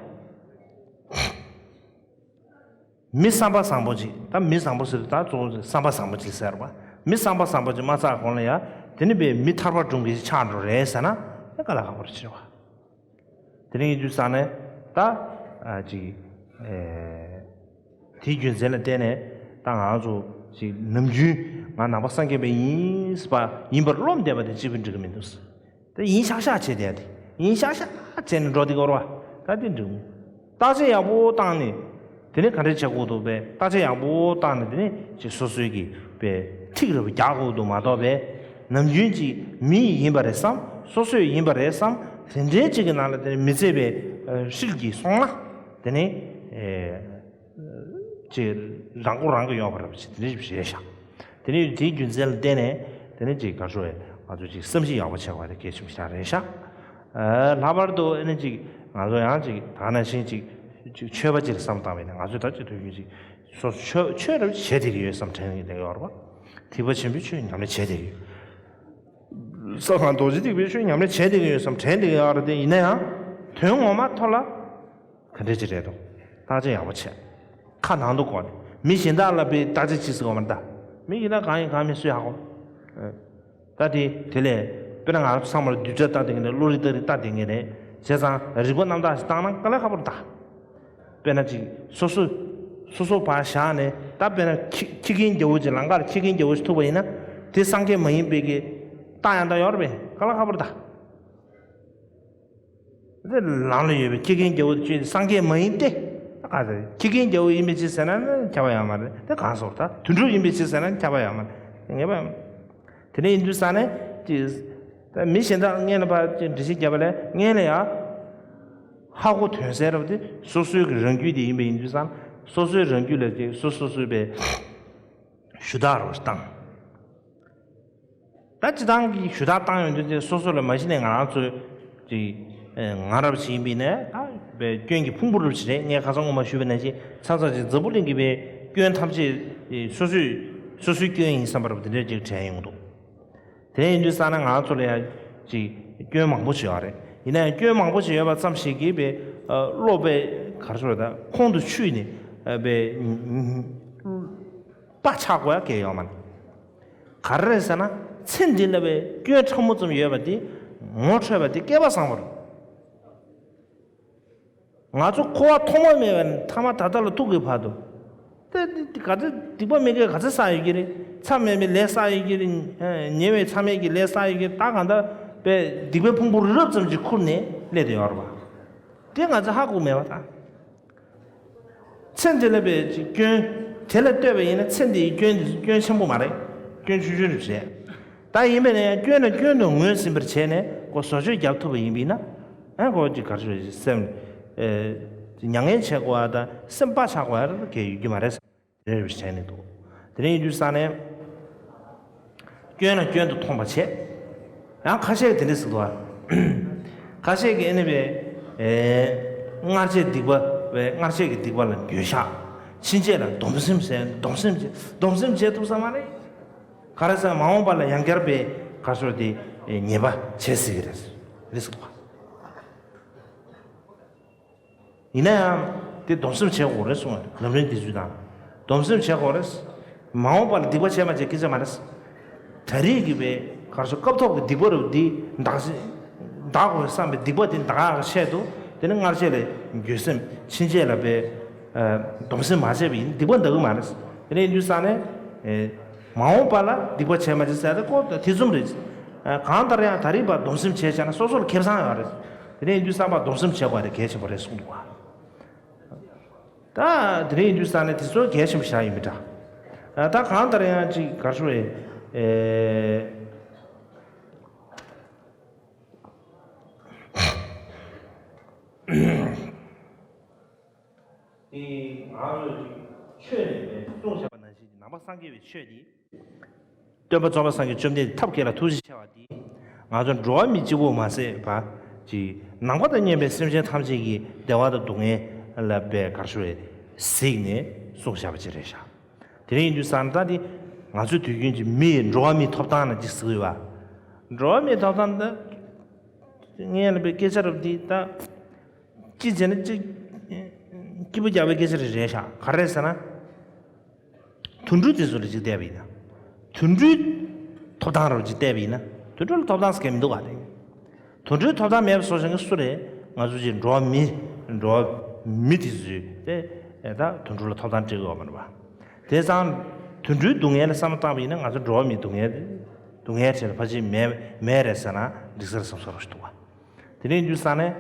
མི་བསམ་པ་བཟང་པོ་ཅིག་ད་མི་བཟང་པོ་ཟེར་དུས་ད་གཙོ་བོ་བསམ་པ་བཟང་པོ་ཅིག་ཟེར་བ། མི་བསམ་པ་བཟང་པོ་ཅིག་མ་ཆགས་གོང་ལ་ཡ་དེ་ནི་དཔེ་མི་ཐར་པ་སྒྲུབ་མཁན་ཅིག་ཆགས་འགྲོ་རེད་ཟེར་ན་དེ་དཀའ་ལས་ཁག་པོ་རེད་ཟེར་བ། དེ་རིང་ཡིན་དུས་ཙང་ནས་ད་ཨ་ཅིག་ཨེ་དེའི་རྒྱུ་མཚན་ལ་བརྟེན་ནས་ད་ང་ཚོ་ཅིག་ནམ་རྒྱུན་ང་ནང་པ་སངས་རྒྱས་པ་ཡིན་པ་ཡིན་པར་རློམ་བསྡད་པ་དེ་གཅིག་པུ་འགྲིག་གི་མི་འདུག་དེ་ཡིན་ཤག་ཤག་བྱས་བསྡད་དེ་ཡིན་ཤག་ཤག་བྱས་ནས་འགྲོ་དེ་གོ་ར་ད་དེ་འགྲིག་མི་འདུག་བརྟག་དཔྱད་ཡག་པོ་བཏང་ནས་དེ་ནས་ག་འདྲས་བྱེད་དགོས་འདུག་པས། བརྟག་དཔྱད་ཡག་པོ་བཏང་ནས་དེ་ནས་ཅིག་སོ་སོའི་གི་པས་ཐིག་རེ་བ་རྒྱག་དགོས་འདུག་མ་གཏོགས་པས་ནམ་རྒྱུན་ཅིག་མི་ཡིན་པ་རེད་བསམ། སོ་སོས་ཡིན་པ་རེད་བསམ། དེ་འདྲའི་ཅིག་གི་ནང་ལ་དེ་ནས་མི་ཚེ་པས་ཧྲིལ་གྱིས་སོང་ན་དེ་ནས་ཅིག་རང་མགོ་རང་གིས་གཡོག་པ་རེད་པ་ཅིག་དེ་འདྲ་ཞིག་རེད་ཤག་དེ་ནས་དེའི་རྒྱུ་མཚན་ལ་བརྟེན་ནས་དེ་ནས་ཅིག་ག་ཚོད་ང་ཚོ་ཅིག་བསམ་གཞིག་ཡག་པོ་བྱེད་དགོས་པ་དེ་གལ་ཆེན་པོ་ཞིག་རེད་ཤག་ལྷག་པར་དུ་ཨ་ནི་ཅིག་ང་ཚོ་ཡང་ཅིག་ད་ག་ནང་བཞིན་ཅིག་ ཅིག་ཆོས་པ་ཅིག་ལ་བསམ་བཏང་བས་ནས་ང་ཚོས་ད་ཅིག་དུས་རྒྱུན་ཅིག་སོ་སོ་ཆོས་ཆོས་རབ་བྱེད་བསྡད་ཀྱི་ཡོད་བསམ་དྲན་གྱི་བསྡད་ཡོད་རེད་པ། ཐེག་པ་ཆེན་པོའི་ཆོས་ཉམས་ལེན་བྱས་བསྡད་ཀྱི་ཡོད། ས་སྒང་རྡོ་རྗེ་ཐེག་པའི་ཆོས་ཉམས་ལེན་བྱས་བསྡད་ཀྱི་ཡོད་བསམ་དྲན་བསྡད་ཀྱི་ཡོད་རེད་དེ། ཡིན་ན་ཡང་དོན་ངོ་མ་ཐོག་ལ་ག་འདྲས་ཅིག་རེད་འདུག་བརྟག་དཔྱད་ཡག་པོ་བྱས། ཁ་ནང་དུ་བསྐོར་ནས་མི་གཞན་དག་ལ་དཔེ་བརྟག་དཔྱད་ཅིག་ཟེར་བ་མ་རེད་ད། མི་གཞན་དག་གང་ཡིན་གང་མིན་སུས་ཧ་གོ། ད་དེ་དེ་ལས་དཔེར་ན་ང་ཚོ་ཚང་མར་རྡུལ་ཕྲ་ལྟ་དེ་ངེས་རེད། བློ་རིག་རྟ་རིག་ལྟ་དེ་ངེས་རེད། བྱས་ཙང་རིག་པ་རྣམ་དག་ཞིག་བཏང་ན་དཀའ་ལས་ཁག་པོ་རེད་ད། དཔེར་ན་ཅིག་སོ་སོ་སོ་སོ་ཕར་བཞག་ནས་ད་དཔེར་ན་ཁྱི་ཁྱི་རྒན་རྒྱལ་པོ་ཅིག་ལམ་ཁར་ཁྱི་རྒན་རྒྱལ་པོ་ཞིག་ཐུག་པ་ཡིན་ན་དེ་སངས་རྒྱས་མ་ཡིན་པའི་གི་རྟགས་ཡང་དག་ཡོད་རེད་པས། དཀའ་ལས་ཁག་པོ་རེད་ད། དེ་ལམ་ལ་ཡོད་པའི་ཁྱི་རྒན་རྒྱལ་པོ་དེ་ཅིག་སངས་རྒྱས་མ་ཡིན་ཏེ། ད་ག་ཚོད་ཁྱི་རྒན་རྒྱལ་པོ་ཡིན་པའི་ཅིག་ཟེར་ན་ཁྱབ་པ་ཡོད་མ་རེད། དེ་གང་སོང་ད་དུད་འགྲོ་ཡིན་པའི་ཅིག་ཟེར་ན་ཁྱབ་པ་ཡོད་མ་རེད། ངེས་པ་ཡོད་མ་རེད། དེ་ནས་ཡིན་དུས་ས་ནས་ཅིག་ད་མི་གཞན་དག་སྔོན་ལ་ཕར་ཅིག་འགྲེལ་བཤད་བརྒྱབ་པ་ལས་སྔོན་ལ་ཡང་ཧ་གོ་དོན་གསལ་རབ་དེ་སོ་སོའི་གི་རང་རྒྱུད་དེ་ཡིན་པ་ཡིན་དུས་ས་སོ་སོའི་རང་རྒྱུད་ལ་ཅིག་སོ་སོ་སོའི་པའི་ཞུ་དག་རོ་བཏང་། ད་སྤྱི་བཏང་གི་ཞུ་དག་བཏང་ཡོང་དུས་ཚེ་སོ་སོ་ལ་མ་གཞི་ནས་ང་རང་ཚོའི་ཅིག་ང་རབ་ཞིག་ཡིན་པས་ནས་ད་བའི་སྐྱོན་གྱི་ཕུང་པོ་རུབ་ཞིག་རེད། ངས་ཁ་སང་སྔོན་མ་ཞུས་པ་ནང་བཞིན་ཚ་ཚ་ཅིག་འཛམ་བུ་གླིང་གི་བའི་སྐྱོན་ཐམས་ཅད་སོ་སོས་སོ་སོའི་སྐྱོན་ཡིན་བསམ་པ་རུ་དེ་འདྲས་ཅིག་དྲན་ཡོང་འདུག་དེ་ནས་ཡིན་དུས་ས་ན་ང་ཚོ་ལ་ཡང་ཅིག་སྐྱོན་མང་པོ་ཞིག་ཡོད་རེད། ཡིན་ན་ཡང་སྐྱོན་མང་པོ་ཞིག་ཡོད་པ་ཙམ་ཞིག་གིས་བའི་བློ་བའི་གར་སོ་ད་ཁོང་དུ་ཆུད་ནས་བའི་པ་ཆག་དགོས་ཡ་གལ་ཡོད་མ་རེད། ག་རེ་རེད་ཟེར་ན་ཚེ་འདི་ལ་བའི་སྐྱོན་ཕྲ་མོ་ཙམ་ཡོད་པ་འདི་ངོ་འཕྲོད་པ་འདི་སྐལ་པ་བཟང་པོ་རེད། ང་ཚོ་འཁོར་བ་ཐོག་མ་མེད་པ་ནས་ཐ་མ་ད་ལྟ་ལ་ཐུག་གི་བར་དུ་ད་འདི་ག་ཚོད་སྡིག་པ་མི་དགེ་ག་ཚོད་བསགས་ཡོད་ཀྱི་རེད། མཚམས་མེད་པའི་ལས་བསགས་ཡོད་ཀྱི་རེད། ཉེ་བའི་མཚམས་མེད་ཀྱི་ལས་བསགས་ཡོད་ཀྱི་རེད། ད་གང་ལྟར་བའི་སྡིག་པའི་ཕུང་པོ་རི་རབ་ཙམ་ཅིག་ཁུར་ནས་སླེབས་བསྡད་ཡོད་རེད་པ། དེ་ང་ཚོ་ཧ་གོ་མེད་པ་དང་། ཚེ་འདི་ལ་བའི་ཅིག་སྐྱོན་དེ་ལ་ལྟོས་པ་ཡིན་ན་ཚེ་འདིའི་སྐྱོན་འདི་སྐྱོན་ཆེན་པོ་མ་རེད། སྐྱོན་ཆུང་ཆུང་རེད་བྱས། ད་ཡིན་པས་ན་ཡང་སྐྱོན་ལ་སྐྱོན་དུ་ངོས་ཟིན་པར་བྱས་ནས་ཁོ་བཟོ་བཅོས་རྒྱབ་ཐུབ་པ་ཡིན་པས་ན་ཨ་ཁོ་ཅིག་གར་ཞུ་སེམས་མྱ་ངན་བྱེད་དགོས་པ་དང་སེམས་པ་ཆགས་དགོས་པ་གལ་ཡོད་ཀྱི་མ་རེད། དེ་འདྲ་བྱས་ནས་འདུག་དེ་ནས་ཡིན་དུས་ས་ནས། སྐྱོན་ལ་སྐྱོན་དུ་མཐོང་བ་བྱས། ཡང་ཁ་ཤས་ཀྱིས་དེ་འདྲ་ཟེར་འདུག་ཨ། ཁ་ཤས་ཀྱིས་ཨ་ནི་བས། ཨེ། སྔར་བྱས་སྡིག་པ་བས་སྔར་བྱས་ཀྱི་སྡིག་པ་ལ་འགྱོད་བཤགས། ཕྱིན་ཆད་ལ་སྡོམ་སེམས་ཟེར་སྡོམ་སེམས་བྱེད་སྡོམ་སེམས་བྱེད་ཐུབ་ས་མ་རེད། ག་རེ་ཟེར་མ་འོངས་པ་ལ་ཡང་བསྐྱར་བས་ག་སོ་དེ་ཉེས་པ་བྱེད་སྲིད་ཀྱི་རེད། རེད་ཟེར་འདུག་ཨ། ཡིན་ན་ཡང་དེ་སྡོམ་སེམས་བྱེད་དགོས་རེད་གསུངས་པ་རེད། ལམ་རིམ་འདི་ཚོའི་ནང་སྡོམ་སེམས་བྱེད་དགོས་རེད། མ་འོངས་པ་ལ་སྡིག་པ་བྱས་མ་བྱས་སྐད་ཆ་མ་རེད། ད་རེས་ཀྱི་བའི་གར་སོ་སྐབས་ཐོག་གི་སྡིག་པ་རུ་འདི་འདག་འདག་དགོས་བསམ་པའི་སྡིག་པ་དེ་འདག་ཡག་གི་ཆེད་དུ་དེ་ནི་སྔར་བྱས་ལས་འགྱོད་སེམས་ཕྱིན་ཆད་ལ་བའི་སྡོམ་སེམས་མ་བྱས་པ་ཡིན་སྡིག་པ་འདག་གི་མ་རེད། དེ་ནས་ཡིན་དུས་ས་ནས་མ་འོངས་པ་ལ་སྡིག་པ་བྱས་མ་བྱས་ཟེར་ཏེ་ཀོ་དེ་ཙམ་རེད། གང་ལྟར་ཡང་ད་རེས་པ་སྡོམ་སེམས་བྱས་བྱས་ན་སོ་སོ་ལ་ཁེ་བཟང་ཡོད་རེད། དེ་ནས་ཡིན་དུས་བསམ་པ་སྡོམ་སེམས་བྱེད་དགོས་རེད་གལ་ཆེན་པོ་རེད་གསུངས་འདུག་བ། ད་དེ་རིང་ཡིན་དུས་ས་ནས་དེ་ཚོ་གལ་ཆེན་པོ་ཞིག་ཡིན་མི་འདྲ། ད་གང་ལྟར་ཡང་ཅིག་གར་ཤོར་ཨེ། དེ་ང་ཚོས་ཅིག་ཆོས་ནས་གསུངས་བཞག་པ་ནང་བཞིན་ནང་པ་སངས་རྒྱས་པའི་ཆོས་འདི། སྟོན་པ་རྫོགས་པ་སངས་རྒྱས་བཅོམ་ལྡན་འདས་ཐབས་མཁས་ལ་ཐུགས་རྗེ་ཆེ་བ་འདིས་ང་ཚོ་འགྲོ་བ་མི་གཅིག་པུ་མ་ཟད་པ་ཅིག་ནང་པ་དང་མཉམ་པའི་སེམས་ཅན་ཐམས་ཅད་ཀྱི་བདེ་བ་དང་སྡུག་བསྔལ་ལ་བའི་གར་ཤོར་གཟིགས་ནས་གསུངས་བཞག་པ་ཅིག་རེད་ཤག་དེ་རིང་ཡིན་དུས་ཙང་ད་འདི་ང་ཚོའི་དུས་རྒྱུན་གྱི་མི་འགྲོ་བ་མིའི་ཐོབ་ཐང་ལ་ཅིག་གཟིགས་ཡོད་པ། འགྲོ་བ་མིའི་ཐོབ་ཐང་འདི་ངས་ལ་བའི་སྐད་ཆ་རབ་འདི་ད་ཅི་བྱས་ན་ཅི་སྐྱིད་པོ་རྒྱག་པའི་སྐད་ཆ་རེ་རེད་ཤག་ག་རེ་ཟེར་ན། དུད་འགྲོའི་དེ་ཚོ་ལ་ཅིག་བལྟས་པ་ཡིན་ན། དུད་འགྲོའི་ཐོབ་ཐང་རོ་ཅིག་བལྟས་པ་ཡིན་ན། དུད་འགྲོ་ལ་ཐོབ་ཐང་ཟེར་མཁན་མི་འདུག་ག་དེ། དུད་འགྲོའི་ཐོབ་ཐང་མེད་པ་བཟོ་བཞིན་གྱི་སུ་རེད། ང་ཚོ་ཅིག་འགྲོ་བ་མི། འགྲོ་བ་མི་དེ་ཚོས་དེ་ད་དུད་འགྲོ་ལ་ཐོབ་ཐང་སྤྲད་དགོས་པ་མ་རེད་པ། དེ་ཙང་དུད་འགྲོའི་སྡུག་བསྔལ་ལ་བསམ་བློ་བཏང་པ་ཡིན་ན་ང་ཚོ་འགྲོ་བ་མིའི་སྡུག་བསྔལ་སྡུག་བསྔལ་ཆེ་ལ་ཕལ་ཆེར་མེད་མེད་རེད་ཟེར་ན་འགྲིག་ས་རེད་བསམ་ས་རོ་ཞིག་འདུག་ག་དེ་འདྲ་ཡིན་དུས་ཙང་ནས།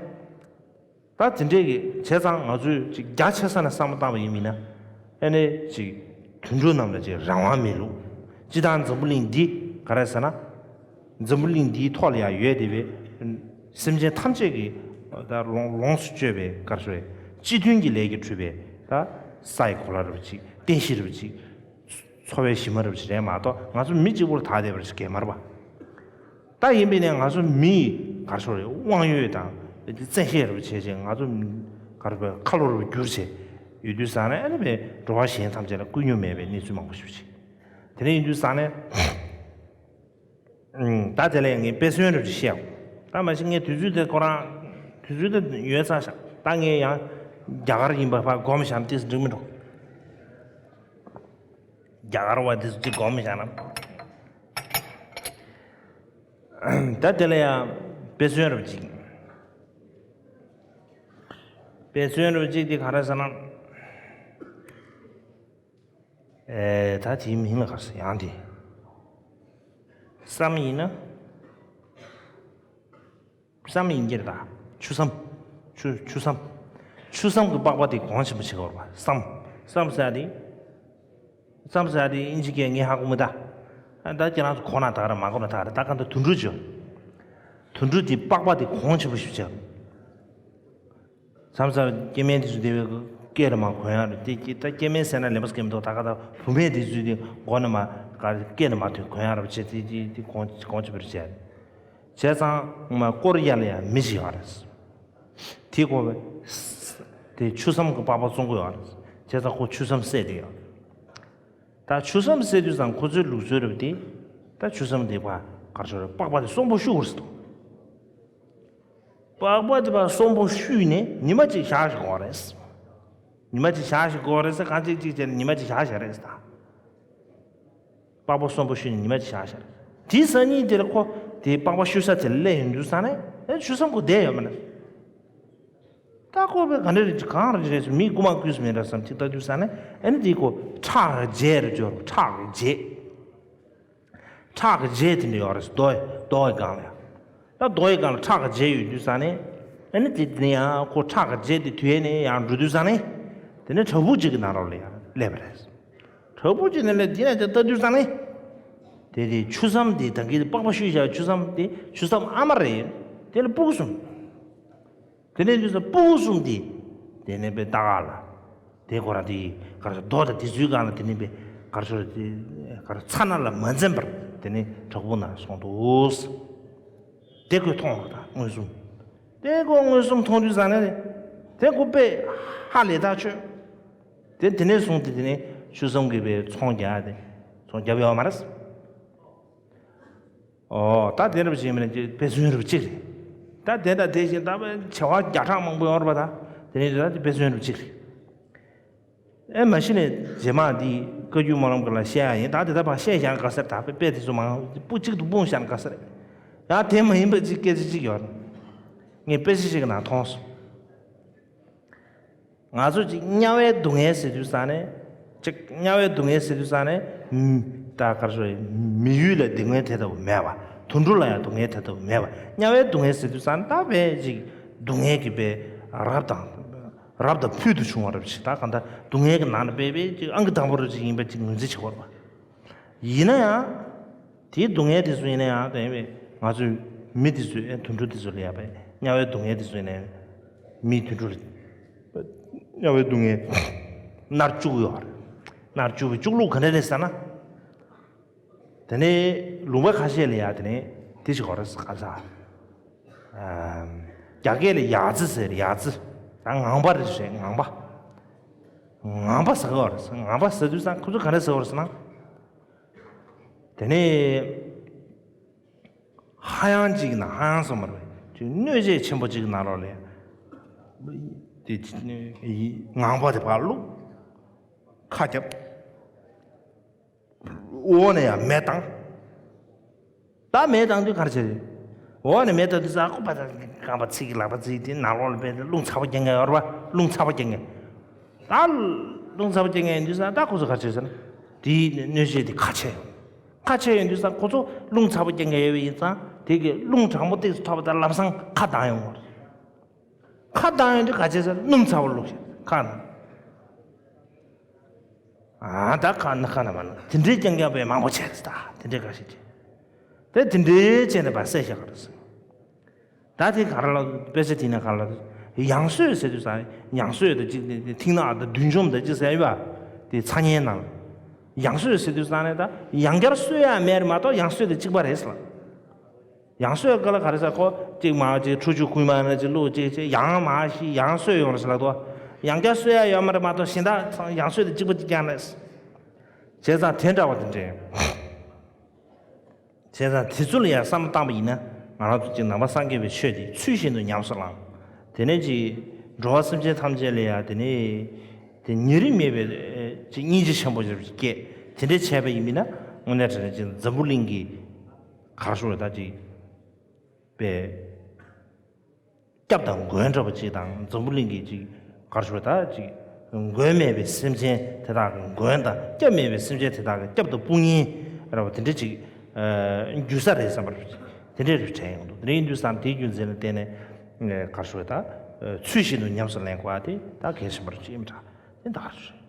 ད་དེ་འདྲས་ཀྱི་བྱས་ཙང་ང་ཚོས་ཅིག་རྒྱ་ཆེ་ས་ནས་བསམ་བློ་བཏང་བ་ཡིན་མིན་ན། ཨ་ནི་ཅིག་དུད་འགྲོ་རྣམས་ལ་ཅིག་རང་དབང་མེད་ལུགས། སྤྱི་བཏང་འཛམ་བུ་གླིང་འདི་ག་རེ་ཟེར་ན། འཛམ་བུ་གླིང་འདིའི་ཐོག་ལ་ཡང་ཡོད་བསྡད་པའི་སེམས་ཅན་ཐམས་ཅད་ཀྱི་ད་ལོངས་ལོངས་སུ་སྤྱོད་པའི་ག་རེ་ཟེར་སྤྱི་མཐུན་གྱི་ལས་ཀྱིས་གྲུབ་པའི་ད་ས་ཡི་གོ་ལ་རབ་ཅིག་རྟེན་གཞི་རབ་ཅིག་འཚོ་བའི་གཞི་མ་རབ་ཅིག་རེད་མ་གཏོགས་ང་ཚོ་མི་གཅིག་པུར་དག་བསྡད་པ་ཞིག་གས་མ་རེད་པ། ད་ཡིན་པས་ནས་ང་ཚོ་མི་ཡི་ག་རེ་ཟེར་དབང་ཡོད་དང་བཙན་ཤེད་རུ་བྱས་བྱས་ང་ཚོ་ག་ བར་པའི་ཁ་ལོ་རུ་བསྒྱུར་བྱས་ཡོད་དུས་ཙང་ནས། ཨ་ནི་བའི་འགྲོ་བ་གཞན་ཐམས་ཅད་ལ་ཀུན་སྙོམས་མེད་པའི་གནས་ཚུལ་མང་པོ་ཞིག་བྱས། དེ་ནས་ཡིན་དུས་ཙང་ནས། ཨུམ། ད་དེ་ལས་ངས་དཔེ་མཚོན་རབ་ཅིག་བཤད་ཡོང་། ད་མ་གཞི་ངས་དུས་ཚོད་དེ་ཁོ་རང་དུས་ཚོད་དེ་ཡོད་ཚར་ཤག་ད་ངས་ཡང་རྒྱ་གར་ཡིན་པ་ཕར་སྒོམ་བཞག་ན་ཏིས་འགྲིག་མི་འགྲོ། རྒྱ་གར་བ་དེ་ཚོ་ཅིག་སྒོམ་བཞག་ན། ད་དེ་ལ་ཡང་དཔེ་མཚོན་རབ་ཅིག་དཔེ་མཚོན་རབ་ཅིག་དེ་ག་རེ་ཟེར་ན། ཨེ། ད་དེའི་མིང་ལ་ག་རེ་ཟེར། ཡང་དེ། སྲམ་ཡིན་ན། སྲམ་ཡིན་གྱི་རེད་ད། ཆུ་སྲམ། ཆུ་ཆུ་སྲམ། ཆུ་སྲམ་གྱི་པགས་པ་དེ་གོང་ཆེན་པོ་བྱེད་དགོས་རེད་པ། སྲམ། སྲམ་ཟེར་ཡ་དེ། སྲམ་ཟེར་ཡ་དེ་དབྱིན་ཇི་སྐད་ངས་ཧ་གོ་མི་ད། ཨ། ད་ཁྱེད་རང་ཚོ་གོ་ན་ད་ག་རེད། མ་གོ་ན་ད་ག་རེད། ད་ག་འདྲ་དུད་འགྲོ་བྱོས། དུད་འགྲོ་དེ་པགས་པ་དེ་གོང་ཆེན་པོ་ཞིག་བྱས། མཚམས་མཚམས་སྐྱེ་དམན་དེ་ཚོ་སྡེ་བའི་སྐད་ལ་མ་གོ་ཡ་རེད་དེ། ད་སྐྱེ་དམན་ཟེར་ན་ལེན་པ་སྐད་མི་འདུག་ད་ག་ད་བུད་མེད་དེ་ཚོས་དེ་མགོ་ནས་མ་ག་སྐད་ལ་མ་ཐོན་གོ་ཡ་རེད་བྱས། དེ་དེ་དེ་གོང་གོང་ཆེན་པོ་རེད་བྱས། བྱས་ཙང་མ་ཀོ་རི་ཡ་ལ་ཡང་མི་ཞིག་ཡོད་རེད། དེ་ཁོ་བས་དེ་ཆུ་སྲམ་གྱི་པགས་པ་བཙོང་གི་ཡོད་རེད། བྱས་ཙང་ཁོ་ཆུ་སྲམ་བསད་དེ་ཡོད་རེད། ད་ཆུ་སྲམ་བསད་དུས་ཙང་ཁོ་ཚོའི་ལུགས་སྲོལ་རེད་པ། དེ་ད་ཆུ་སྲམ་དེ་པ་གར་ཤོར་རེད། པགས་པ་དེ་གསོན་པོ་བཤུ་དགོས་རེད་ཟེར་འདུག་པགས་པ་དེ་པ་གསོན་པོ་བཤུས་ནས་ཉི་མ་གཅིག་བཞག་ཞིག་དགོས་རེད། ཉི་མ་གཅིག་བཞག་ཞིག་དགོས་རེད་ཟེར། གང་གཅིག་གཅིག་བྱས་ནས་ཉི་མ་གཅིག་བཞག་བཞག་རེད་ཟེར་ད། པགས་པ་གསོན་པོ་བཤུས་ནས་ཉི་མ་གཅིག་བཞག་བཞག་རེད། དེའི་སང་ཉིན་དེར་ཁོ་དེའི་པགས་པ་བཤུས་ས་དེར་སླེབས་ཡོང་དུས་ཙང་ནས། ཨེ། ཆུ་སྲམ་ཁོ་བསྡད་ཡོད་མ་རེད། ད་ཁོ་བས་ག་འདྲ་རེད། གང་རེད་རེད་ཟེར། མི་རྐུ་མ་རྐུས་མེད་འདྲ་བསམ་གཅིག་ལྟ་དུས་ཙང་ནས། ཨ་ནི་དེ་ཁོ་ཁྲག་རྗེས་རེད་འབྱོར། ཁྲག་གི་རྗེས། ཁྲག་གི་རྗེས་དེ་འདྲ་ཡོད་རེད། རྡོ་རྡོ་ཡི་སྒང་ལ་ཡང་། ད་རྡོ་ཡི་སྒང་ལ་ཁྲག་གི་རྗེས་ཡོད་དུས་ཙང་ནས། ཨ་ནི་དེ་དེ་ནས་ཡང་ཁོ་ཁྲག་གི་རྗེས་དེ་དུས་ནས་ཡང་འགྲོ་དུས་ཙང་ནས། དེ་ནས་བྲག་ཕུག་ཅིག་གི་ནང་ལོགས་ལ་ཡང་སླེབས་པ་རེད། བྲག་ཕུག་ཅིག་ནང་ལ་དེ་ནས་དེ་ལྟ་དུས་ཙང་ནས། དེ་དེ་ཆུ་སྲམ་དེ་ད་གིན་པགས་པ་བཤུས་བཞག་ཆུ་སྲམ་དེ་ཆུ་སྲམ་ཨ་མ་རེད། དེ་ལ་སྤུ་གུ་གསུམ། དེ་ནས་དུས་སུ་སྤུ་གུ་གསུམ་དེ། དེ་ནས་པའི་ལྟ་ག་ལ། དེ་ཁོ་རང་དེ་གར་སོ་རྡོ་དང་དེ་ཚོའི་སྒང་ལ། དེ་ནས་པའི་གར་སོ་དེ་གར་ཚ་ན་ལ་མ་འཛེམ་པར་དེ་ནས་བྲག་ཕུག་ནང་སོང་འདུག་དེ་ཁོས་མཐོང་བ་དང་མངོན་སུམ། དེ་ཁོ་མངོན་སུམ་མཐོང་དུས་ཙང་ནས། དེ་ཁོ་དཔེ་ཧ་ལས་ཐག་ཆོད། དེ་དེ་ནས་བཟུང་སྟེ་དེ་ནས་ཆུ་སྲམ་གྱི་པའི་ཚོང་རྒྱག་དེ། ཚོང་རྒྱབ་ཡོད་མ་རེད། ཨོ། ད་དེ་རུ་བྱེད་མི་ནི་དཔེ་མཚོན་རུ་གཅིག་རེད། ད་དེ་དང་དེ་བཞིན་ད་བྱ་བ་བརྒྱ་ཕྲག་མང་པོ་ཡོང་རེད་པ། ད་དེ་ནི་ད་དེ་དཔེ་མཚོན་རུ་གཅིག་རེད། ཨེ། མ་གཞི་ནས་རྗེས་མ་འདི་བཀའ་བརྒྱུད་སྨོན་ལམ་གྱི་ལ་བཤད་ཡ་ཡིན། ད་དེ་ད་ཕར་བཤད་བཞག་ན་དགའ་ས་རེད། ད་དཔེ་དཔེ་དེ་ཚོ་མང་པོ་གཅིག་ཏུ་སྤུངས་བཞག་ན་དགའ་ས་རེད། ཡང་དེ་མ་ཡིན་པ་གཅིག་སྐད་ཆ་གཅིག་ཡོད་རེད། ངས་དཔེ་ཆ་ཞིག་གི་ནང་མཐོང་སོང་། ང་ཚོ་ཅིག་དམྱལ་བའི་སྡུག་བསྔལ་ཟེར་དུས་ཙང་ནས། ཅིག་དམྱལ་བའི་སྡུག་བསྔལ་ཟེར་དུས་ཙང་ནས། ད་ག་རེ་ཟེར། མི་ཡུལ་ལ་སྡུག་བསྔལ་དེ་ལྟ་བུ་མེད་པ། དུད་འགྲོ་ལ་ཡང་སྡུག་བསྔལ་དེ་ལྟ་བུ་མེད་པ། དམྱལ་བའི་སྡུག་བསྔལ་ཟེར་དུས་ཙང་ནས། ད་དཔེ་ཅིག་སྡུག་བསྔལ་གྱི་དཔེ་རབ་དང་། རབ་དང་ཕུལ་དུ་བྱུང་བ་རབ་ཅིག་ད་གང་ལྟར་སྡུག་བསྔལ་གྱི་ནང་ནས་དཔེ་དཔེ་ཅིག་ཨང་ཀི་དང་པོ་རབ་ཅིག་ཡིན་པ་ཅིག་ངོས་འཛིན་བྱེད་དགོས་རེད་པ། ཡིན་ན་ཡང་། དེའི་སྡུག་བསྔལ་དེ་ཚོ་ཡིན་ན་ཡང་། དེ་བས་ང་ཚོའི་མི་དེ་ཚོས། ཨེ། དུད་འགྲོ་དེ་ཚོ་ལ་ཡ་བས་དམྱལ་བའི་སྡུག་བསྔལ་དེ་ཚོ་ཡིན་ན་ཡང་། མི་དུད་འགྲོ་ལ། དམྱལ་བའི་སྡུག་བསྔལ་མནར་བཅུག་ཡོད་རེད། མནར་བཅུག་པའི་བཅུག་ལུགས་ག་འདྲ་རེད་ཟེར་ན། དེ་ནས་ལུང་པ་ཁ་ཤས་ལ་ཡ་དེ་ནས་དེ་ཞིག་གོ་རེད་ཟེར། ག་ས། ཨམ། རྒྱ་སྐད་ལ་ཡ་ཙི་ཟེར། ཡ་ཙི། ད་ངང་པ་རེད་ཟེར། ངང་པ། ངང་པ་ཟེར་གི་ཡོད་རེད། ངང་པ་ཟེར་དུས་ཙང་ཁོ་ཚོ་ག་འདྲ་ཟེར་གི་ཡོད་རེད་ཟེར་ན། དེ་ནས་ཧ་ཡང་ཅིག་ན། ཧ་ཡང་ཟེར་མ་རེད། ཅིག་སྣོད་ཆས་ཆེན་པོ་ཅིག་ནང་ལོགས་ལ་དེ་ངང་པ་དེ་ཕར་བླུགས། ཁ་བརྒྱབ། འོག་ནས་ཡང་མེ་བཏང་། ད་མེ་བཏང་དུས་ག་རེ་བྱེད་རེད། འོག་ནས་མེ་བཏང་དུས་ཙང་ཁོ་པ་ད་རྐང་པ་ཚིག་གི་ལག་པ་ཚིག་དེ་ནང་ལོགས་ལ་ཕེབས་ཏེ་རླུང་ཚ་པོ་རྒྱག་མཁན་ཡོད་རེད་པ། རླུང་ཚ་པོ་རྒྱག་མཁན། ད་རླུང་ཚ་པོ་རྒྱག་མཁན་ཡིན་དུས་ཙང་ད་ཁོ་ཚོ་ག་རེ་བྱེད་ཟེར་ན། དེའི་སྣོད་ཆས་དེ་ཁ་ཕྱེ་ཡོང་། ཁ་ཕྱེ་ཡོང་དུས་ཙང་ཁོ་ཚོ་རླུང་ཚ་པོ་རྒྱག་མཁན་ཡོད་པ་ཡིན་ཙང་། དེ་གི་རླུང་གྲང་མོ་ཏོག་ཙམ་ཐོབ་པ་དང་ལམ་སང་ཁ་གདངས་ཡོང་བ་རེད། ཁ་གདངས་ཡོང་དུས་ག་བྱེད་ཟེར། སྣུམ་ཚ་པོ་བླུགས་ཤིག་ཁ་ནང་། ཨ། ད་ཁ་ན་ཁ་ན་མ་ན་དེ་འདྲའི་རྐྱང་རྐྱང་པས་མང་པོ་བྱས་ཟེར། ད་དེ་འདྲའི་ག་ཞིག་བྱས། དེ་དེ་འདྲའི་བྱས་ནས་ཕར་བསད་བཞག་ག་རེད་ཟེར། ད་དེ་ག་རེ་ལ། དཔེ་ཆ་དེ་ནས་ག་རེ་ལ། ཡང་གསོས་ཟེར་དུས་ཙང་། ཡང་གསོས་དང་གཅིག་དེ་མཐིང་ནག་དང་བདུད་འཇོམས་དང་གཅིག་ཟེར་ཡོད་པ། དེ་ཚ་དམྱལ་ནང་། ཡང་གསོས་ཟེར་དུས་ཙང་ནས་ད་ཡང་བསྐྱར་གསོ་ཡ་མེད་རེད་མ་གཏོགས། ཡང་གསོས་དང་གཅིག་པ་རེད་ཟེར་ལ། ཡང་གསོས་ག་ལ་ག་རེ་ཟེར་ཁོ་གཅིག་མ་གཅིག་ཁྲུ་ཆུ་ཁུལ་མ་ན་གཅིག་བླུགས་གཅིག་གཅིག་ཡང་མ་ཤི་ཡང་གསོས་ཡོང་རེད་ཟེར་ལབ་དོ། ཡང་བསྐྱར་གསོས་ཡ་ཡོད་མ་རེད་མ་གཏོགས་གཞན་དག་ཚང་ཡང་གསོས་དེ་གཅིག་པ་གཅིག་རྐྱང་རེད། བྱས་ཙང་དེ་འདྲ་བ་དེ་འདྲས། བྱས་ཙང་དེ་ཚོ་ལ་ཡང་བསམ་བློ་བཏང་པ་ཡིན་ན་ང་རང་ཚོ་གཅིག་ནང་པ་སངས་རྒྱས་པའི་ཆོས་དེ་ཚུལ་བཞིན་དུ་ཉམས་སུ་བླང་། དེ་ནས་གཅིག་འགྲོ་བ་སེམས་ཅན་ཐམས་ཅད་ལ་ཡང་དེ་ནས་དེ་ཉེ་རིང་མེད་པའི་ཨེ་གཅིག་སྙིང་རྗེ་ཆེན་པོ་ཞིག་སྐྱེས། དེ་འདྲས་བྱས་པ་ཡིན་པས་ན་དངོས་གནས་དྲང་གནས་གཅིག་འཛམ་བུ་གླིང་གི་ག་རེ་ཞུ་དགོས་རེད་ད། གཅིག་པའི་སྐྱབས་དང་མགོན་འདྲ་པོ་གཅིག་དང་འཛམ་བུ་གླིང་གི་གཅིག་ག་རེ་ཞུ་དགོས་རེད་ད། གཅིག་མགོན་མེད་པའི་སེམས་ཅན་དེ་དག་གི་མགོན་དང་སྐྱབས་མེད་པའི་སེམས་ཅན་དེ་དག་གི་སྐྱབས་དང་དཔུང་གཉེན་ར་བ་དེ་འདྲ་ཅིག་ཨ་འགྱུར་ས་རེད་བསམ་པ་རེད། དེ་འདྲའི་རིགས་དྲན་ཡོང་འདུག་དེ་འདྲ་ཡིན་དུས་ཙང་དེའི་རྒྱུ་མཚན་ལ་བརྟེན་ནས་ཨ་ག་རེ་ཞུ་དགོས་རེད་ད། ཨ་ཚུལ་བཞིན་དུ་ཉམས་སུ་ལེན་དགོས་པ་དེ་ད་གལ་ཆེན་པོ་རེད་ཅེས་མི་དྲན་དེ་ད་ག་རེ་ཞུ།